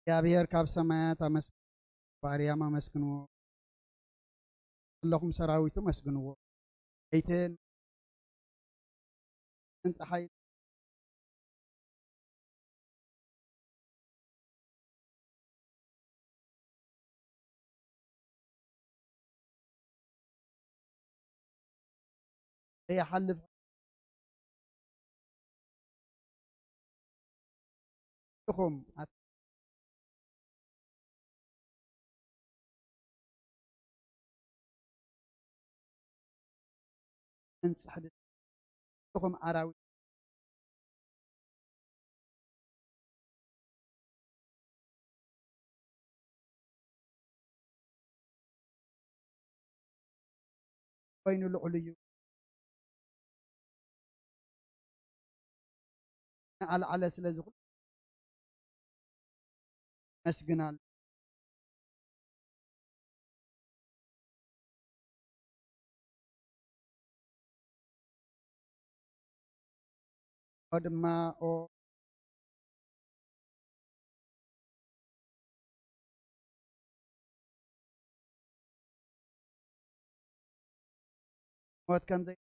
እግዚኣብሔር ካብ ሰማያት ኣመስግንዎ፣ ባርያም ኣመስግንዎ፣ ዘለኹም ሰራዊቱ ኣመስግንዎ። ለይትን ጸሓይ ዘይሓልፍ ኢኹም። ኣንጽሕድ ኢኹም ኣራዊት። ኮይኑ ልዑል እዩ። ንኣልዓለ ስለዚ ኩሉ መስግን ኣሎ። ኦ ድማ ኦ ሞት ከም ዘይ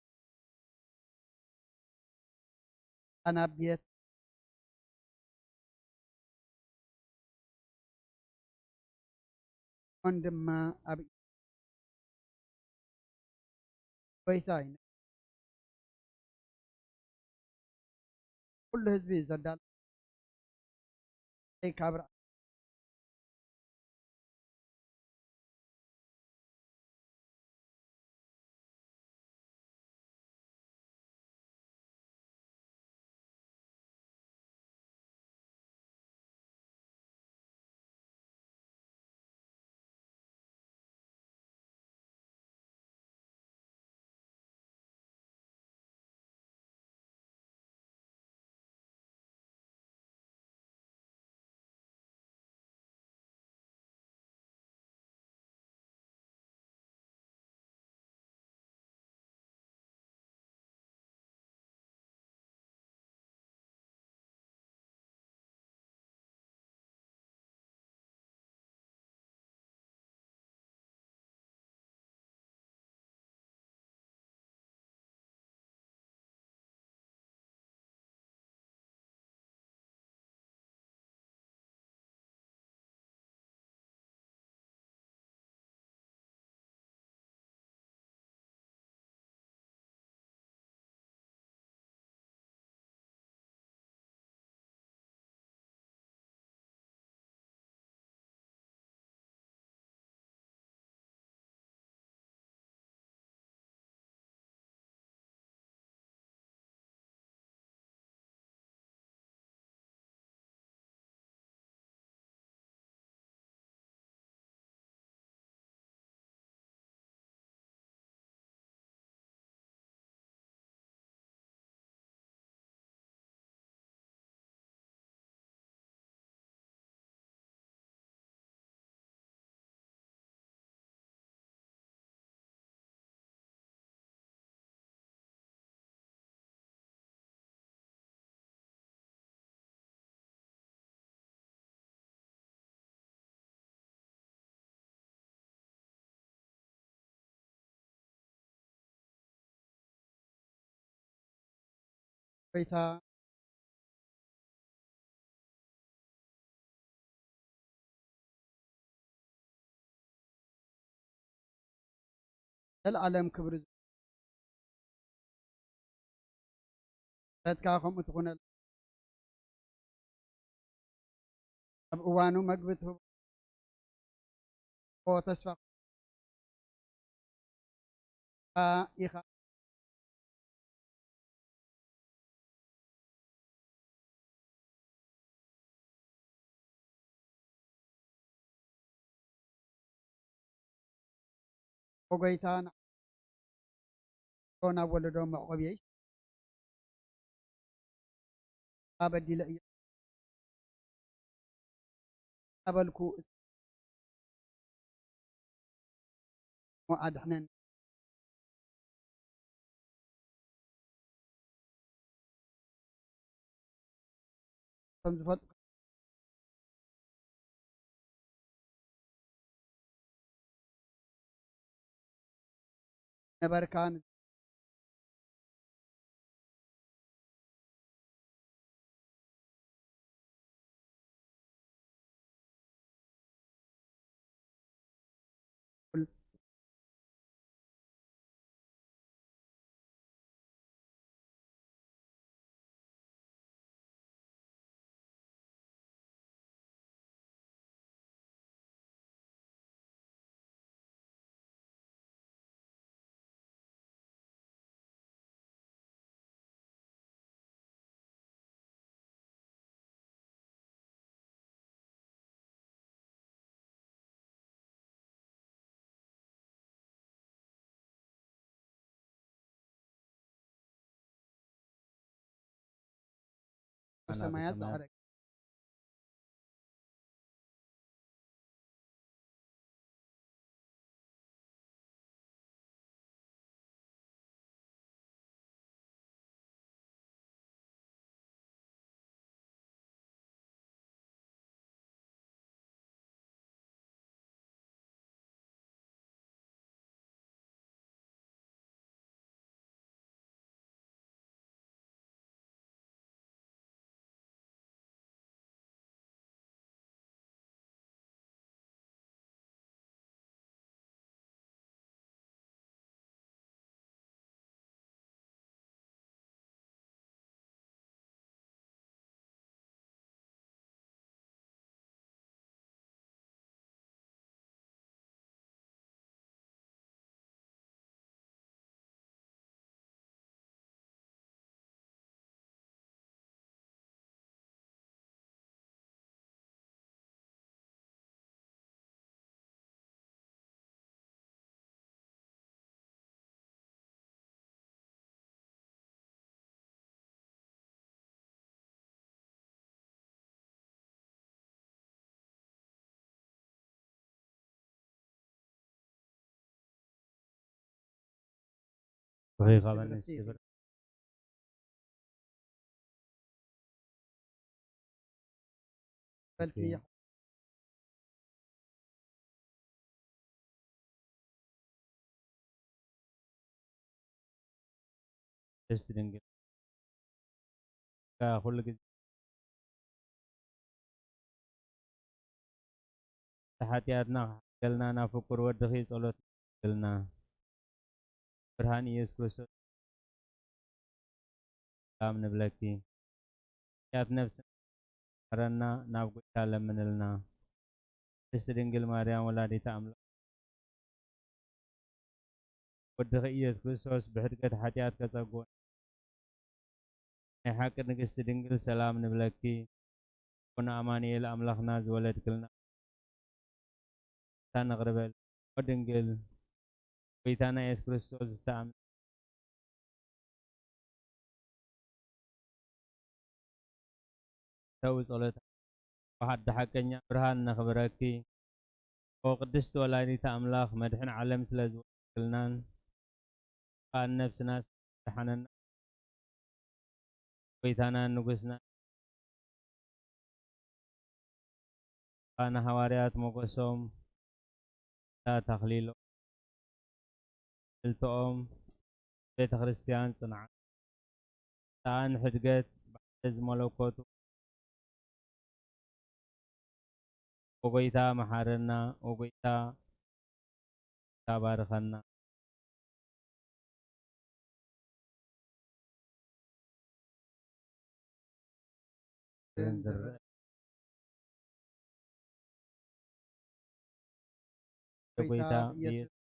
ኣናብየት ኦን ድማ ኣብ ጎይታ እዩ። ኩሉ ህዝቢ ዘዳል ካብ ራ- ጎይታ ዘልኣለም ክብሪ ምሕረትካ ከምኡ ትኹነል። ኣብ እዋኑ መግቢ ትህቦ ተስፋ ኢኻ። ኦ ጎይታ፣ ናብ ወለዶ መዕቆብየይ ኣበዲለ እየ ኣበልኩ እሞ ኣድሕነኒ። ከም ዝፈልጥ ነበርካ። ኣብ ሰማያት ዝዓረገ። ቅድስት ድንግል ኩሉ ግዜ ሓጢኣትና ክሓልገልና ናብ ፍቁር ወድኺ ጸሎት ንብለኪ። ብርሃን ኢየሱስ ክርስቶስ ሰላም ንብለኪ። ሓጢኣት ነፍስና ሓረና ናብ ጎይታ ለምንልና። ቅድስት ድንግል ማርያም ወላዲተ ኣምላኽ ወድኺ ኢየሱስ ክርስቶስ ብሕድገት ሓጢኣት ከጸግወና። ናይ ሓቂ ንግስቲ ድንግል ሰላም ንብለኪ። ኮነ ኣማኑኤል ኣምላኽና ዝወለድክልና እታ ነቕርበል። ኦ ድንግል ጎይታና ኢየሱስ ክርስቶስ ዝተኣምን ተው ጸሎታ ወሓደ ሓቀኛ ብርሃን ነኽብረኪ። ኦ ቅድስቲ ወላዲተ ኣምላኽ መድሕን ዓለም ስለ ዝወለድክልናን ቃል ነፍስና ስለ ዝደሓነና ጎይታናን ንጉስና ንሃዋርያት ሞገሶም ተኽሊሎም ክልተኦም ቤተ ክርስቲያን ጽንዓት ሰኣን ሕድገት ብሓደ ዝመለኮቱ። ኦጎይታ መሓረና፣ ኦጎይታ ታባርኸና። ዝረአ ጎይታ ኢየሱስ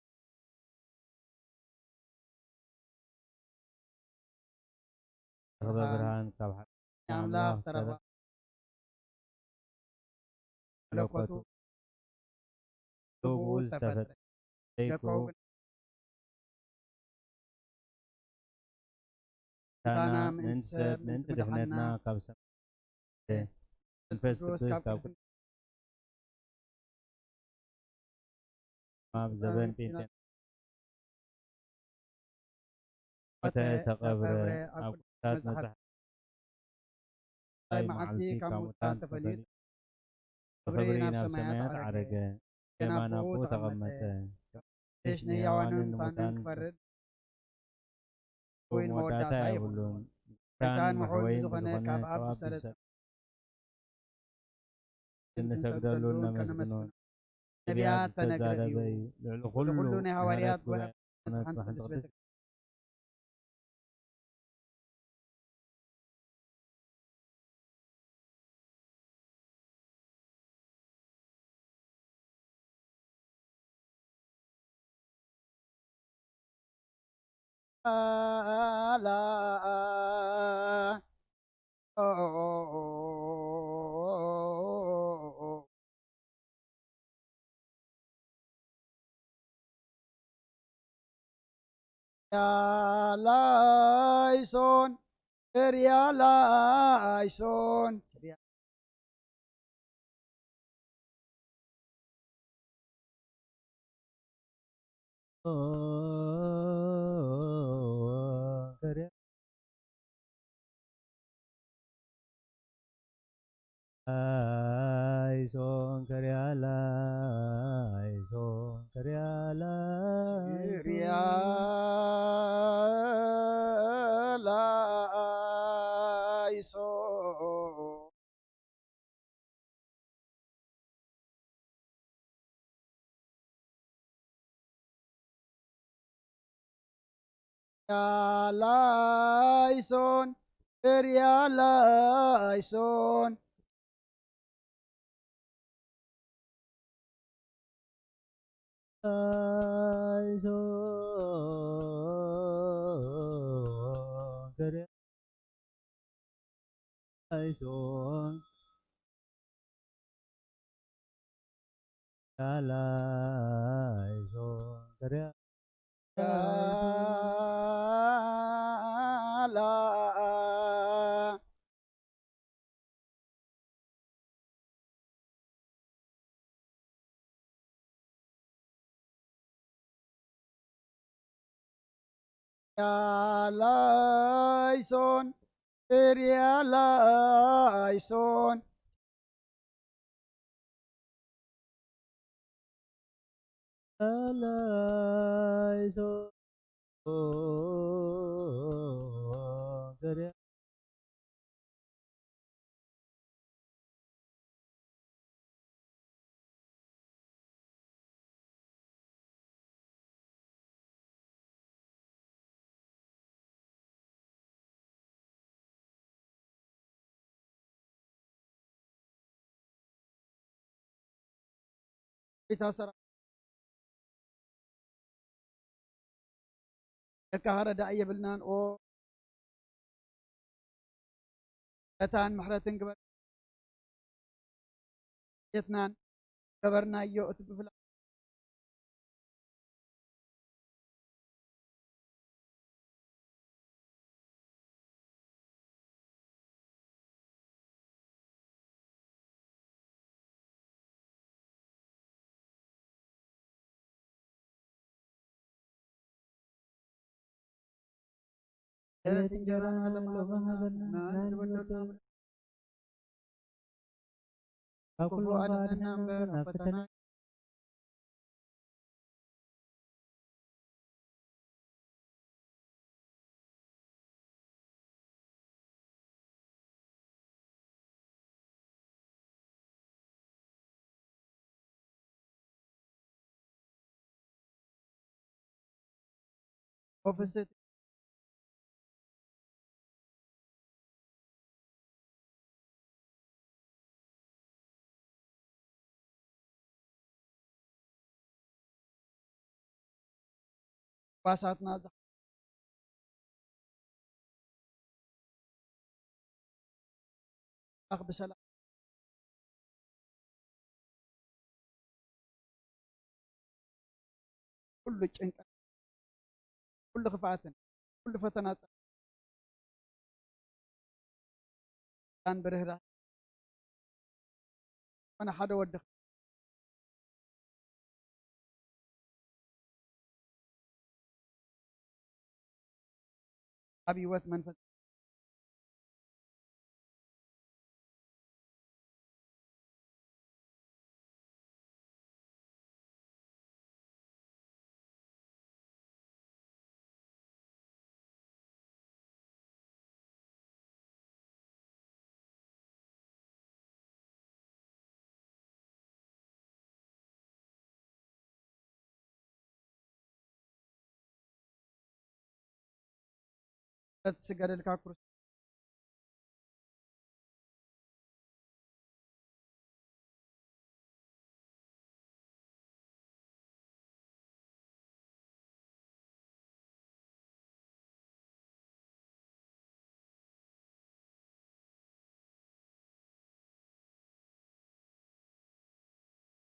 ረኽበ ብርሃን ካብ ሓቂ ኣምላኽ ተረኽበ። መለኮቱ ብኡ ዝተፈጥረ ዘይኮ ታና ምእንቲ ሰብ ምእንቲ ድሕነትና ካብ ሰማይ መንፈስ ቅዱስ ካብ ኣብ ዘበን ጴንጤ ሞተ፣ ተቐብረ፣ ኣብ ቅዱሳት መጽሓፍ ሳልሳይ መዓልቲ ካብ ሙታን ተፈልዩ ብኽብሪ ናብ ሰማያት ዓረገ፣ የማን ኣቦኡ ተቐመጠ። ንሕያዋንን ንሙታንን ክፈርድ ወይ መወዳእታ የብሉን። መሕወይን ዝኾነ ካብ ኣብ ዝሰረጸ እንሰግደሉ እነመስግኖ። ነቢያት ተነግረ እዩ። ልዕሊ ኩሉ ናይ ሃዋርያት ጉባኤ ሓንቲ ቅድስት ቤተ ላይሶን ሪያ ላይሶን ላይሶን ከሪያ ላይሶን ከሪያ ላይሶን ሪያ ላይሶን ላይሶን ሪያ ላይሶን ላይሶን ከሪያ ላይሶን ላይሶን ከሪያ ላይሶን ላይሶን ሪያ ላይሶን ላይሶን ከሪያ እታ ሰራ ለካ ረዳኢ የብልናን። ኦ ረታን ምሕረትን ግበር ቤትናን ገበርናዮ። እቲ ብፍላ ዕለት እንጀራና ለማዕበና ሃበና፣ ንዝበደልና ካብ ኩሉ ኣድሕነና እምበር ናብ ፈተና ኦፍስት ባሳትና ብሰላም ኩሉ ጭንቀት ኩሉ ክፍኣትን ኩሉ ፈተና ን ብርህራህ ዝኾነ ሓደ ወዲ ኣብ ህይወት መንፈስ እትስገደልካ ክርስቶስ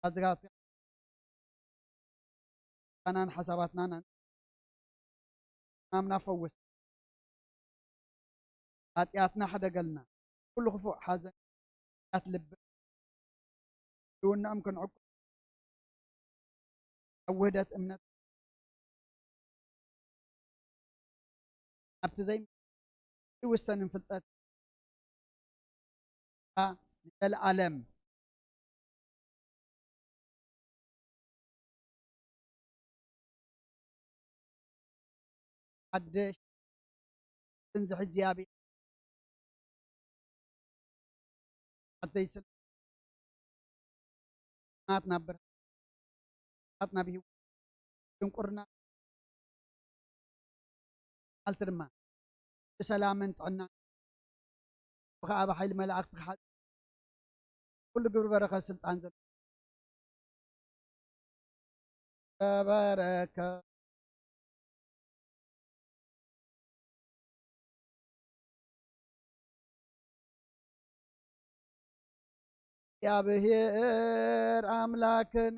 ኣዝራብቲ ኣናን ሓሳባትናን ኣን-፣ ሕማምና ፈውስ። ኃጢኣትና ሕደገልና። ኩሉ ክፉእ ሓዘን፣ ኃጢኣት ልቢ፣ ልውንኦም ክንዕቁ፣ ኣብ ውህደት እምነት፣ ኣብቲ ዘይ-፣ ዘይውሰንን ፍልጠት፣ ንዘለዓለም ሓድሽ ስንዝሕ እግዚኣብሔር ሓደይ ስለ ናትና ብርሃን ናትና ብህይወት ድንቁርና መዓልቲ ድማ ብሰላምን ጥዕና ብኸዓ ብሓይሊ መላእኽቲ ክሓ-፣ ኩሉ ግብሪ በረኸት ስልጣን ዘሎ ተበረከ። እግዚኣብሔር ኣምላክን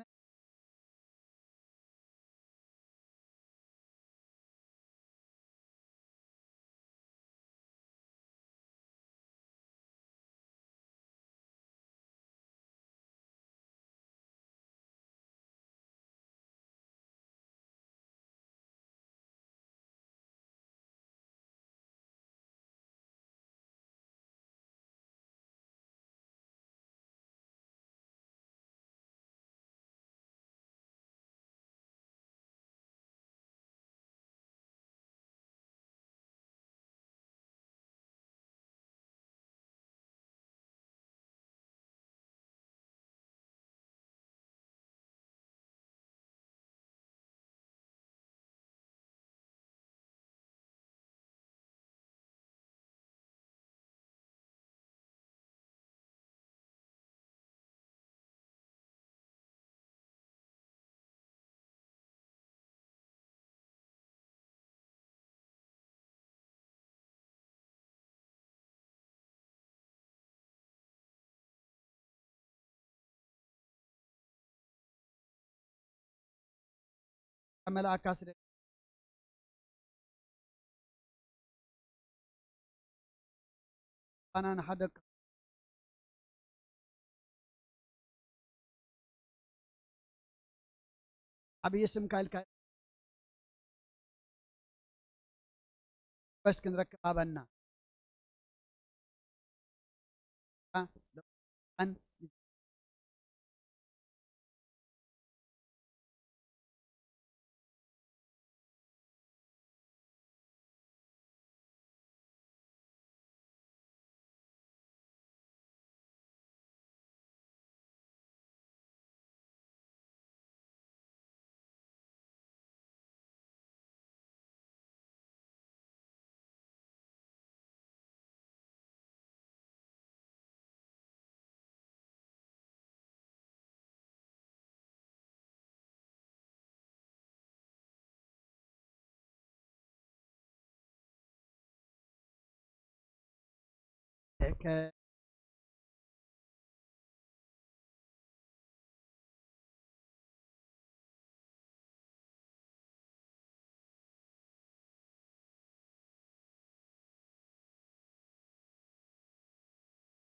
መልኣካ ስለ ኣና ንሓደካ ዓብዪ ስምካ ኢልካ በስ ክንረክብ ኣበና።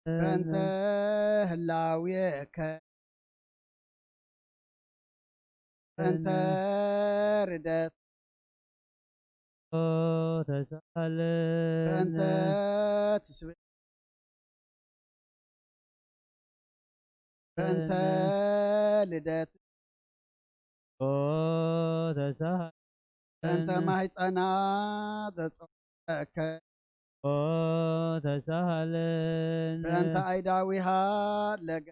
በእንተ ህላዌከ በእንተ ርደት ተሳለነ በእንተ ትስብእት በእንተ ልደት ተሳለ በእንተ ማህፀና ዘፀወቀ ተሳለን በእንተ ኣይዳዊሃ ለገ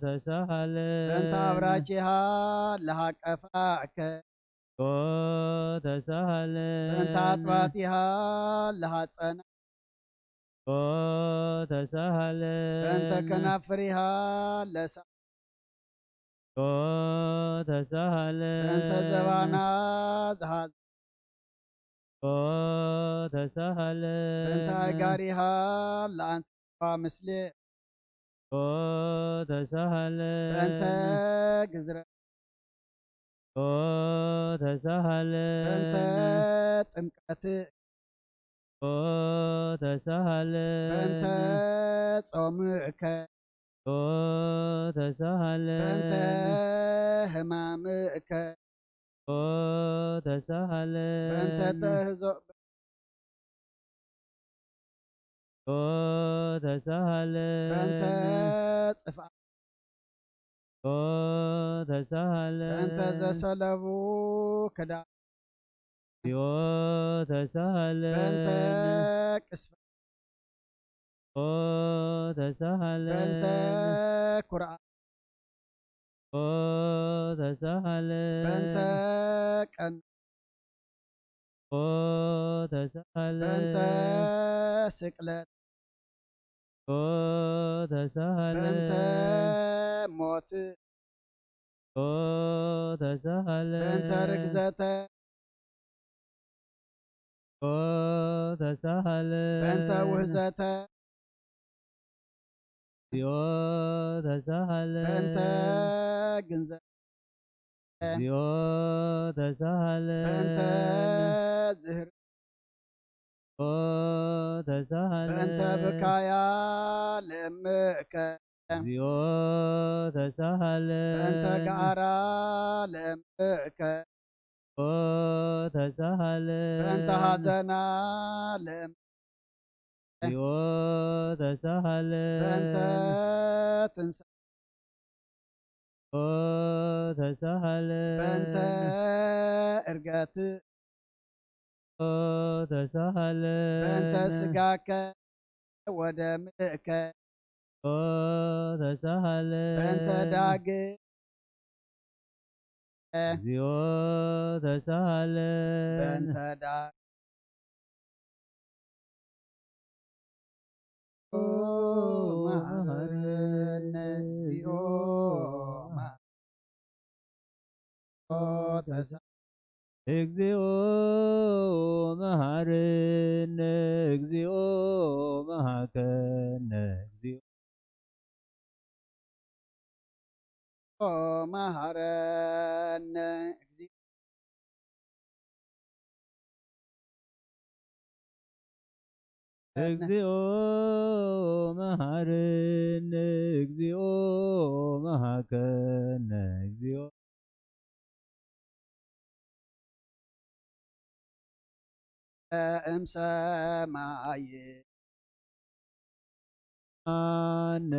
ተሳለን በእንተ ኣብራኪሃ ለሃቀፋከ ተሳሃለ በእንተ ኣጥባቲሃ ለሃጸና ተሳሃለ በእንተ ከናፍሪሃ ለሳ ተሳሃለ በእንተ ዘባና ዝሃዘ ተሳሃለ በእንተ ኣጋሪሃ ለኣንስባ ምስሌ ተሳሃለ በእንተ ግዝረ ተሳሃለ በእንተ ጥምቀት ተሳሃለ በእንተ ጾምከ ተሳሃለ በእንተ ሕማምከ ተሳሃለ በእንተ ተህዞ ተሳሃለ በእንተ ጽፍኣ ተሳሃለ በእንተ ዘሰለቡ ክዳ ተሳሃለ በእንተ ቅስፈ ተሳሃለ በእንተ ኩርዓ ተሳሃለ በእንተ ቀን ተሳሃለ በእንተ ስቅለት ተሳሃለ በእንተ ሞት ተሳሃለ በእንተ ርግዘተ ተሳሃለ በእንተ ውህዘተ ተሳሃለ በእንተ ግንዘ ተሳሃለ በእንተ ዝህር ተሳሃለ በእንተ ብካያ ለምእከ ተሳሃለ በእንተ ገዓራ ለምእከ ተሳሃለ በእንተ ሃዘና ለምእከ ተሳሃለ በእንተ ትንሳ ተሳሃለ በእንተ እርገት ተሳሃለ በእንተ ስጋከ ወደምእከ ተሳሃለ በእንተ ዳግ እግዚኦ ተሳሃለ በእንተ ዳ መሃረነ እግዚኦ ተሳ- እግዚኦ መሃረነ እግዚኦ መሃከነ እግዚኦ መሃረነ እግዚኦ እግዚኦ መሃረነ እግዚኦ መሃከነ እግዚኦ እምሰማይ ኣነ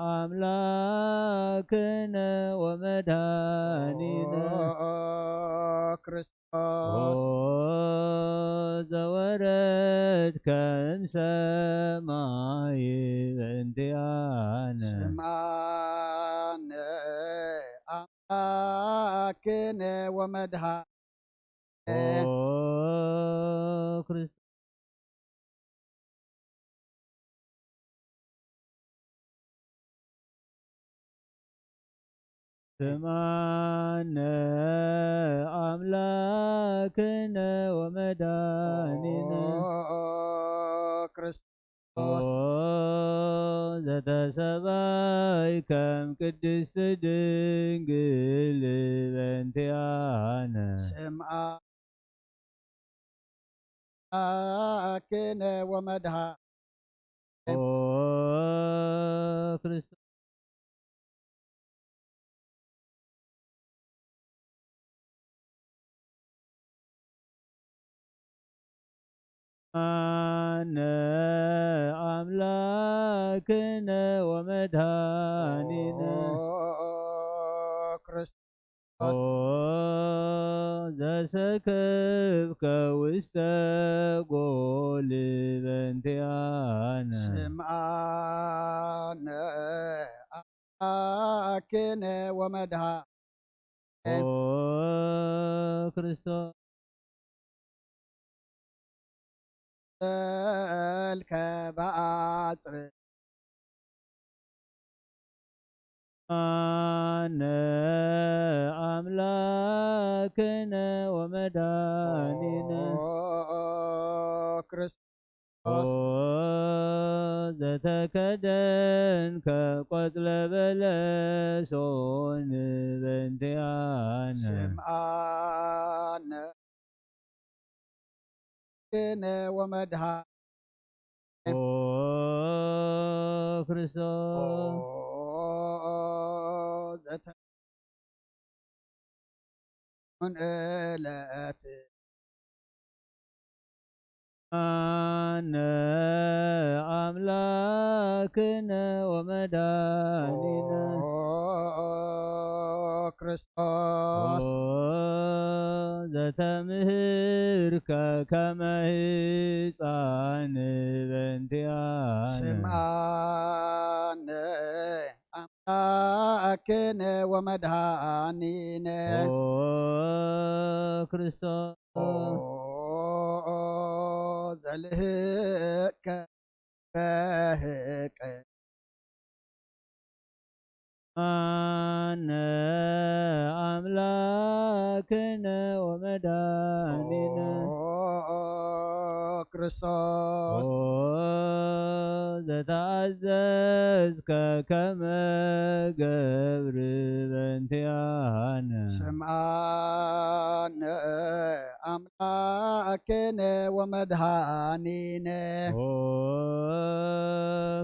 ኣምላክነ ወመድኃኒነ ክርስቶስ ዘወረድከ እምሰማይ በእንቲኣነ ስምዓነ ኣምላክነ ወመድኃ ኦ ክርስቶስ ስምዓነ ኣምላክነ ወመድኃኒነ ኦ ክርስቶስ ኦ ዘተሰባይ ከም ቅድስት ድንግል በእንቲኣነ ስምዓክነ ወመድኃ ኦ ክርስቶስ ኣነ ኣምላክነ ወመድኃኒነ ኦ ክርስቶስ ኦ ዘሰከብከ ውስተ ጎል በእንቲኣነ ስምዓነ ኣምላክነ ወመድኃ ኦ ክርስቶስ። ተልከ በአጽር አነ አምላክነ ወመድኃኒነ። ኦ ክርስቶስ። ኦ ዘተከደንከ ቆጽለ በለሶን በእንቲአነ። ስምዓነ ክነ ወመድኃኒነ። ኦ ክርስቶስ። ኦ ዘተ- ዕለት አነ አምላክነ ወመድኃኒነ። ኦ ክርስቶስ። ኦ ዘተምህርከ ከመ ሕፃን በእንቲአነ። ስምዓነ አምላክነ ወመድኃኒነ። ኦ ክርስቶስ። ኦ ዘልህቀ በህቅ አነ አምላክነ ወመድኃኒነ። ኦ ክርስቶስ። ኦ ዘተአዘዝከ ከመ ገብር በእንቲአነ። ስምዓነ አምላክነ ወመድኃኒነ። ኦ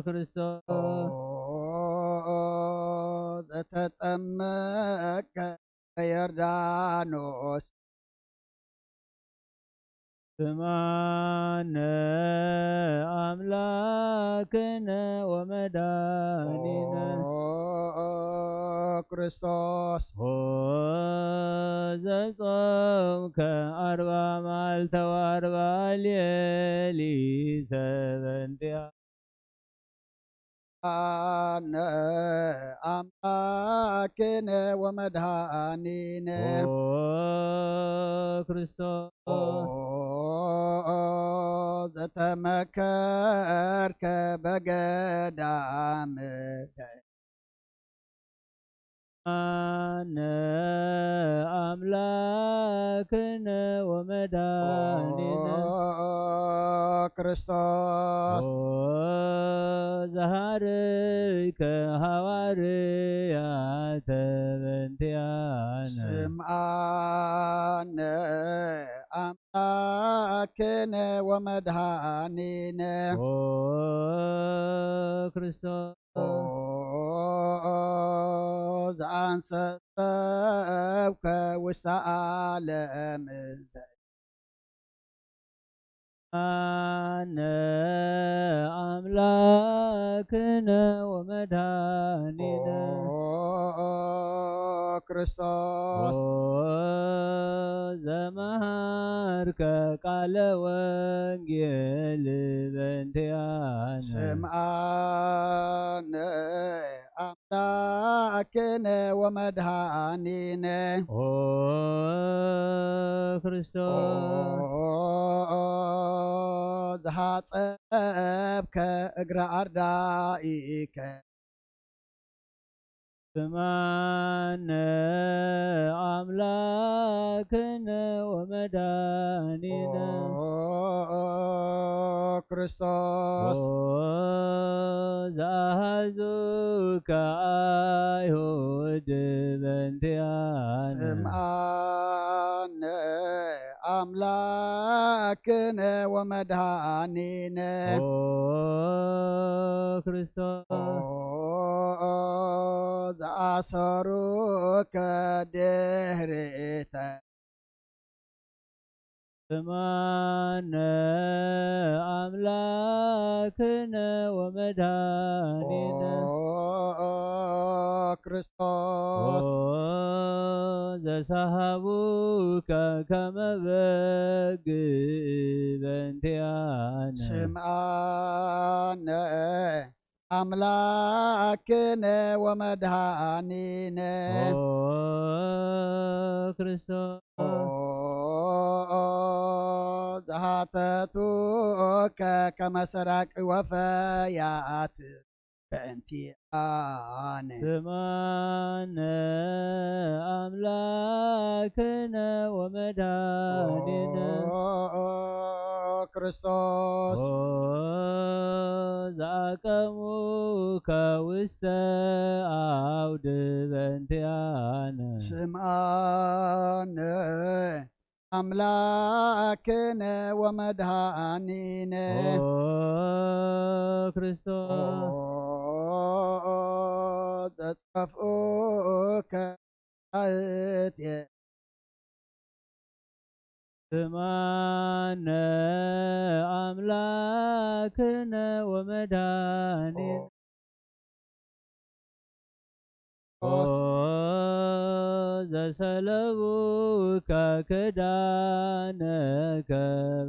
ክርስቶስ። ኦ ዘተጠመቀ በዮርዳኖስ። ስምዓነ አምላክነ ወመድኃኒነ። ኦ ክርስቶስ። ኦ ዘጾምከ አርባ መዓልተ ወአርባ ሌሊተ በእንቲአ አነ አምላክነ ወመድኃኒነ። ኦ ክርስቶስ። ኦ ዘተመከርከ በገዳም አነ አምላክነ ወመድኃኒነ። ኦ ክርስቶስ። ኦ ዘሃርይከ ሐዋርያተ በእንቲአነ። ስምዓነ አምላክነ ወመድኃኒነ። ኦ ክርስቶስ። ኦ ዘአንሰሰብከ ውስተ ዓለም። አነ አምላክነ ወመድኃኒነ። ኦ ክርስቶስ። ኦ ዘመሃርከ ቃለ ወንጌል በእንቲአነ። ስምዓነ አምላክነ ወመድኃኒነ። ኦ ክርስቶስ። ኦ ዘሃጸብከ እግረ አርዳኢከ። ስምዓነ አምላክነ ወመድኃኒነ። ኦ ክርስቶስ። ኦ ዘአሐዙከ አይሁድ በእንቲአነ። ስምዓነ አምላክነ ወመድኃኒነ። ኦ ክርስቶስ። ኦ ዘአሰሩከ ድህሪተ። ስምዓነ አምላክነ ወመድኃኒነ። ኦ ክርስቶስ። ኦ ዘሰሃቡከ ከመ በግ በእንቲአነ። ስምዓነ ኣምላክነ ወመድኃኒነ። ኦ ክርስቶስ። ኦ ዝሃተቱከ ከመ ሰራቂ ወፈያት በእንቲኣነ። ስምዓነ ኣምላክነ ወመድኃኒነ። ኦ ክርስቶስ። ኦ ዘኣቀሙከ ውስተ ኣውድ በእንቲኣነ። ስምዓነ ኣምላክነ ወመድኃኒነ። ኦ ክርስቶስ። ኦ ዘጸፍኡከ ኣእትየ። ስምዓነ ኣምላክነ ወመድኃኒነ። ኦ ዘሰለቡከ ክዳነከ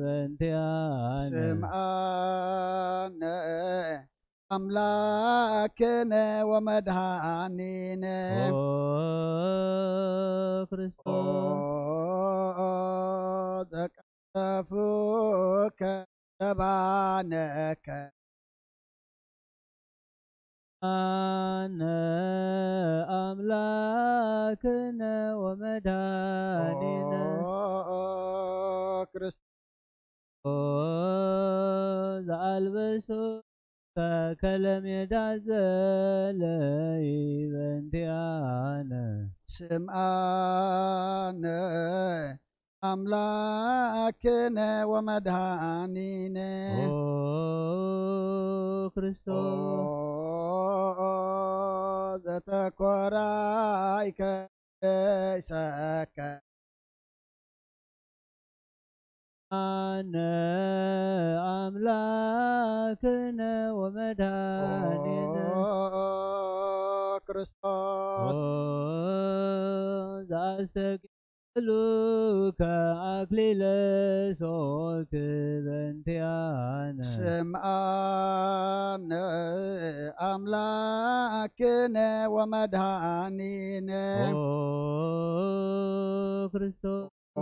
በእንቲኣነ። ስምዓነ ኣምላክነ ወመድኃኒነ። ኦ ክርስቶስ። ኦ ዘቀሰፉከ ዘባነከ። ኣነ ኣምላክነ ወመድኃኒነ። ኦ ክርስቶስ። ኦ ዘኣልበሱከ ከለሜዳ ዘለይ በእንቲኣነ። ስምዓነ ኣምላክነ ወመድኃኒነ። ኦ ክርስቶስ። ኦ ዘተኮራይከ ርእሰከ። ኣነ ኣምላክነ ወመድኃኒነ። ኦ ክርስቶስ። ኦ ዘኣስተግ ሉከ ኣክሊለ ሶክ በእንቲኣነ። ስምዓነ ኣምላክነ ወመድኃኒነ። ኦ ክርስቶስ። ኦ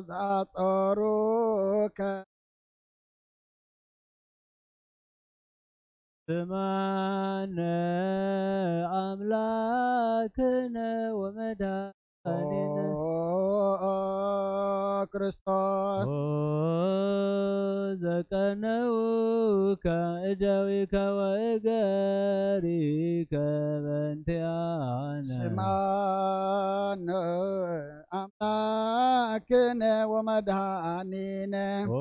ዘኣጸሩከ ስምዓነ ኣምላክነ ወመድኃኒነ። ኦ ክርስቶስ። ኦ ዘቀነውከ እደዊከ ወእገሪከ በእንቲኣነ። ስምዓነ ኣምላክነ ወመድኃኒነ። ኦ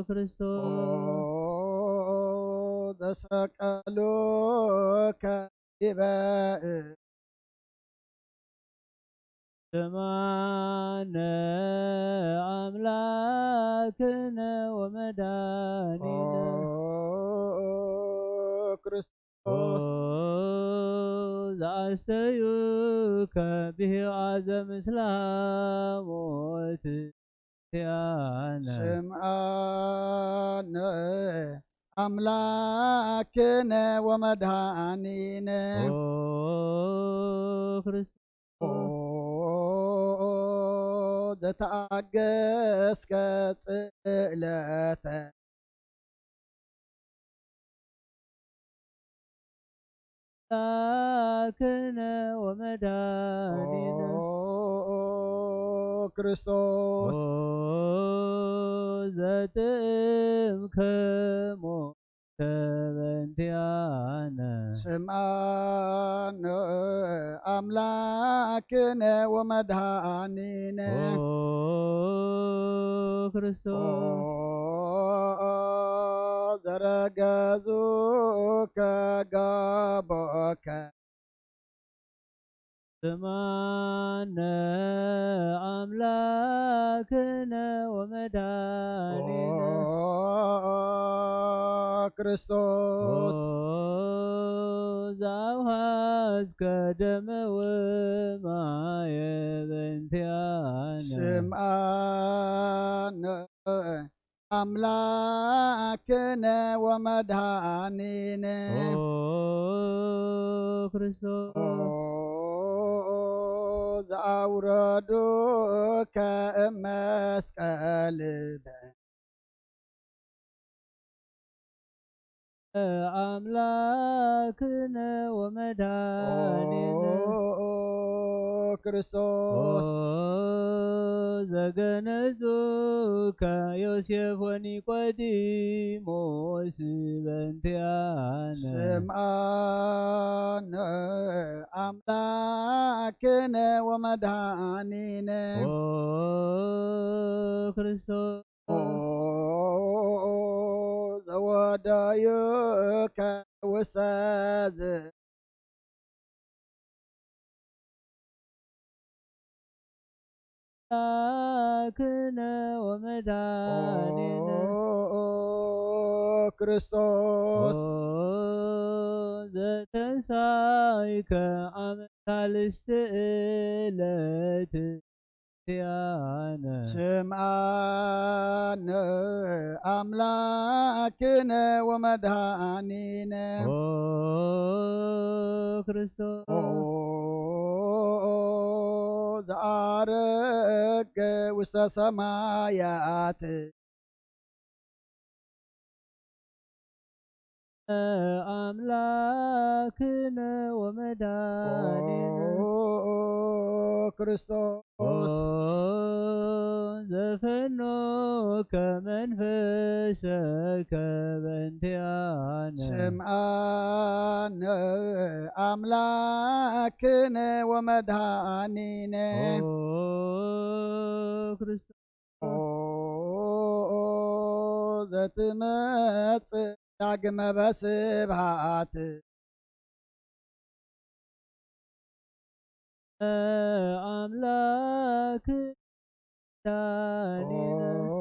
ክርስቶስ። ኦ ዘሰቀሉከ ዲበ። ስምዓነ ኣምላክነ ወመድኃኒነ። ኦ ክርስቶስ። ኦ ዘኣስተዩከ ብሂዋ ዘምስለ ሞት በእንቲኣነ። ስምዓነ ኣምላክነ ወመድኃኒነ። ኦ ክርስቶስ። ኦ ዘተኣገስከ ጽእለተ። ኣምላክነ ወመድኃኒነ። ኦ ክርስቶስ። ኦ ዘጥዕምከ ሞት በእንቲኣነ። ስምዓነ ኣምላክነ ወመድኃኒነ። ኦ ክርስቶስ። ኦ ዘረገዙከ ገቦከ። ስምዓነ ኣምላክነ ወመድኃኒነ። ኦ ክርስቶስ። ኦ ዘኣውሃዝከ ደመ ወማየ በእንቲኣነ። ስምዓነ ኣምላክነ ወመድኃኒነ ኦ ክርስቶስ ኦ ዘኣውረዱከ እመስቀል ኣምላክነ ወመድኃኒነ ኦ ክርስቶስ ኦ ዘገነዙከ ዮሴፍ ወኒቆዲሞስ በእንቲኣነ ስምዓነ ኣምላክነ ወመድኃኒነ ኦ ክርስቶስ ኦ ዘወደዩከ ውስተ ዝ- ኣምላክነ ወመድኃኒነ ኦ ክርስቶስ ኦ ዘተንሳይከ ኣመ ሳልስቲ ዕለት ቲኣነ ስምዓነ ኣምላክነ ወመድኃኒነ ኦ ክርስቶስ ኦ ዘኣረገ ውስተ ሰማያት ኣምላክነ ወመድኃኒነ ኦ ክርስቶስ ኦ ዘፈኖከ መንፈሰከ በእንቲኣነ ስምዓነ ኣምላክነ ወመድኃኒነ ኦ ክርስቶስ ኦ ዘትመጽእ ዳግመ በስብሃት ኣምላክ ዳኒነ ኦ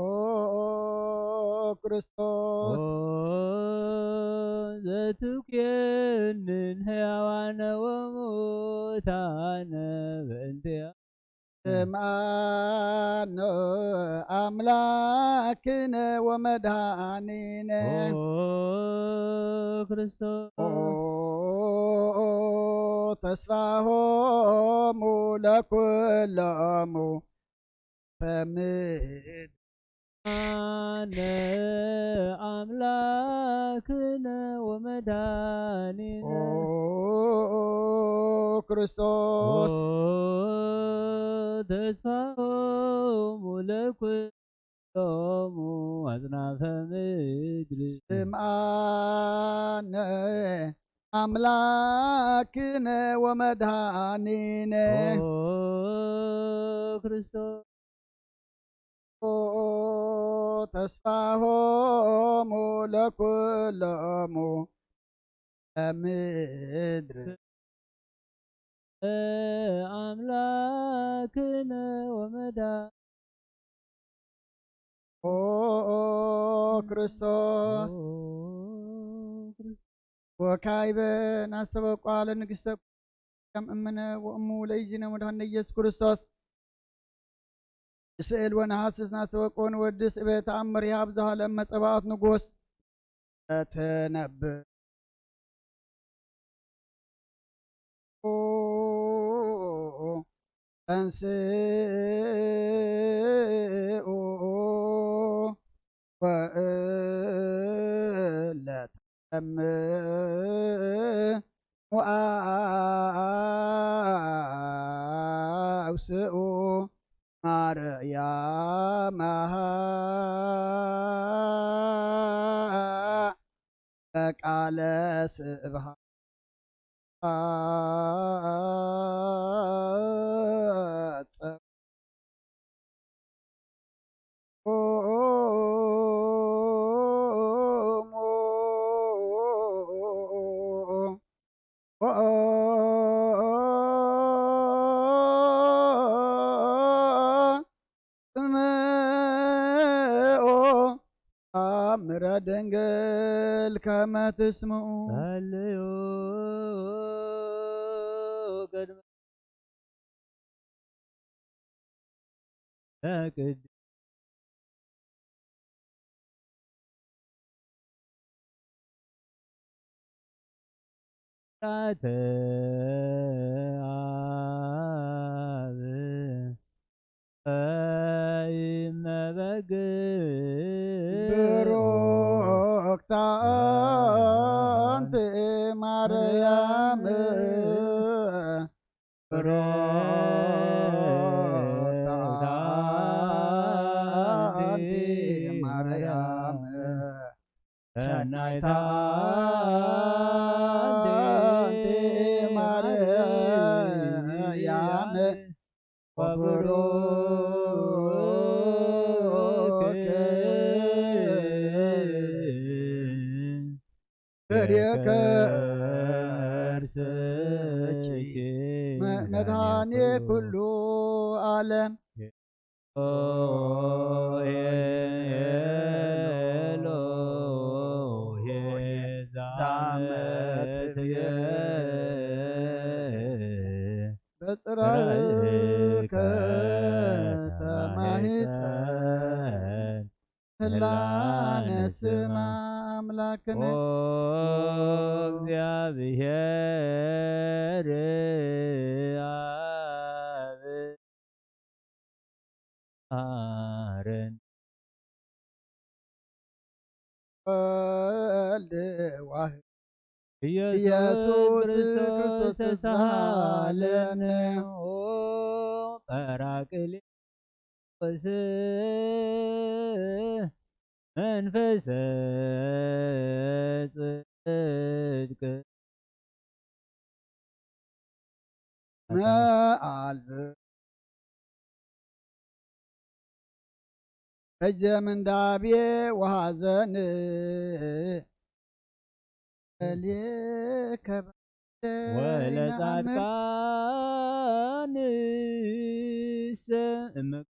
ክርስቶስ ኦ ዘትኩየንን ሕያዋነ ወሙታነ በእንቲኣ ስምዓነ ኣምላክነ ወመድኃኒነ ኦ ክርስቶስ ኦ ተስፋሆሙ ለኩሎሙ በምድር ኣነ ኣምላክነ ወመድኃኒነ ኦ ክርስቶስ ኦ ተስፋሆሙ ለኩሎሙ ኣጽናፈ ምድር ስምዓነ ኣምላክነ ወመድኃኒነ ኦ ክርስቶስ ኦ ተስፋሆሙ ለኩሎሙ ለምድር ኣምላክነ ወመዳ ኦ ክርስቶስ ኦ ክርስቶስ ወካይበ ናስተበቋ ለንግስተ ከም እምነ ወእሙ ለይዚነ መድኃኒነ ኢየሱስ ክርስቶስ ይስእል ወነሐስስ ናስተበቆ ንወድስ እበ ተኣምር ይሃብ ዘሃለ እመ ጸባኦት ንጉስ ተነብእ ተንስኡ ወእለ ተም ወአውስኡ ማርያም በቃለ ስብሐት ስምዑ ተኣምረ ድንግል ከመ ትስምዑ። ጸልዩ ቅድመ ቅድ ራተ ኣብ እመበግ ብሩክታ ኣንቲ ማርያም ብሩክታ ኣንቲ ማርያም ሰናይታ ኣንቲ ማርያም ወብሩክ ፍሬ ከርሥኪ መድኃኔ ኩሉ ዓለም። በጽራርከ ተማሂፀን ህላነ ስማ ኣምላክነ። እግዚአብሔር ኣብ ኣረን ወልድ ዋህድ ኢየሱስ ክርስቶስ ተሳሃለነ። ኦ ጳራቅሊጦስ መንፈሰ ጽድቅ መዓልብ በጀ ምንዳቤ ወሐዘን ለከባደ ወለጻድቃንሰ እምቅድሙ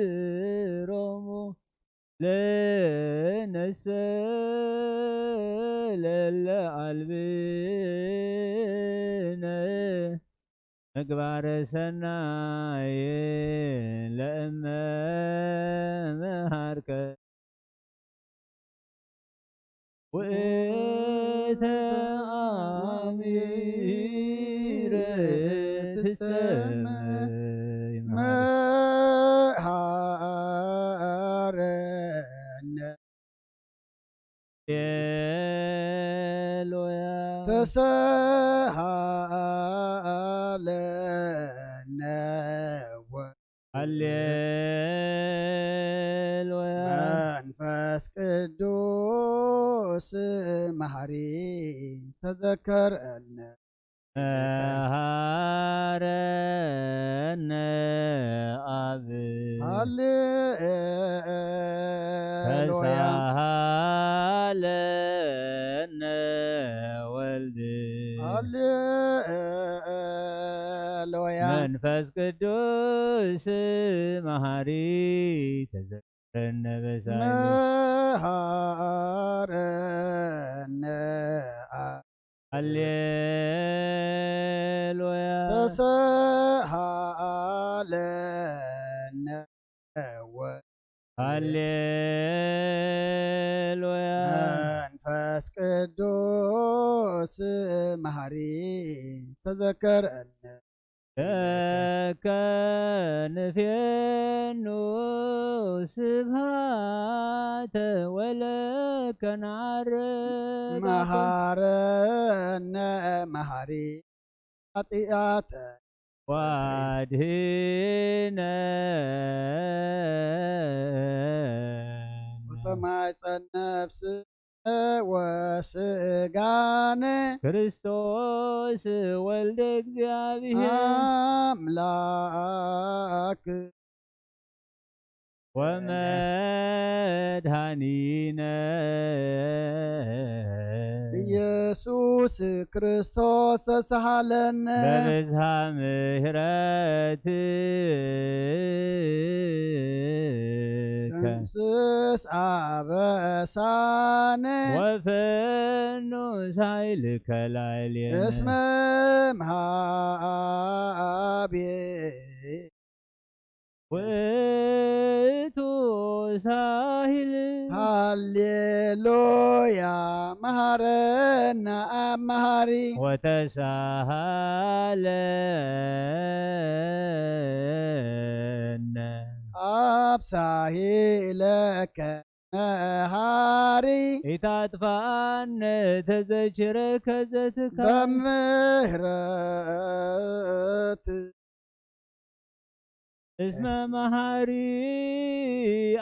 ትምህሮሙ ለነሰ ለለ አልብነ ምግባረ ሰናይ ለእመ መሃርከ ውእተ አሚረ ትሰመይ መሃረነ ሃሌሉያ ተሰሃለነ ወ ሃሌሉያ መንፈስ ቅዱስ መሐሪ ተዘከረነ መሃረነ አብ ሃሌሉያ ተሳሃለነ ወልድ ሃሌሉያ መንፈስ ቅዱስ መሃሪ ተዘረነ በሳይል መሃረነ ሃሌሉያ ተሰሃለነ ወ ሃሌሉያ መንፈስ ቅዱስ መሐሪ ተዘከረነ ለከ ንፌኑ ስብሃተ ወለከ ነዓርግ መሃረነ መሐሪ ኃጢአተ ዋድህነ ወተማይፀን ነፍስ ወስጋነ ክርስቶስ ወልደ እግዚኣብሔር አምላክ ወመድኃኒነ ኢየሱስ ክርስቶስ ተሳሃለነ በብዝሃ ምሕረት ደምስስ አበሳነ ወፈኑ ሳይልከ ላዕሌነ እስመ መሃቤ ውእተ ሎቱ ሳሂል። ሃሌሉያ፣ መሃረና ኣብ መሃሪ። ወተሳሃለነ። ኣብ ሳሂለከ መሃሪ። ኢታጥፋነ ተዘችረከ ዘትካ። በምህረት። እስመ መሃሪ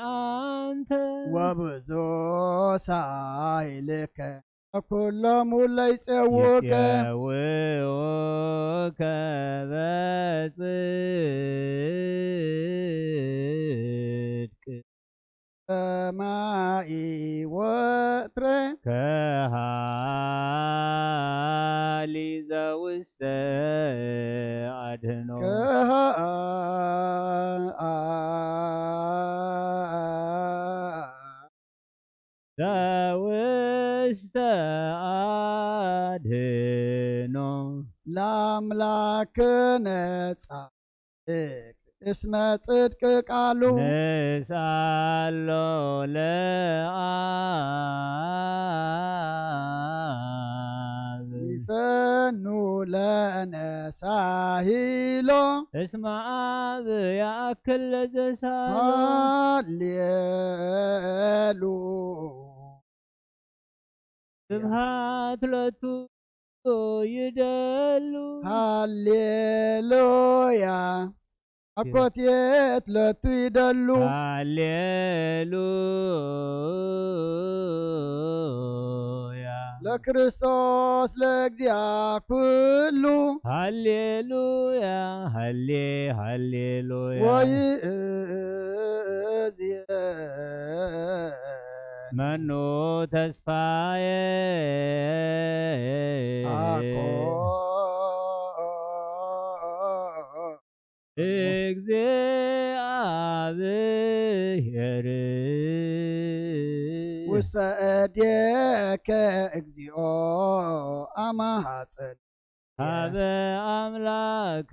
ኣንተ። ወብዙ ሳይልከ ኩሎም ለይጸውከ። ይጸውዑከ በጽድቅ። ሰማይ ወትረ። ከሃሊ ዘውስተ ኣድህኖ። ከሃ-፣ ዘውስተ ኣድህኖ። ለአምላክነ ጻ-፣ እስመ ጽድቅ ቃሉ። ንስኣሎ ለአብ። ይፈኑ ለነ ሳሂሎ። እስመ አብ ያእክል ለዘሳሎ። ሃሌሉ። ስብሃት ሎቱ ይደሉ። ሃሌሉያ። ኣኮቴት ሎቱ ይደሉ። ሃሌሉያ። ለክርስቶስ ለእግዚኣ ኩሉ። ሃሌሉያ፣ ሃሌ፣ ሃሌሉያ። ወይእዜሰ መኑ ተስፋዬ። ኣኮ። እግዚኣብሔር። ውስተ እዴከ እግዚኦ ኣማሃጽን። ሀበ አምላክ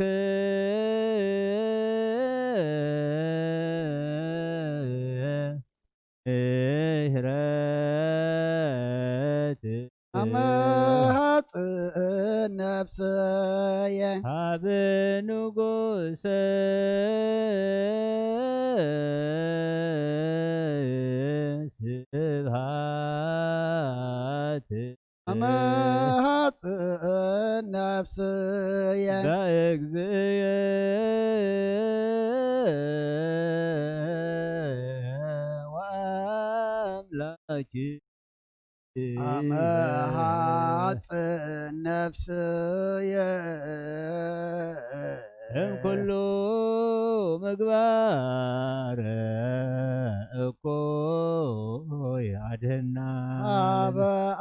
ምሕረት። አመሃጽ ነፍስየ። ሀበ ንጉሰ ስብሃት። አመሃጽ ነፍስየ። በእግዚእ ወአምላኪ። አመሃጽ ነፍስየ። እምኩሉ ምግባር እኩይ አድህና። ሀበ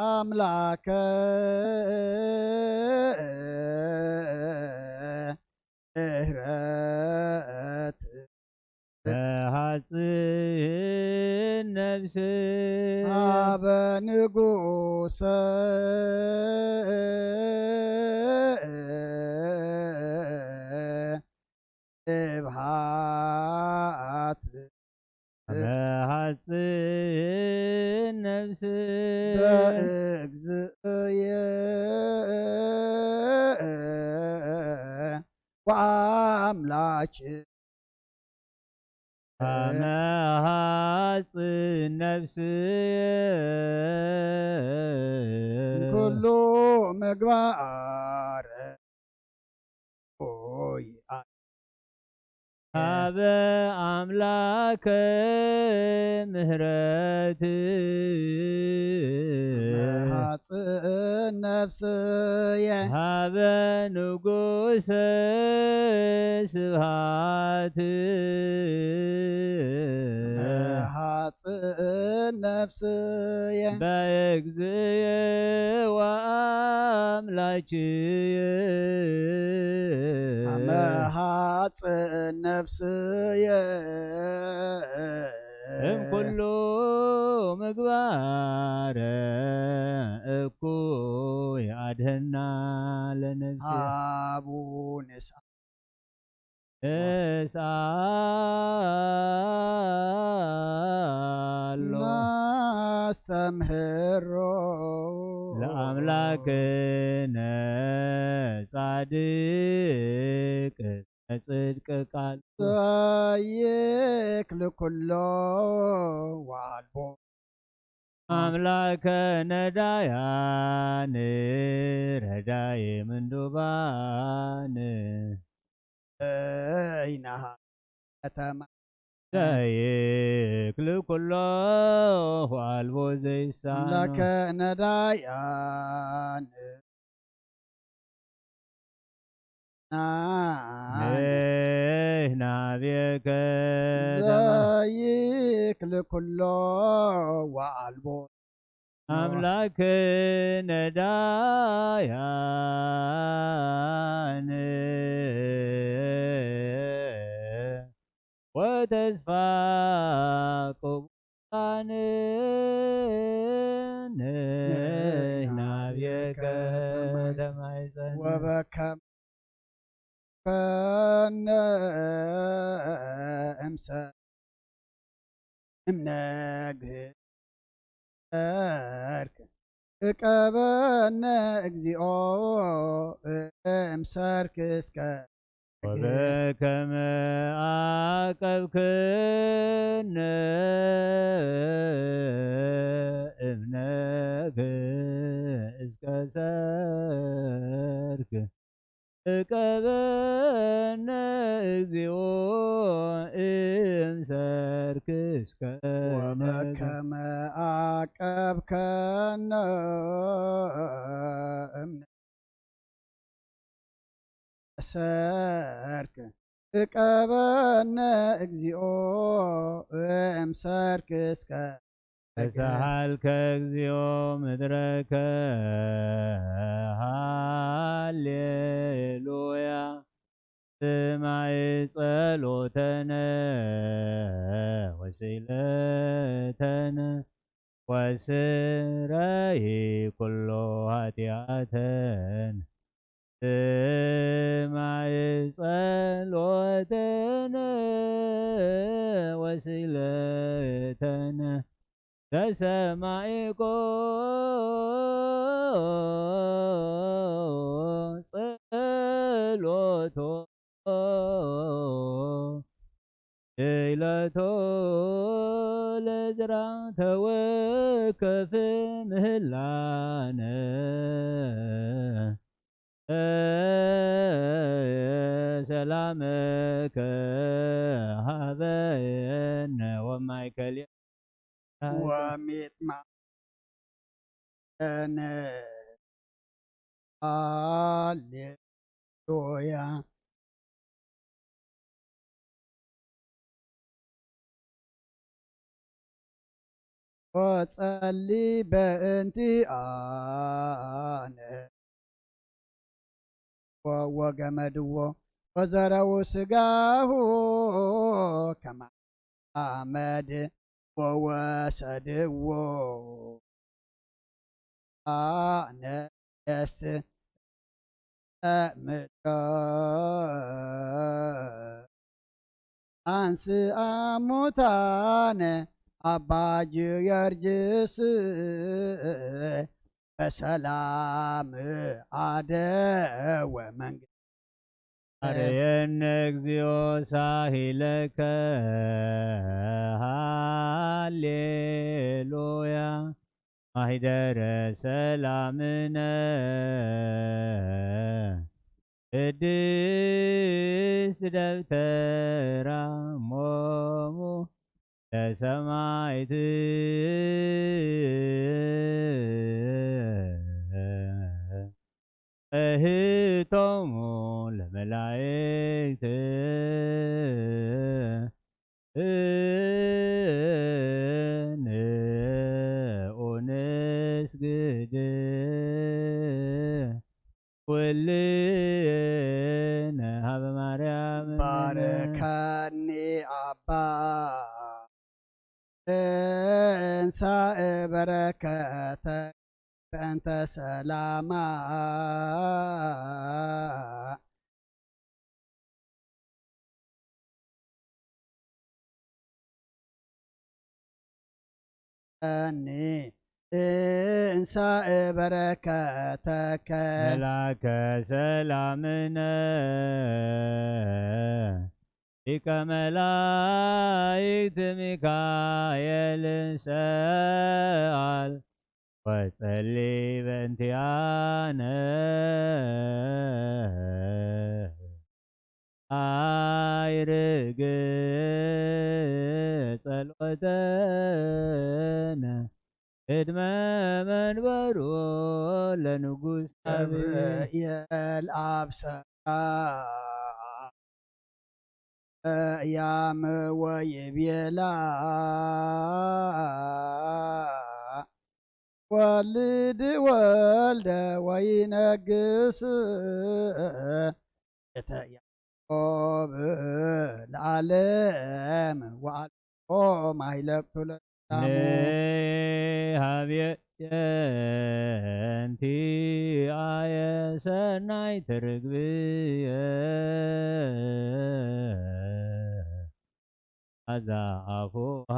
አምላከ ምሕረት። ተሃጽን ነፍስ። ሀበ ንጉሰ ስብሃት። ተሃጽን ነፍስ። በእግዝእየ ወአምላክ። አመሃጽ ነፍስየ። ኩሉ ምግባር ሆይ። ሀበ አምላከ ምህረት። መሃጽን ነፍስየ። ሀበ ንጉሰ ስብሃት። መሃጽን ነፍስየ። በእግዚእ ወአምላክየ። መሃጽን ነፍስየ። እምኩሉ ምግባር እኩይ አድህና ለነፍስየ። አቡነ ንስኣ። ሮ ለአምላክነ ጻድቅ ጽድቅ ቃል ዘይክል ኩሎ ዋልቦ አምላከ ነዳያን ረዳይ ምንዱባን። በይናሃ ከተማ ዘይክል ኩሎ አልቦ ዘይሳኖ። ለከ ነዳያን ንሕና ቤከ ዘይክል ኩሎ ወአልቦ አምላክ ነዳያን ወተስፋ ቅቡላን ንሕና ቤከ ተማይጸን። ወበከም ፈነ እምሰ እምነግህ ሰርክ እቀበነ እግዚኦ እምሰርክ እስከ ወበከመ አቀብክነ እምነግህ እስከ ሰርክ እቀበነ እግዚኦ እምሰርክ እስከ ወበከመ አቀብከነ እምነ ሰርክ እቀበነ እግዚኦ እምሰርክ እስከ ተሳሃልከ እግዚኦ ምድረከ ሃሌሉያ ስማይ ጸሎተነ ወስእለተነ ወስረይ ኩሎ ኃጢአተን ስማይ ጸሎተነ ወስእለተነ ዘሰማዒኮ ጸሎቶ ኢለቶ ለዝራ ተወከፍ ምህላነ ሰላመከ ሃበነ ወማይከል ወሚጥማነ ሃሌሉያ። ወጸሊ በእንቲአነ ወገመድዎ ወዘረው ስጋሁ ከመ አመድ ወወሰድዎ አነስ ምድረ አንስአ ሙታነ አባ ጊዮርጊስ በሰላም አደወ መንግስት አርየነ እግዚኦ ሳሂለከ ሃሌሉያ ማሂደረ ሰላምነ ቅድስት ደብተራ ሞሙ ለሰማይት እህቶሙ ለመላእክት ንዑ ንስግድ ኩልነ ሀበ ማርያም ባርከኒ አባ እንሳእ በረከተ በእንተ ሰላማ እኒ ትንሳኤ በረከተከ። መላከ ሰላምነ ሊቀ መላእክት ሚካኤል ሰኣል ወጸሊ በእንቲኣነ። ኣይርግ ጸሎተነ ቅድመ መንበሩ ለንጉስ ገብርኤል ኣብሰራ ያም ወይቤላ ወልድ ወልደ ወይነግስ ቤተ ያዕቆብ ለዓለም ወዓለም ማይለቅቱ ለሰላሙ። ንሃብየ የንቲ ኣየ ሰናይ ትርግብየ ኣዛ ኣፉሃ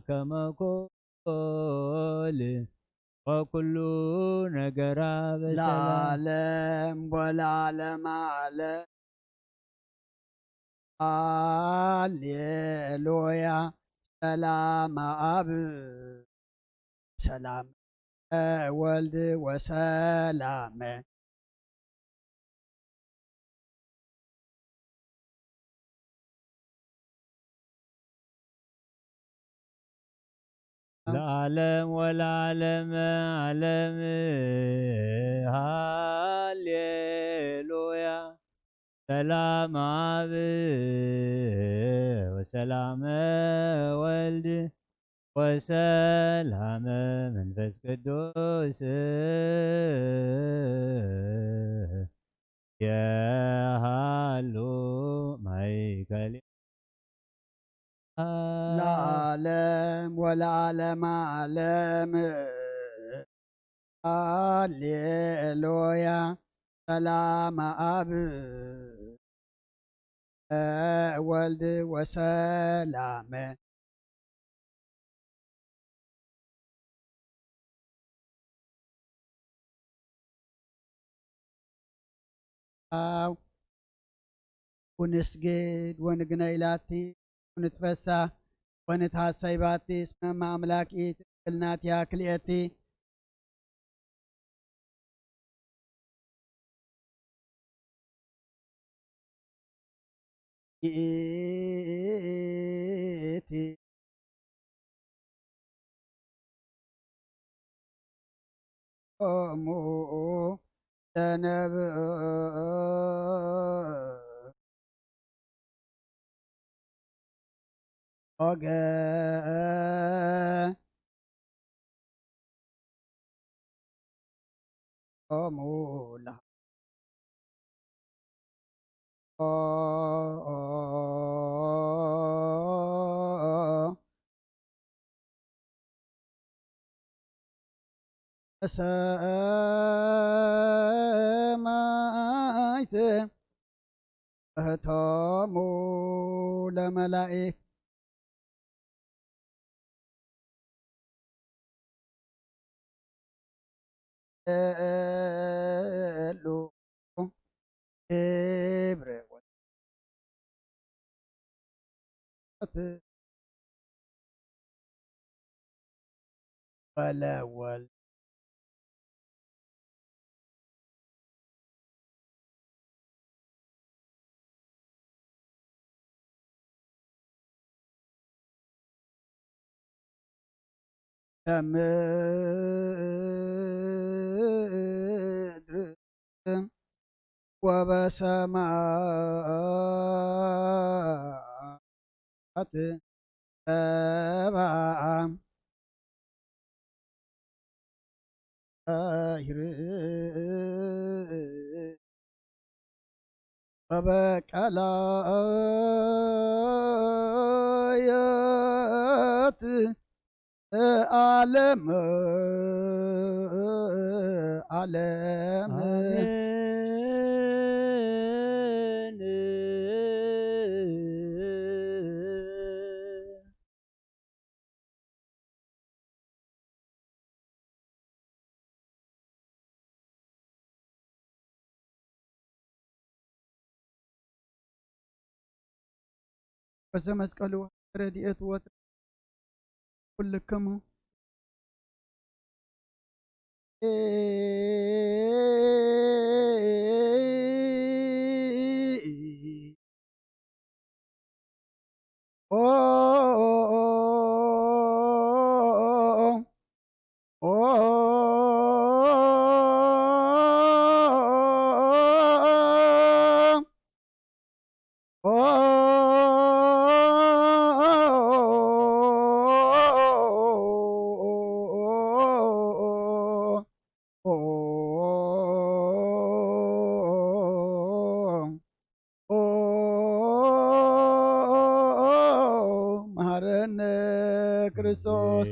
ከመኮል ወኩሉ ነገራ በሰላም ለዓለም ወለዓለም ዓለም። ሃሌሉያ። ሰላም ኣብ ሰላም ወልድ ወሰላም ለዓለም ወለዓለም ዓለም። ሃሌሉያ። ሰላም ኣብ ወሰላም ወልድ ወሰላም መንፈስ ቅዱስ የሃሉ ማይከል ለዓለም ወለዓለም ዓለም። ሃሌሉያ። ሰላም ኣብ ወልድ ወሰላም ኣው ወንስግድ ወንግነ ኢላቲ ወንትፈሳ ወንትሃሰይ ባቲ እስመ እመ አምላክ ኢትብል ናቲያ ክልኤቲ ይእቲ ኦሙ ለነብእ ኦገ ኦሙ ለሃ ሰማይት እህቶሙ ለመላእክት እሉ ክብር ወለወልድ በምድር ወበሰማያት ሰብአ ይርእ በበቀላ ዓለም ዓለም አሜን። በዘ መስቀሉ ረድኤት ወትር ኩልክሙ። መሃረነ ክርስቶስ።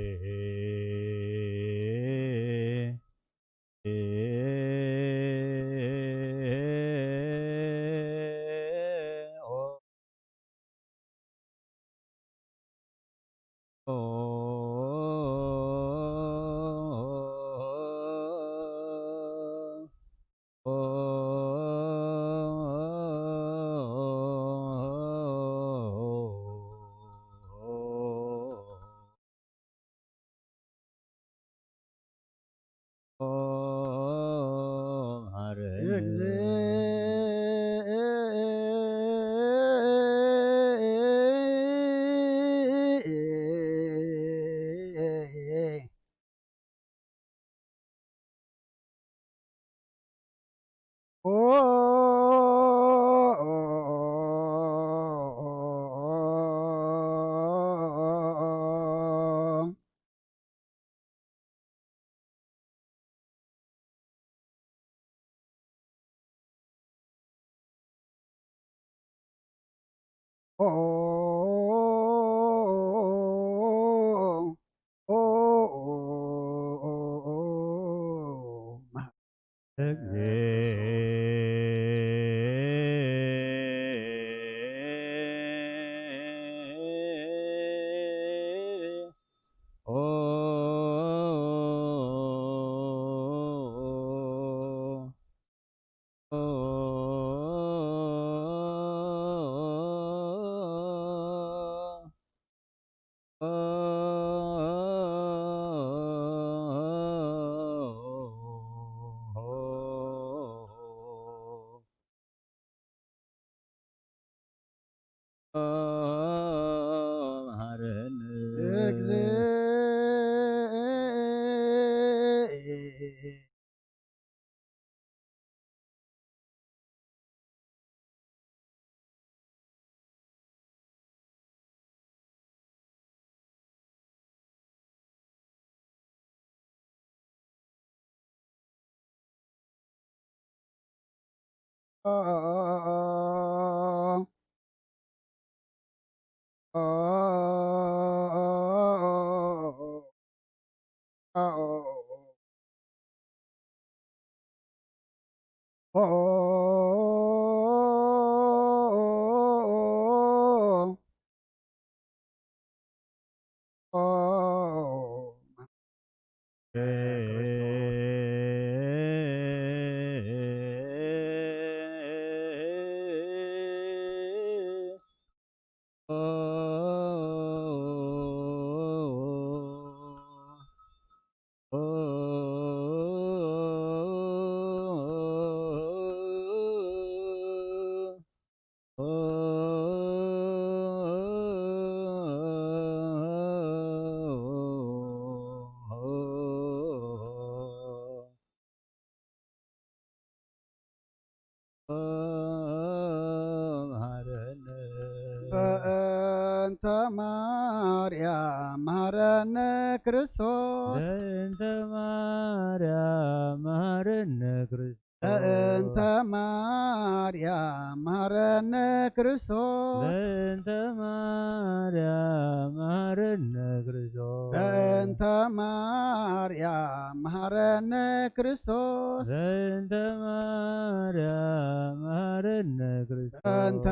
በእንተ ማርያም መሃረነ ክርስቶስ። በእንተ ማርያም መሃረነ ክርስቶስ። በእንተ ማርያም መሃረነ ክርስቶስ። በእንተ ማርያም መሃረነ ክርስቶስ። በእንተ ማርያም መሃረነ ክርስቶስ። በእንተ ማርያም መሃረነ ክርስቶስ። በእንተ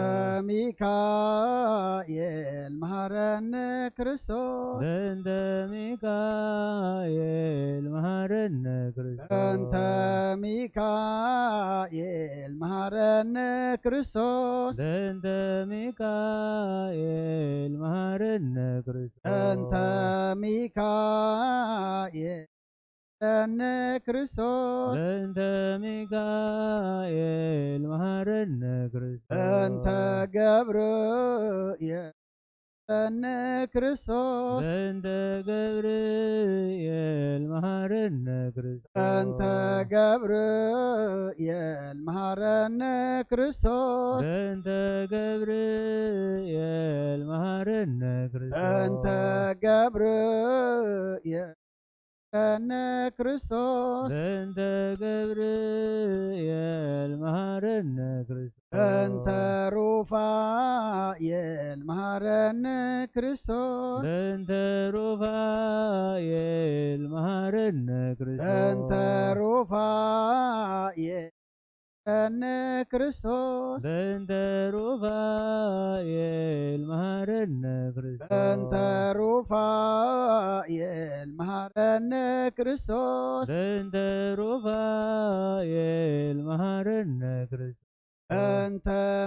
ሚካኤል መሃረነ ክርስቶስ። በእንተ ሚካኤል መሃረነ ክርስቶስ። በእንተ ሚካኤል መሃረነ ክርስቶስ። በእንተ ሚካኤል መሃረነ ክርስቶስ። በእንተ ሚካኤል መሃረነ ክርስቶስ። በእንተ ሚካኤል መሃረነ ክርስቶስ። በእንተ ገብርኤል መሃረነ ክርስቶስ። በእንተ ገብርኤል መሃረነ ክርስቶስ። በእንተ ገብርኤል መሃረነ ክርስቶስ። በእንተ ገብርኤል መሃረነ ክርስቶስ። በእንተ ገብርኤል መሃረነ ክርስቶስ። በእንተ ገብርኤል መሃረነ ክርስቶስ። በእንተ ሩፋኤል መሃረነ ክርስቶስ። በእንተ ሩፋኤል መሃረነ ክርስቶስ። በእንተ ሩፋኤል መሃረነ ክርስቶስ። በእንተ ሩፋኤል መሃረነ ክርስቶስ። በእንተ ሩፋኤል መሃረነ ክርስቶስ። በእንተ ሩፋኤል መሃረነ ክርስቶስ። በእንተ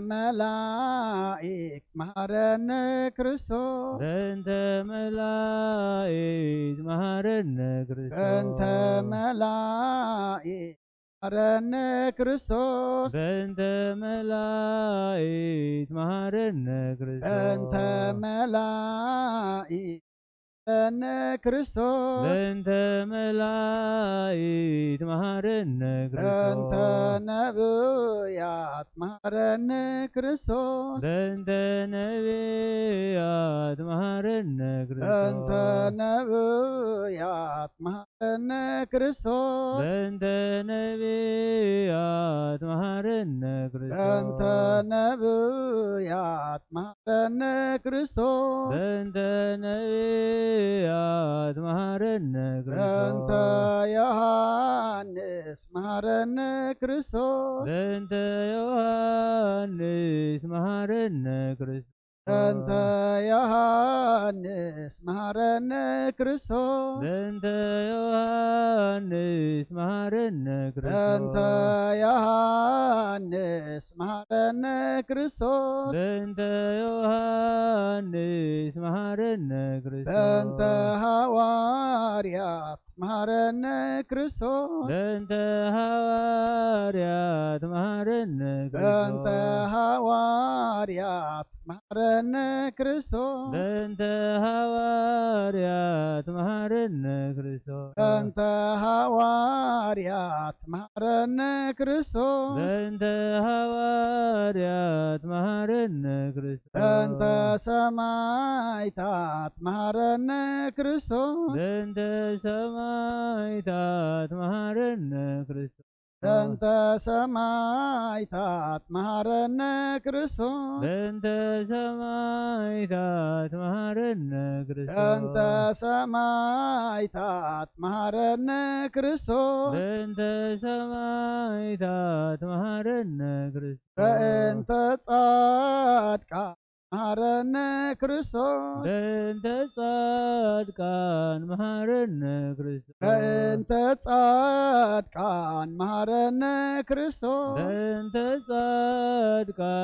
መላእክት መሃረነ ክርስቶስ። በእንተ መላእክት መሃረነ ክርስቶስ። በእንተ መላእክት መሃረነ ክርስቶስ። በእንተ መላእክት መሃረነ ክርስቶስ። በእንተ መላእክት መሃረነ ክርስቶስ። በእንተ መላእክት መሃረነ በእንተ ክርስቶስ። ነብያት መሃረነ ክርስቶስ። በእንተ ነብያት መሃረነ በእንተ ክርስቶስ። ነብያት መሃረነ ክርስቶስ። በእንተ ነብያት መሃረነ በእንተ ክርስቶስ። ነብያት መሃረነ ክርስቶስ። በእንተ ነብያት መሃረነ በእንተ ክርስቶስ። ዮሐንስ መሃረነ ክርስቶስ። በእንተ ዮሐንስ መሃረነ ክርስቶስ። በእንተ ዮሐንስ መሃረነ ክርስቶስ። በእንተ ዮሐንስ መሃረነ በእንተ ክርስቶስ። ዮሐንስ መሃረነ ክርስቶስ። በእንተ ዮሐንስ መሃረነ ክርስቶስ። በእንተ ሐዋርያት መሃረነ ክርስቶስ። በእንተ ሐዋርያት መሃረነ በእንተ ክርስቶስ። ሐዋርያት መሃረነ ክርስቶስ። በእንተ ሐዋርያት መሃረነ ክርስቶስ። በእንተ ሐዋርያት መሃረነ ክርስቶስ። በእንተ ሐዋርያት መሃረነ ክርስቶስ። በእንተ ሰማዕታት መሃረነ ክርስቶስ። በእንተ ሰማዕታት መሃረነ ክርስቶስ። በእንተ ሰማዕታት መሃረነ ክርስቶስ። በእንተ ሰማዕታት መሃረነ ክርስቶስ። በእንተ ሰማዕታት መሃረነ ክርስቶስ። በእንተ ሰማዕታት መሃረነ ክርስቶስ። በእንተ ጻድቃን መሃረነ ክርስቶስ። በእንተ ጻድቃን መሃረነ ክርስቶስ። በእንተ ጻድቃን መሃረነ ክርስቶስ። በእንተ ጻድቃን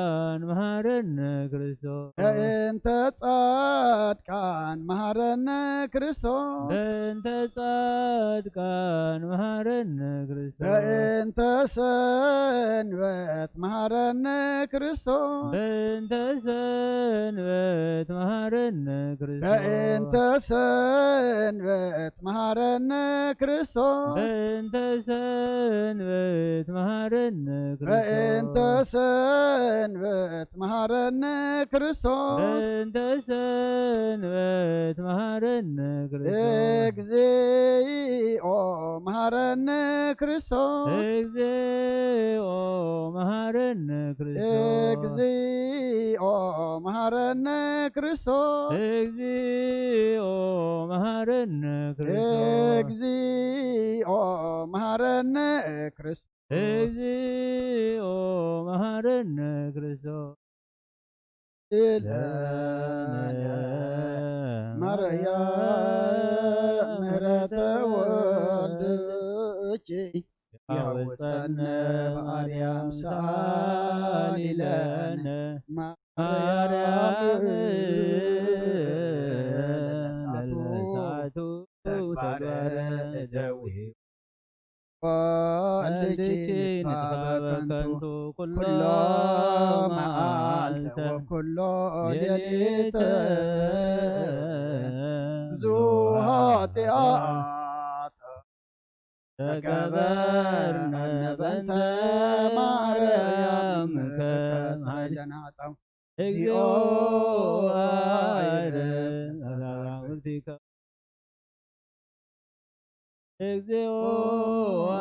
መሃረነ ክርስቶስ። በእንተ ጻድቃን መሃረነ ክርስቶስ። በእንተ ጻድቃን መሃረነ ክርስቶስ። በእንተ ሰንበት መሃረነ ክርስቶስ። በእንተ ሰንበት መሃረነ ክርስቶስ። በእንተ ሰንበት መሃረነ ክርስቶስ። በእንተ ሰንበት መሃረነ ክርስቶስ። በእንተ ሰንበት መሃረነ ክርስቶስ። በእንተ ሰንበት መሃረነ ክርስቶስ። እግዚኦ መሃረነ ክርስቶስ። እግዚኦ መሃረነ ክርስቶስ። እግዚኦ መሃረነ ክርስቶስ። እግዚኦ መሃረነ ክርስቶስ። እግዚኦ መሃረነ ክርስቶስ። እግዚኦ መሃረነ ክርስቶስ። ለነ ማርያም ምህረተ ወልድኪ የሐውፀነ ብኣርያም ሰኣሊለነ ማርያም ለለሳቱ ተግባረ ደዊ ወልድኪ ንጥበበ ከንቱ ኩሎ መዓልተ ወኩሎ ሌሊተ ብዙ ኃጢአት ተገበርነ በእንተ ማርያም ከማሊተ ኃጣው እግዚኦ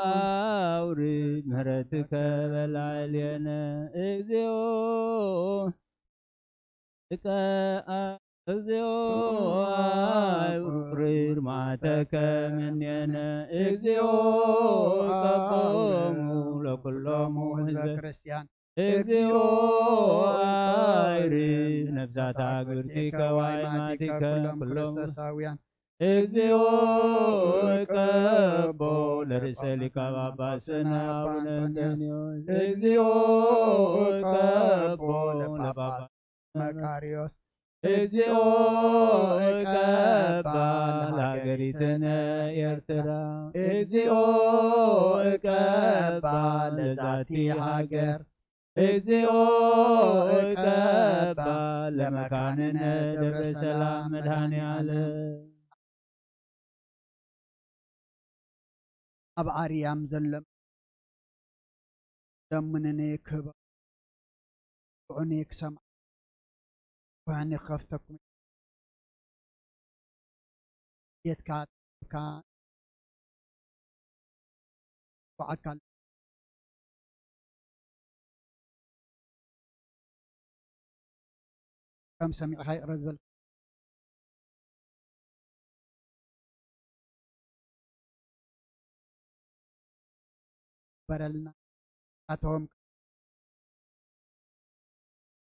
አውርድ ምሕረትከ በላዕሌነ እግዚኦ እቀ እግዚኦ አውርድ መዓተከ እምኔነ እግዚኦ እቀቦሙ ለኩሎሙ ህዝበ ክርስቲያን እግዚኦ አውርድ ነፍሳት አግብርቲከ ወአይማቲከ ኩሎም ክርስቶሳውያን እግዚኦ እቀቦ ለርእሰ ሊቀ ጳጳስነ አቡነ እንጦንዮስ እግዚኦ እቀቦ ለጳጳስ መቃርዮስ እግዚኦ እቀባ ለሃገሪትነ ኤርትራ እግዚኦ እቀባ ለዛቲ ሃገር እግዚኦ እቀባ ለመካንነ ደብረ ሰላም መድኃኔ ዓለም። ኣብ ኣርያም ዘሎ ለምንኔ ክህበ ብዑኔ ክሰምዓ ብዓይኒ ክኸፍተኩም ቤትካ ኣጥቢብካ ብዓካ ከም ሰሚዕኻ ይቕረ ዝበል በረልና ኣቶም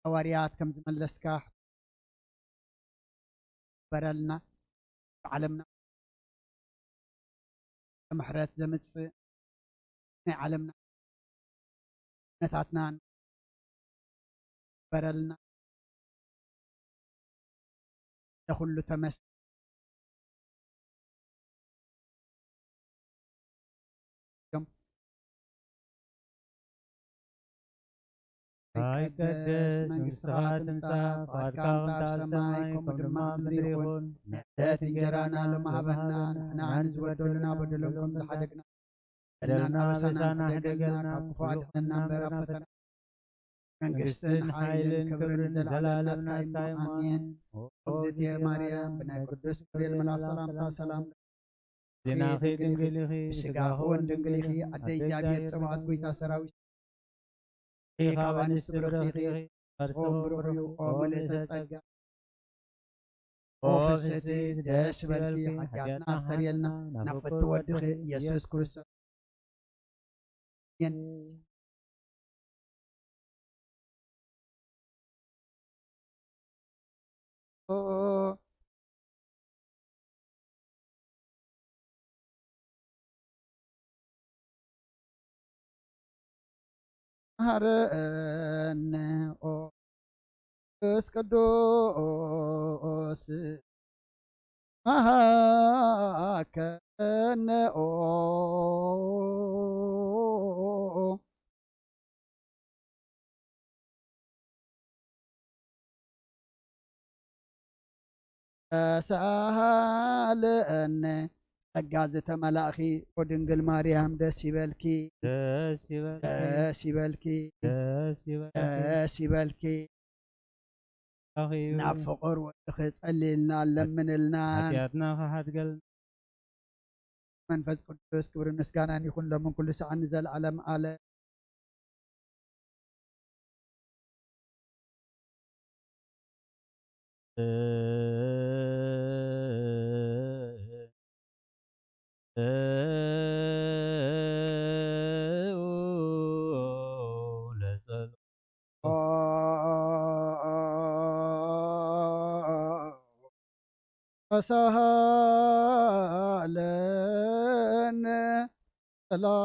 ሃዋርያት ከም ዝመለስካ በረልና ብዓለምና ምሕረት ዘምጽእ ናይ ዓለምና ነታትና በረልና ለኹሉ ተመስ ይቀደስ መንግሥትኻ ትምጻእ፣ ፍቓድካ ከምቲ ኣብ ሰማይ ከምኡ ድማ ኣብ ምድሪ ይኹን። ዕለት እንጀራና ሎሚ ሃበና፣ ንሕና ንዝበደሉና በደሎም ከም ዝሓደግና በደልና ኣበሳና ሕደገልና፣ ካብ ክፉእ ኣድሕነና እምበር ኣብ ፈተና መንግስትን ሓይልን ክብርን ንዘለዓለም ናትካ እዩ። ኣሜን። ኦ እግዝእትየ ማርያም፣ ብናይ ቅዱስ ገብርኤል መልኣክ ሰላምታ ሰላም ዜናኺ ድንግል ኢኺ፣ ስጋኺ እውን ድንግል ኢኺ። ኣደ እግዚኣብሔር ጸባኦት፣ ጎይታ ሰራዊት፣ ኢኺ ካብ ኣንስቲ ብርኽቲ ኢኺ፣ ከርስኺ እውን ብሩኽ እዩ። ኦ ምልእተ ጸጋ፣ ኦ ፍስሕቲ፣ ደስ ይበልኪ፣ ሓጢኣትና ኣስተሰርየልና፣ ናብ ፍትው ወድኺ ኢየሱስ ክርስቶስ። ኣሜን። ኦ መሐረነ ኦ መንፈስ ቅዱስ መሐከነ ኦ ተሳሃለነ ጸጋ ዝተመላእኺ ኦ ድንግል ማርያም ደስ ይበልኪ፣ ደስ ይበልኪ፣ ደስ ይበልኪ፣ ደስ ይበልኪ። ደስ ይበልኪ። ኣኺቡ ናብ ፍቕር ወድኺ ጸልልና ለምንልና። ሓጢኣትና ክሓድገልና። መንፈስ ቅዱስ ክብርን ምስጋናን ይኹን ሎምን ኩሉ ሰዓት ንዘለዓለም ኣለ። ተሳሃለነ ሰላም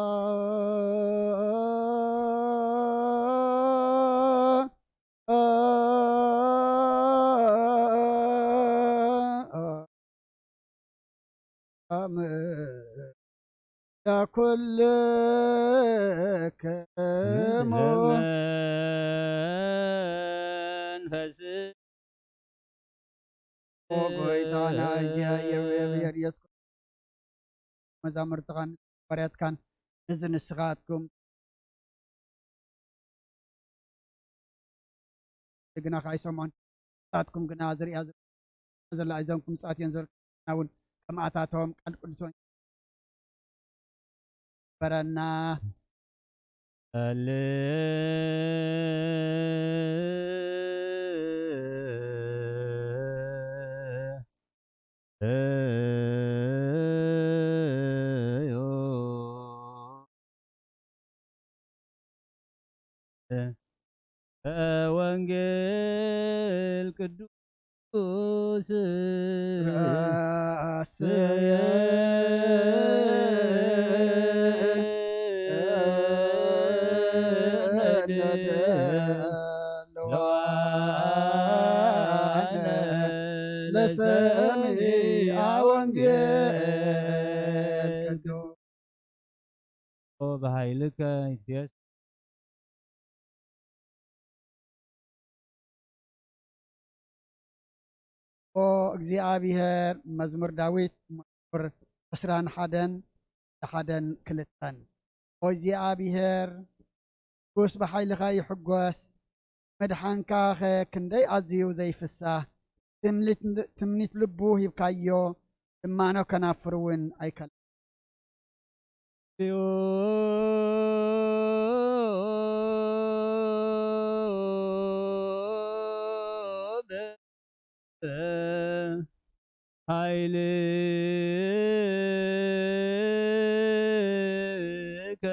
ለኩልክሙ። መንፈስ ኦ ጎይታና እግዚኣብሔር ኢየሱስ፣ መዛሙርትኻን ባርያትካን ነዚ ንስኻትኩም ግና ከይሰምዑን፣ ንሳትኩም ግና ዝርእያ ዘላ እዞም ክምጽኣት እየን ዘልኩና እውን ከማእታቶም ቃል ቅዱስ ወንጌል በረና። ወንጌል ቅዱስ ለሰሚዐ ወንጌል ቅዱስ በኃይልከ ይትቤስ። ኦ እግዚኣብሔር፣ መዝሙር ዳዊት መዝሙር ዕስራን ሓደን፣ ሓደን ክልተን። ኦ እግዚኣብሔር፣ ንጉስ ብሓይልኻ ይሕጎስ፣ ምድሓንካኸ ክንደይ ኣዝዩ ዘይፍሳህ! ትምኒት፣ ትምኒት ልቡ ሂብካዮ፣ ልማኖ ከናፍሩ እውን ኣይከልኣን። ኃይልከ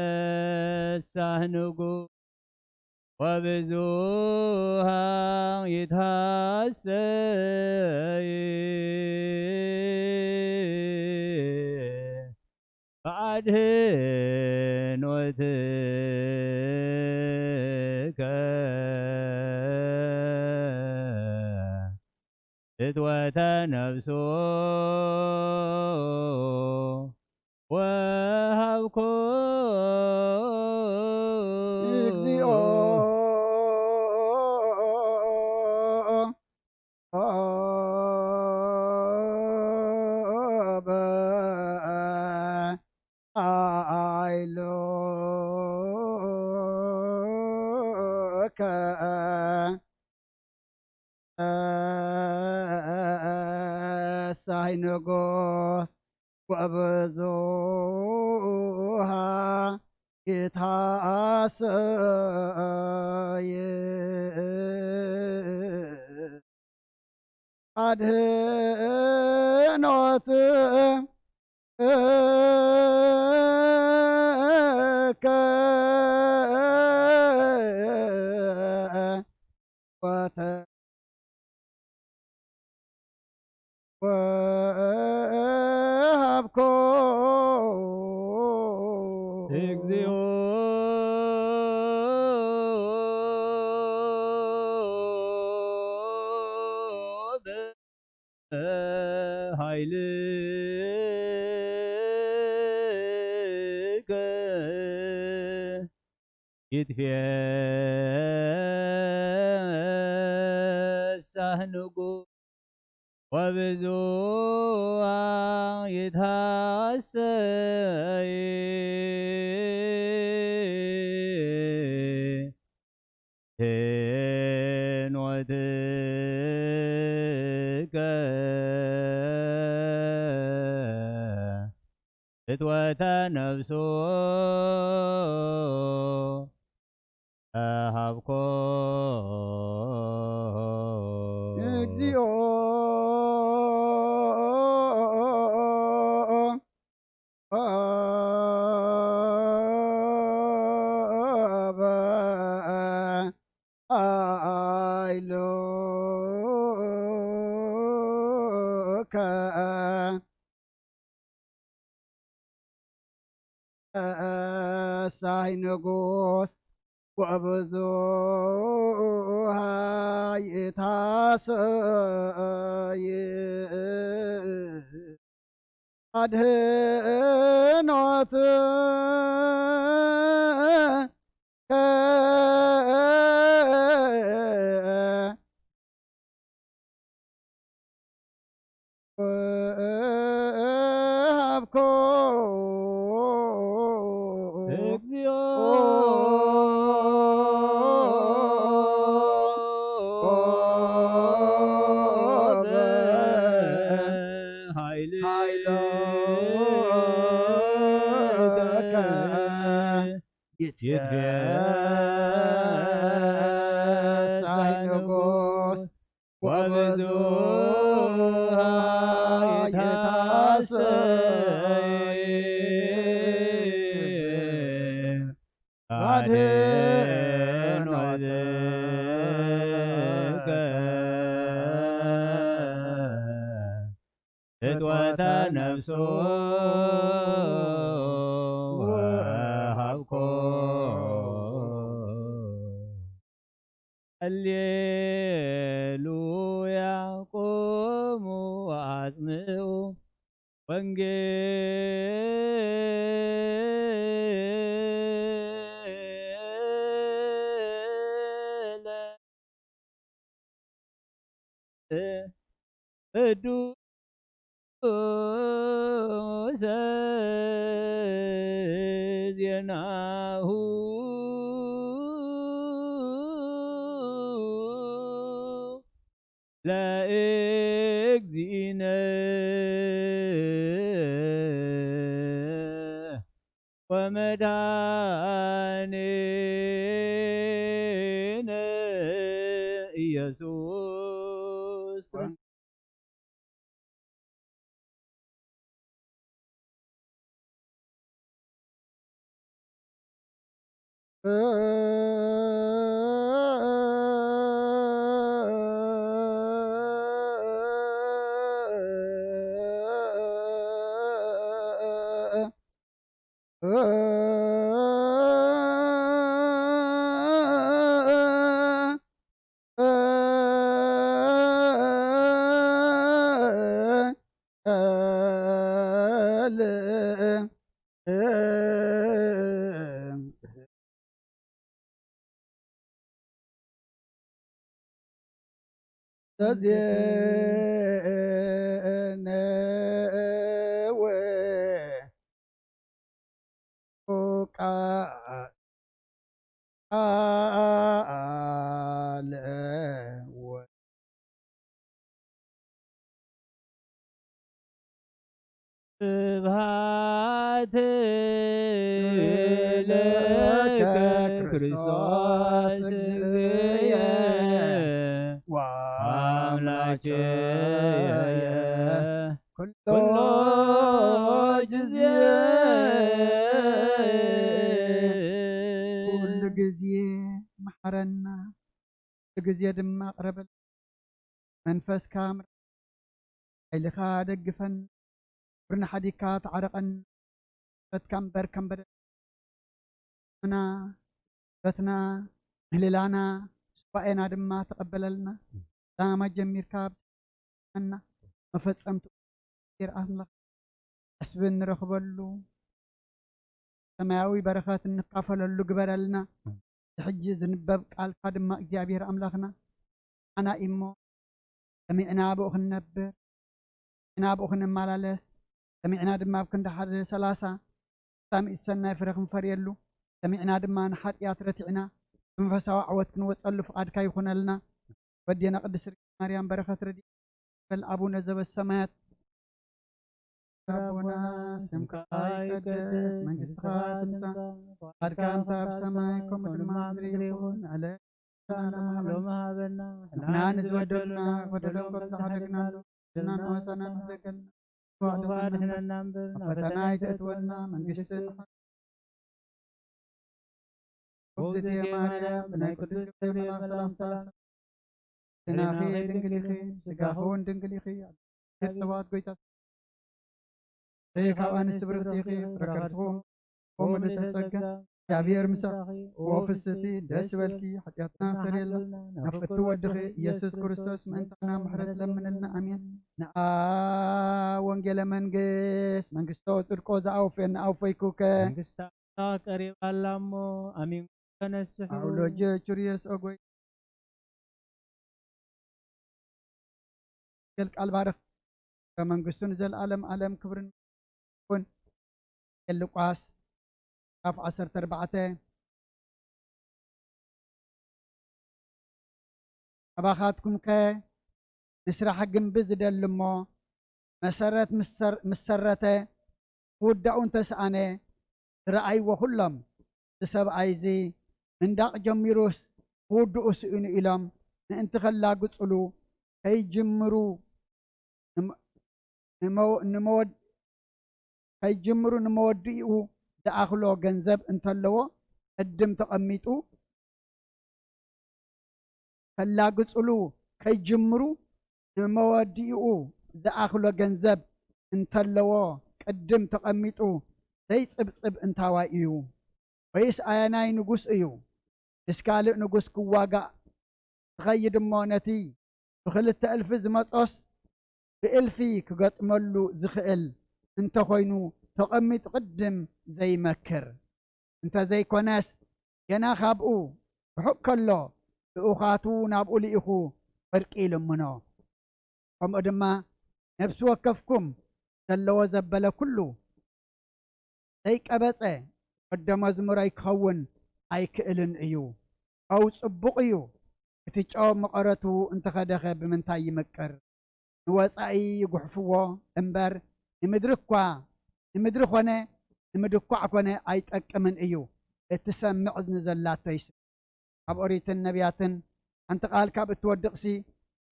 ይትፌሳህ ንጉሥ ወብዙሃን ይትሐሰይ በአድኅኖትከ ፍትወተ ነፍሱ ወሃብኮ እግዚኦ። በአይሎከ ሳይ ንጉስ ወብዙሃ ይትሐሰይ አድኅኖትከ ወተ ወሃብኮ እግዚኦ በኃይልከ ይትፌሳህ ንጉሥ ወብዙሃን ይትሐሰይ። ፍኖትከ ፍትወተ ነፍሱ ሃብኮ እግዚኦ። ከ-፣ ከሳይ ንጉስ ወብዙሃ ይታሰይ ኣድህኖት ወሃብኮ እግዚኦ ኃይል ኃይሎ ይትፌሳህ ንጉስ ወብዙ ይታሰይ አድኖ ዘከ ፍትወተ ነፍሱ ወሃብኮ። ሃሌሉያ ቁሙ ወአጽምዑ ወንጌለ ቅዱስ ዜናሁ ለእግዚእነ ወመድኃኒነ ኢየሱስ ክርስቶስ። ተዜነወ ቃ-፣ ቃለ ወ-፣ ስብሐት ለከ ለከ ክርስቶስ ክርስቶስ እግዚእየ እግዚእየ ወአምላኬየ። ኩሎ ኩሎ ጊዜ ጊዜ ኩሉ ጊዜ መሐረና፣ ኩሉ ጊዜ ድማ ቅረበልና። መንፈስካ ምርዓና፣ ሓይልኻ ደግፈና፣ ቁርና ሓዲግካ ተዓረቐና። ምሕረትካ እምበር ከም በደልና፣ በትና፣ ምህልላና፣ ሱባኤና ድማ ተቐበለልና። ላማ ጀሚርካ ኣብ እና መፈጸምቱ እግዚኣብሔር ኣምላኽ ዕስቢ እንረኽበሉ ሰማያዊ በረኸት እንካፈለሉ ግበረልና። እዚ ሕጂ ዝንበብ ቃልካ ድማ እግዚኣብሔር ኣምላኽና ንዓና እዩ እሞ፣ ሰሚዕና ብኡ ክንነብር፣ ሰሚዕና ብኡ ክንመላለስ፣ ሰሚዕና ድማ ኣብ ክንዲ ሓደ ሰላሳ ክሳብ ሚእቲ ሰናይ ፍረ ክንፈርየሉ፣ ሰሚዕና ድማ ንሓጢኣት ረቲዕና ብመንፈሳዊ ዓወት ክንወጸሉ ፍቓድካ ይኹነልና። ወዴና ቅድስት ድንግል ማርያም በረኸት ረድኤት በል ኣቡነ ዘበሰማያት። ኣቦና ስምካ ይቀደስ፣ መንግስትኻ ትምጻእ፣ ፍቓድካ እንተ ኣብ ሰማይ ከምኡ ድማ ኣብ ምድሪ ይኹን። ዕለትና ሎሚ ሃበና፣ ንሕና ንዝበደሉና በደሎም ከም ዝሓደግናሉ፣ በደልና ንወሰና ንዘገልና፣ ክፉእ ኣድሕነና እምበር፣ ናብ ፈተና ኣይተእትወና፣ መንግስትን ውእቱ ማርያም ብናይ ቅዱስ ገብርኤል መልኣክ ሰላምታ ሰላም ናኺ ድንግል ኢኺ፣ ስጋኺ እውን ድንግል ኢኺ። ቤተሰባት ጎይታ ሰይፍ ኣብ ኣንስቲ ብርክቲ ኢኺ፣ ፍረ ከርስኹም ከምኡ ምልእተ ጸጋ። እግዚኣብሔር ምሳኺ፣ ኦ ፍስቲ፣ ደስ ይበልኪ፣ ሓጢኣትና ኣስተሰርየልና፣ ናብ ፍቱ ወድኺ ኢየሱስ ክርስቶስ ምእንታና ምሕረት ለምንልና፣ ኣሜን። ንኣ ወንጌለ መንግስት፣ መንግስቶ ጽድቆ ዝኣውፍየና ኣውፈይኩከ። መንግስታ ቀሪባ ኣላ እሞ፣ ኣሚንኩም ተነስሑ። ኣውሎጀ ቹርየስ ኦጎይ። ወንጌል ቃል ባርኽ። ከመንግስቱ ንዘለኣለም ኣለም ክብርን ይኹን። ወንጌል ሉቃስ ምዕራፍ ዓሰርተ ኣርባዕተ። ካባኻትኩምከ ንስራሕ ግንቢ ዝደሊ እሞ፣ መሰረት ምስ ሰር-፣ ምስ ሰረተ፣ ምውዳኡ እንተሰኣነ፣ ዝረኣይዎ ኩሎም፣ "እዚ ሰብኣይ እዚ ምንዳቕ ጀሚሩስ ምውድኡ ስኢኑ" ኢሎም ምእንቲ ከላግጽሉ ከይጅምሩ ንመ-፣ ንመ-፣ ንመወድ-፣ ከይጅምሩ ንመወድኢኡ ዝኣኽሎ ገንዘብ እንተለዎ፣ ቅድም ተቐሚጡ ከላግጽሉ ከይጅምሩ ንመወድኢኡ ዝኣኽሎ ገንዘብ እንተለዎ፣ ቅድም ተቐሚጡ ዘይጽብጽብ እንታዋይ እዩ? ወይስ ኣየናይ ንጉስ እዩ ምስ ካልእ ንጉስ ክዋጋእ ዝኸይድ እሞ፣ ነቲ ብኽልተ እልፊ ዝመጾስ ብእልፊ ክገጥመሉ ዝኽእል እንተኾይኑ፣ ተቐሚጡ ቅድም ዘይመክር? እንተዘይኮነስ፣ ገና ካብኡ ርሑቕ ከሎ፣ ልኡኻቱ ናብኡ ልኢኹ ዕርቂ ይልምኖ። ከምኡ ድማ፣ ነፍሲ ወከፍኩም ዘለዎ ዘበለ ኩሉ ዘይቀበጸ ወደ መዝሙረይ ክኸውን ኣይክእልን እዩ። ጨው ጽቡቕ እዩ፣ እቲ ጨው መቐረቱ እንተኸደኸ ብምንታይ ይምቅር? ንወጻኢ ይጉሕፍዎ እምበር፣ ንምድሪ እኳ፣ ንምድሪ ኾነ ንምድኳዕ ኮነ ኣይጠቅምን እዩ። እትሰምዕ እዝኒ ዘላቶ ይስምዕ። ኣብ ኦሪትን ነቢያትን ሓንቲ ቃል ካብ እትወድቕሲ፣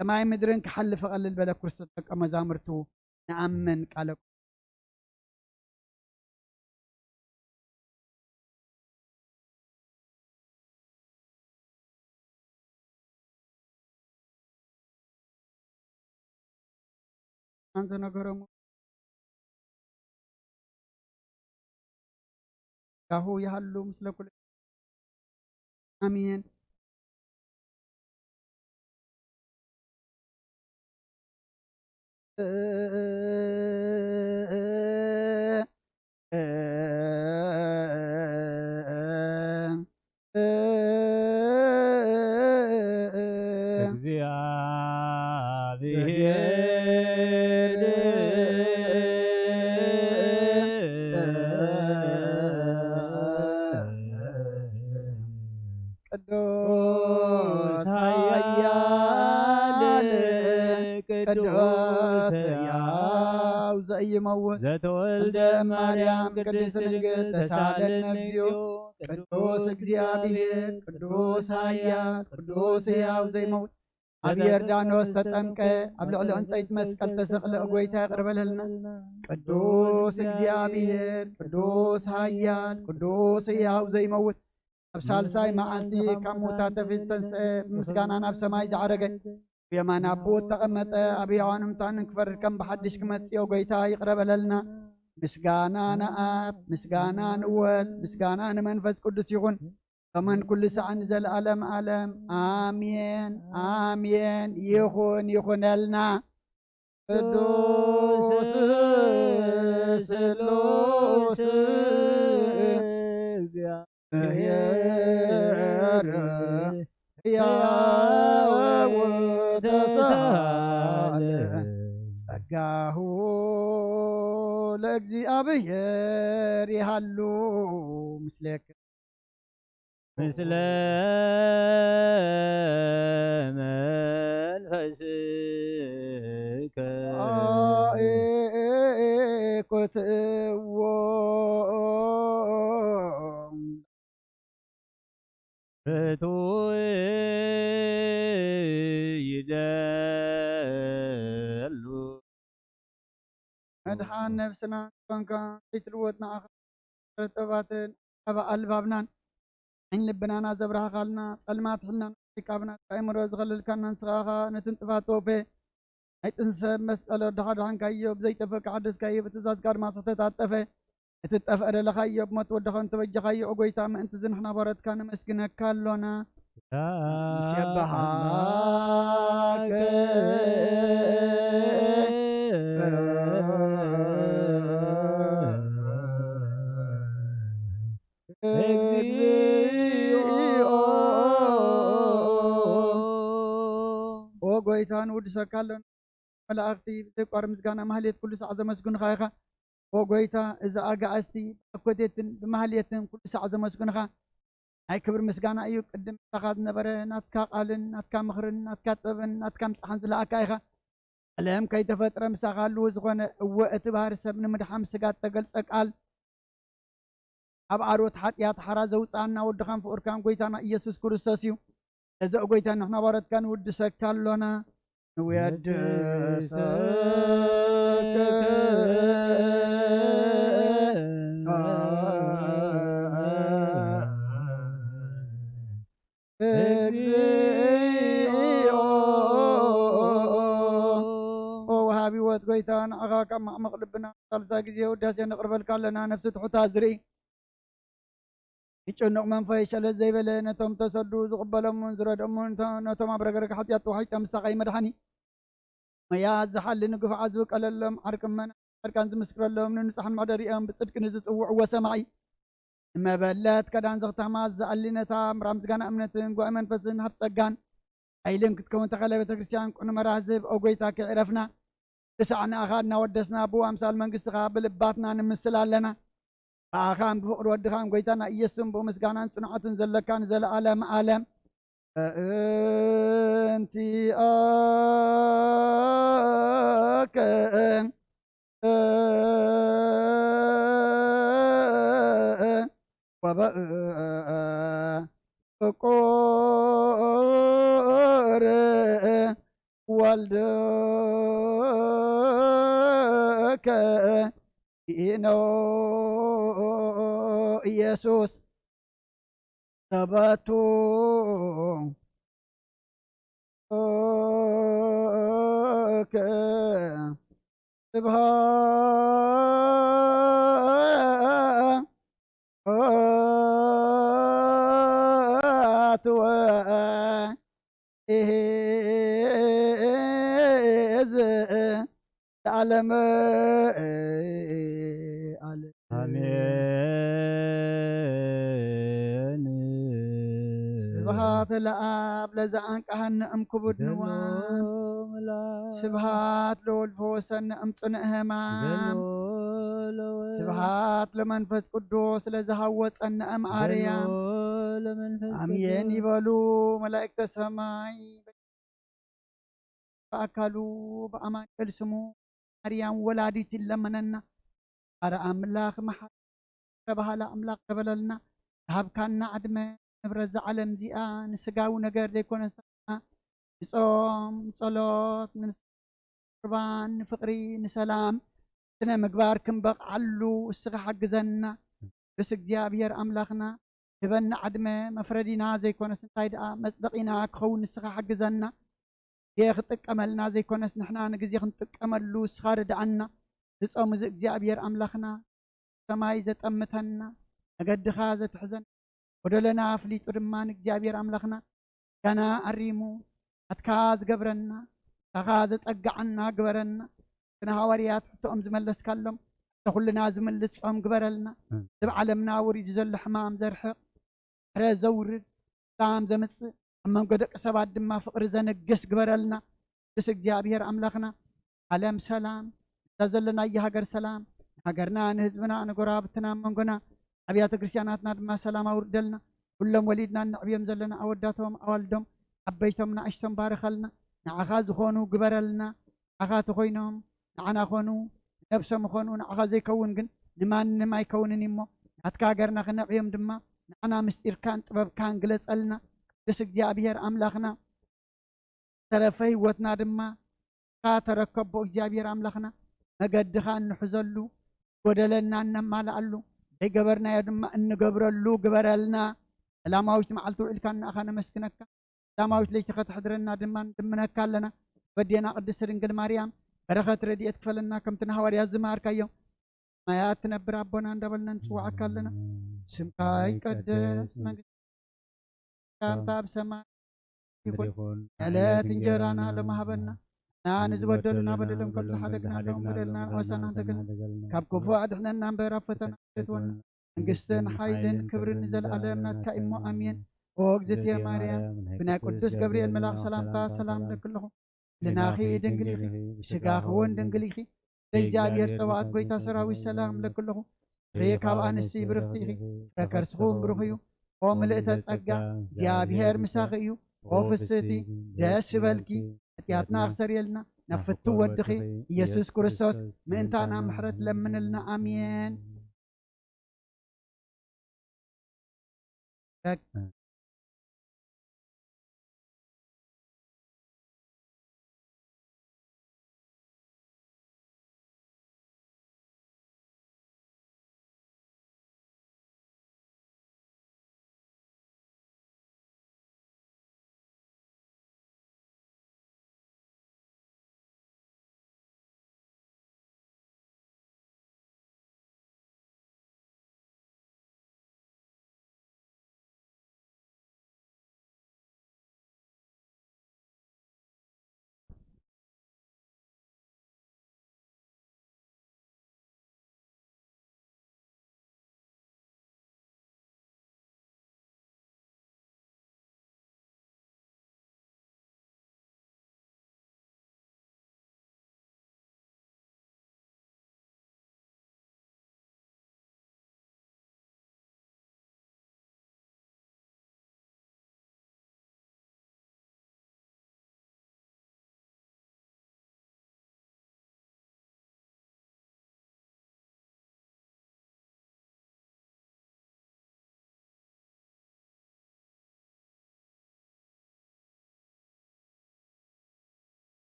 ሰማይ ምድርን ክሓልፍ እቐልል በለ። ክርስቶስ ደቀ መዛሙርቱ ንኣምን ቃለ ኣንተ ነገሮም ያሁ ይሃሉ ምስለ ኩሉ። ኣሜን። እግዚአብሔር ቅዱስ ኃያል ቅዱስ ሕያው ዘኢይመውት ዘተወልደ ማርያም ቅድስት ድንግል ተሳለን እግዚኦ። ቅዱስ እግዚኣብሔር ቅዱስ ኃያል ቅዱስ ሕያው ዘይመውት ኣብ ዮርዳኖስ ተጠምቀ፣ ኣብ ልዕሊ ዕንጸይቲ መስቀል ተሰቕለ፣ ጎይታ ይቕር በለልና። ቅዱስ እግዚኣብሔር ቅዱስ ኃያል ቅዱስ ሕያው ዘይመውት ኣብ ሳልሳይ መዓልቲ ካብ ሙታ ተፊት ተንስአ፣ ብምስጋና ናብ ሰማይ ዝዓረገ፣ ብየማን ኣቦኡ እተቐመጠ፣ ኣብ ሕያዋን ሙታንን ክፈርድ ከም ብሓድሽ ክመጽእ እዩ። ጎይታ ይቕረ በለልና። ምስጋና ንኣብ፣ ምስጋና ንወልድ፣ ምስጋና ንመንፈስ ቅዱስ ይኹን። ከመን ኩሉ ሳዕ ንዘለኣለም ኣለም። ኣሜን፣ ኣሜን። ይኹን፣ ይኹነልና። ቅዱስ ስሉስ እግዚአብሔር ሕያው ተሳለ ጸጋሁ ለእግዚኣብሔር ይሃሉ ምስሌክ። ምስለ መንፈስከ ኮትዎ ርቱዕ ይደሉ። መድሓን ነብስና ዝኾንካ ዘይትልወጥ ንዓኻ ጥበባትን ኣብ ኣልባብናን ዓይን ልብናና ዘብራህኻልና፣ ጸልማት ሕልና ካብ ናጽ ኣእምሮ ዝኸለልካና ንስኻ ኢኻ። ነቲ ንጥፋት ተወፌ ናይ ጥንሰ መስቀል ወድኻ ድሓንካዮ፣ ብዘይጠፍእ ከሓደስካዮ፣ ብትእዛዝካ ድማ ዝተታጠፈ እቲ ትጠፍእ ደለኻዮ፣ ብሞት ወድኻ እንተበጀኻዮ፣ ኦ ጎይታ፣ ምእንቲ እዚ ንሕና ባሮትካ ነመስግነካ ኣሎና። ንሴብሓከ። እግዚኦ። ኦ ጎይታ፣ ንውድሰካ ኣሎና። መላእኽቲ ብዘይቋር ምስጋና ማህሌት ኩሉ ሳዕ ዘመስግኑኻ ኢኻ። ኦ ጎይታ፣ እዚ ኣጋእዝቲ ብኣኮቴትን ብማህሌትን ኩሉ ሳዕ ዘመስግኑኻ። ናይ ክብሪ ምስጋና እዩ። ቅድም ምሳኻ ዝነበረ ናትካ ቃልን ናትካ ምኽርን ናትካ ጥበብን ናትካ ምጽሓን ዝለኣካ ኢኻ። ዓለም ከይተፈጥረ ምሳኻ ህልው ዝኾነ፣ እወ፣ እቲ ባህሪ ሰብ ንምድሓን ስጋ እተገልጸ ቃል፣ ኣብ ኣርወት ሓጢኣት ሓራ ዘውጽኣና ወድኻን ፍቑርካን ጎይታና ኢየሱስ ክርስቶስ እዩ። እዚ ጎይታ ንሕና ባሮትካ ንውድሰካ ኣሎና። ንውድሰከ። እግዚኦ። ኦ ወሃቢ ህይወት ጎይታ፣ ንዓኻ ካብ ማዕሙቕ ልብና ሳልሳ ግዜ ውዳሴ ነቕርበልካ ኣለና። ነፍሲ ትሑታ ዝርኢ፣ ንጭኑቕ መንፈስ ሸለል ዘይበለ፣ ነቶም ተሰዱ ዝቕበሎምን ዝረድኦምን፣ ነቶም ኣብ ረግረግ ሓጢኣት ተዋሒጦም ዝሳቐዩ መድሓኒ፣ መያዝ ዝሓሊ ንግፉዓት ዝውቀለሎም፣ ዓርቂ እመና ጻድቃን ዝምስክረሎም፣ ንንጹሓን መሕደሪኦም ብጽድቂ ንዝጽውዕዎ ሰማዒ፣ ንመበለት ከዳን ዘኽታማ ዝኣሊ፣ ነታ ምራ ምስጋና እምነትን ጉባኤ መንፈስን ሃብ ጸጋን ሓይልን ክትከውን ተኸለ ቤተ ክርስቲያን ቅኑ መራህ ዝህብ፣ ኦ ጎይታ፣ ከይዕረፍና ክሳዕ ንኣኻ እናወደስና ብኡ ኣምሳል መንግስትኻ ብልባትና ንምስል ኣለና። ብኣኻን ብፍቕሪ ወድኻን ጎይታና ኢየሱስን ብኡ ምስጋናን ጽንዓትን ዘለካ ንዘለኣለም ኣለም። በእንቲኣከ ወበእንተ ፍቁር ወልድከ ኢኖ ኢየሱስ ሰበቱ ስብሐት ወኢሕዝ ለዓለመ ዓለም። ኣሜን። ስብሐት ለኣብ ለዘአንቀሐነ እምክቡድ ንዋም። ስብሐት ለወልድ ፈወሰነ እምጽኑዕ ሕማም። ስብሐት ለመንፈስ ቅዱስ ለዘሃወጸነ እምኣርያም። ኣሜን ይበሉ መላእክተ ሰማይ። ብኣካሉ ብኣማኑኤል ስሙ ማርያም ወላዲት ይለመነና። ኣረ ኣምላኽ መሓሪ፣ ኣረ በሃላ ኣምላኽ ተበለልና። ዝሃብካና ዕድመ፣ ንብረት እዛ ዓለም እዚኣ ንስጋዊ ነገር ዘይኮነ ንጾም፣ ንጸሎት፣ ንንስሓ ቁርባን፣ ንፍቕሪ፣ ንሰላም፣ ስነ ምግባር ክንበቕዓሉ እስኻ ሓግዘና። ቅዱስ እግዚኣብሔር ኣምላኽና፣ ህበና ዕድመ፣ መፍረዲና ዘይኮነስ እንታይ ደኣ መጽደቒና ክኸውን ንስኻ ሓግዘና። ግዜ ክጥቀመልና ዘይኮነስ ንሕና ንግዜ ክንጥቀመሉ እስኻ ርድኣና። እዚ ጾም እዚ እግዚኣብሔር ኣምላኽና ሰማይ ዘጠምተና፣ መገድኻ ዘትሕዘና፣ ጎደለና ኣፍሊጡ ድማ ንእግዚኣብሔር ኣምላኽና ጋና ኣሪሙ ናትካ ዝገብረና፣ ናትካ ዘጸግዓና ግበረና። እቲ ንሃዋርያት ሕቶኦም ዝመለስካሎም፣ ንኩልና ዝምልስ ጾም ግበረልና። እም። እዚ ኣብ ዓለምና ወሪዱ ዘሎ ሕማም ዘርሕቕ፣ ምሕረት ዘውርድ፣ ሰላም ዘምጽእ፣ ኣብ መንጎ ደቂ ሰባት ድማ ፍቕሪ ዘንግስ ግበረልና። ቅዱስ እግዚኣብሔር ኣምላኽና፣ ዓለም ሰላም፣ እዛ ዘለናያ ሃገር ሰላም፣ ንሃገርና፣ ንህዝብና፣ ንጎረባብትና፣ ኣብ መንጎና፣ ኣብያተ ክርስቲያናትና ድማ ሰላም ኣውርደልና። ኩሎም ወሊድና እነዕብዮም ዘለና ኣወዳቶም፣ ኣዋልዶም፣ ዓበይቶም፣ ንኣሽቶም ባርኸልና። ንዓኻ ዝኾኑ ግበረልና። ንዓኻ ተኾይኖም ንዓና ኾኑ፣ ንነብሶም ኾኑ፣ ንዓኻ ዘይከውን ግን ንማንም ኣይከውንን እዩ እሞ፣ ናትካ ሃገርና ክነዕብዮም ድማ ንዓና ምስጢርካን ጥበብካን ግለጸልና። ቅዱስ እግዚኣብሔር ኣምላኽና፣ ዝተረፈ ህይወትና ድማ ንስኻ ተረከቦ። እግዚኣብሔር ኣምላኽና፣ መገድኻ እንሕዘሉ፣ ጎደለና እነማልኣሉ፣ ዘይገበርናዮ ድማ እንገብረሉ ግበረልና። ሰላማዊት መዓልቲ ውዒልካ ንኣኻ ነመስግነካ። ሰላማዊት ለይቲ ከተሕድረና ድማ ንልምነካ ኣለና። በዴና ቅድስት ድንግል ማርያም በረኸት ረድኤት ክፈለና፣ ከምቲ ንሃዋርያት ዝመሃርካዮ። ሰማያት ትነብር ኣቦና እንዳበልና ንጽውዓካ ኣለና። ስምካ ይቀደስ፣ መንግስቲ ከምታ ኣብ ሰማይ ይኹን። ዕለት እንጀራና ሎሚ ሃበና። እና ንዝበደሉና በደሎም ከም ዝሓደግና፣ በደልና ወሰና ተገል። ካብ ክፉ ኣድሕነና እምበር ኣብ ፈተና ኣይተእትወና። መንግስትን ሓይልን ክብርን ንዘለኣለም ናትካ እሞ ኣሜን። ኦ እግዝእትየ ማርያም፣ ብናይ ቅዱስ ገብርኤል መልኣኽ ሰላምታ ሰላም እብለኪ ኣለኹ። ልናኺ ድንግል ኢኺ፣ ስጋኺ እውን ድንግል ኢኺ። ለእግዚኣብሔር ጸባኦት ጎይታ ሰራዊት ሰላም እብለኪ ኣለኹ። ፍሬ ካብ ኣንስቲ ብርኽቲ ኢኺ፣ ፍረ ከርስኺ እውን ብሩኽ እዩ። ኦ ምልእተ ጸጋ፣ እግዚኣብሔር ምሳኺ እዩ። ኦ ፍስህቲ፣ ደስ ይበልኪ። ኃጢኣትና ክሰርየልና ናብ ፍቱ ወድኺ ኢየሱስ ክርስቶስ ምእንታና ምሕረት ለምንልና። ኣሜን።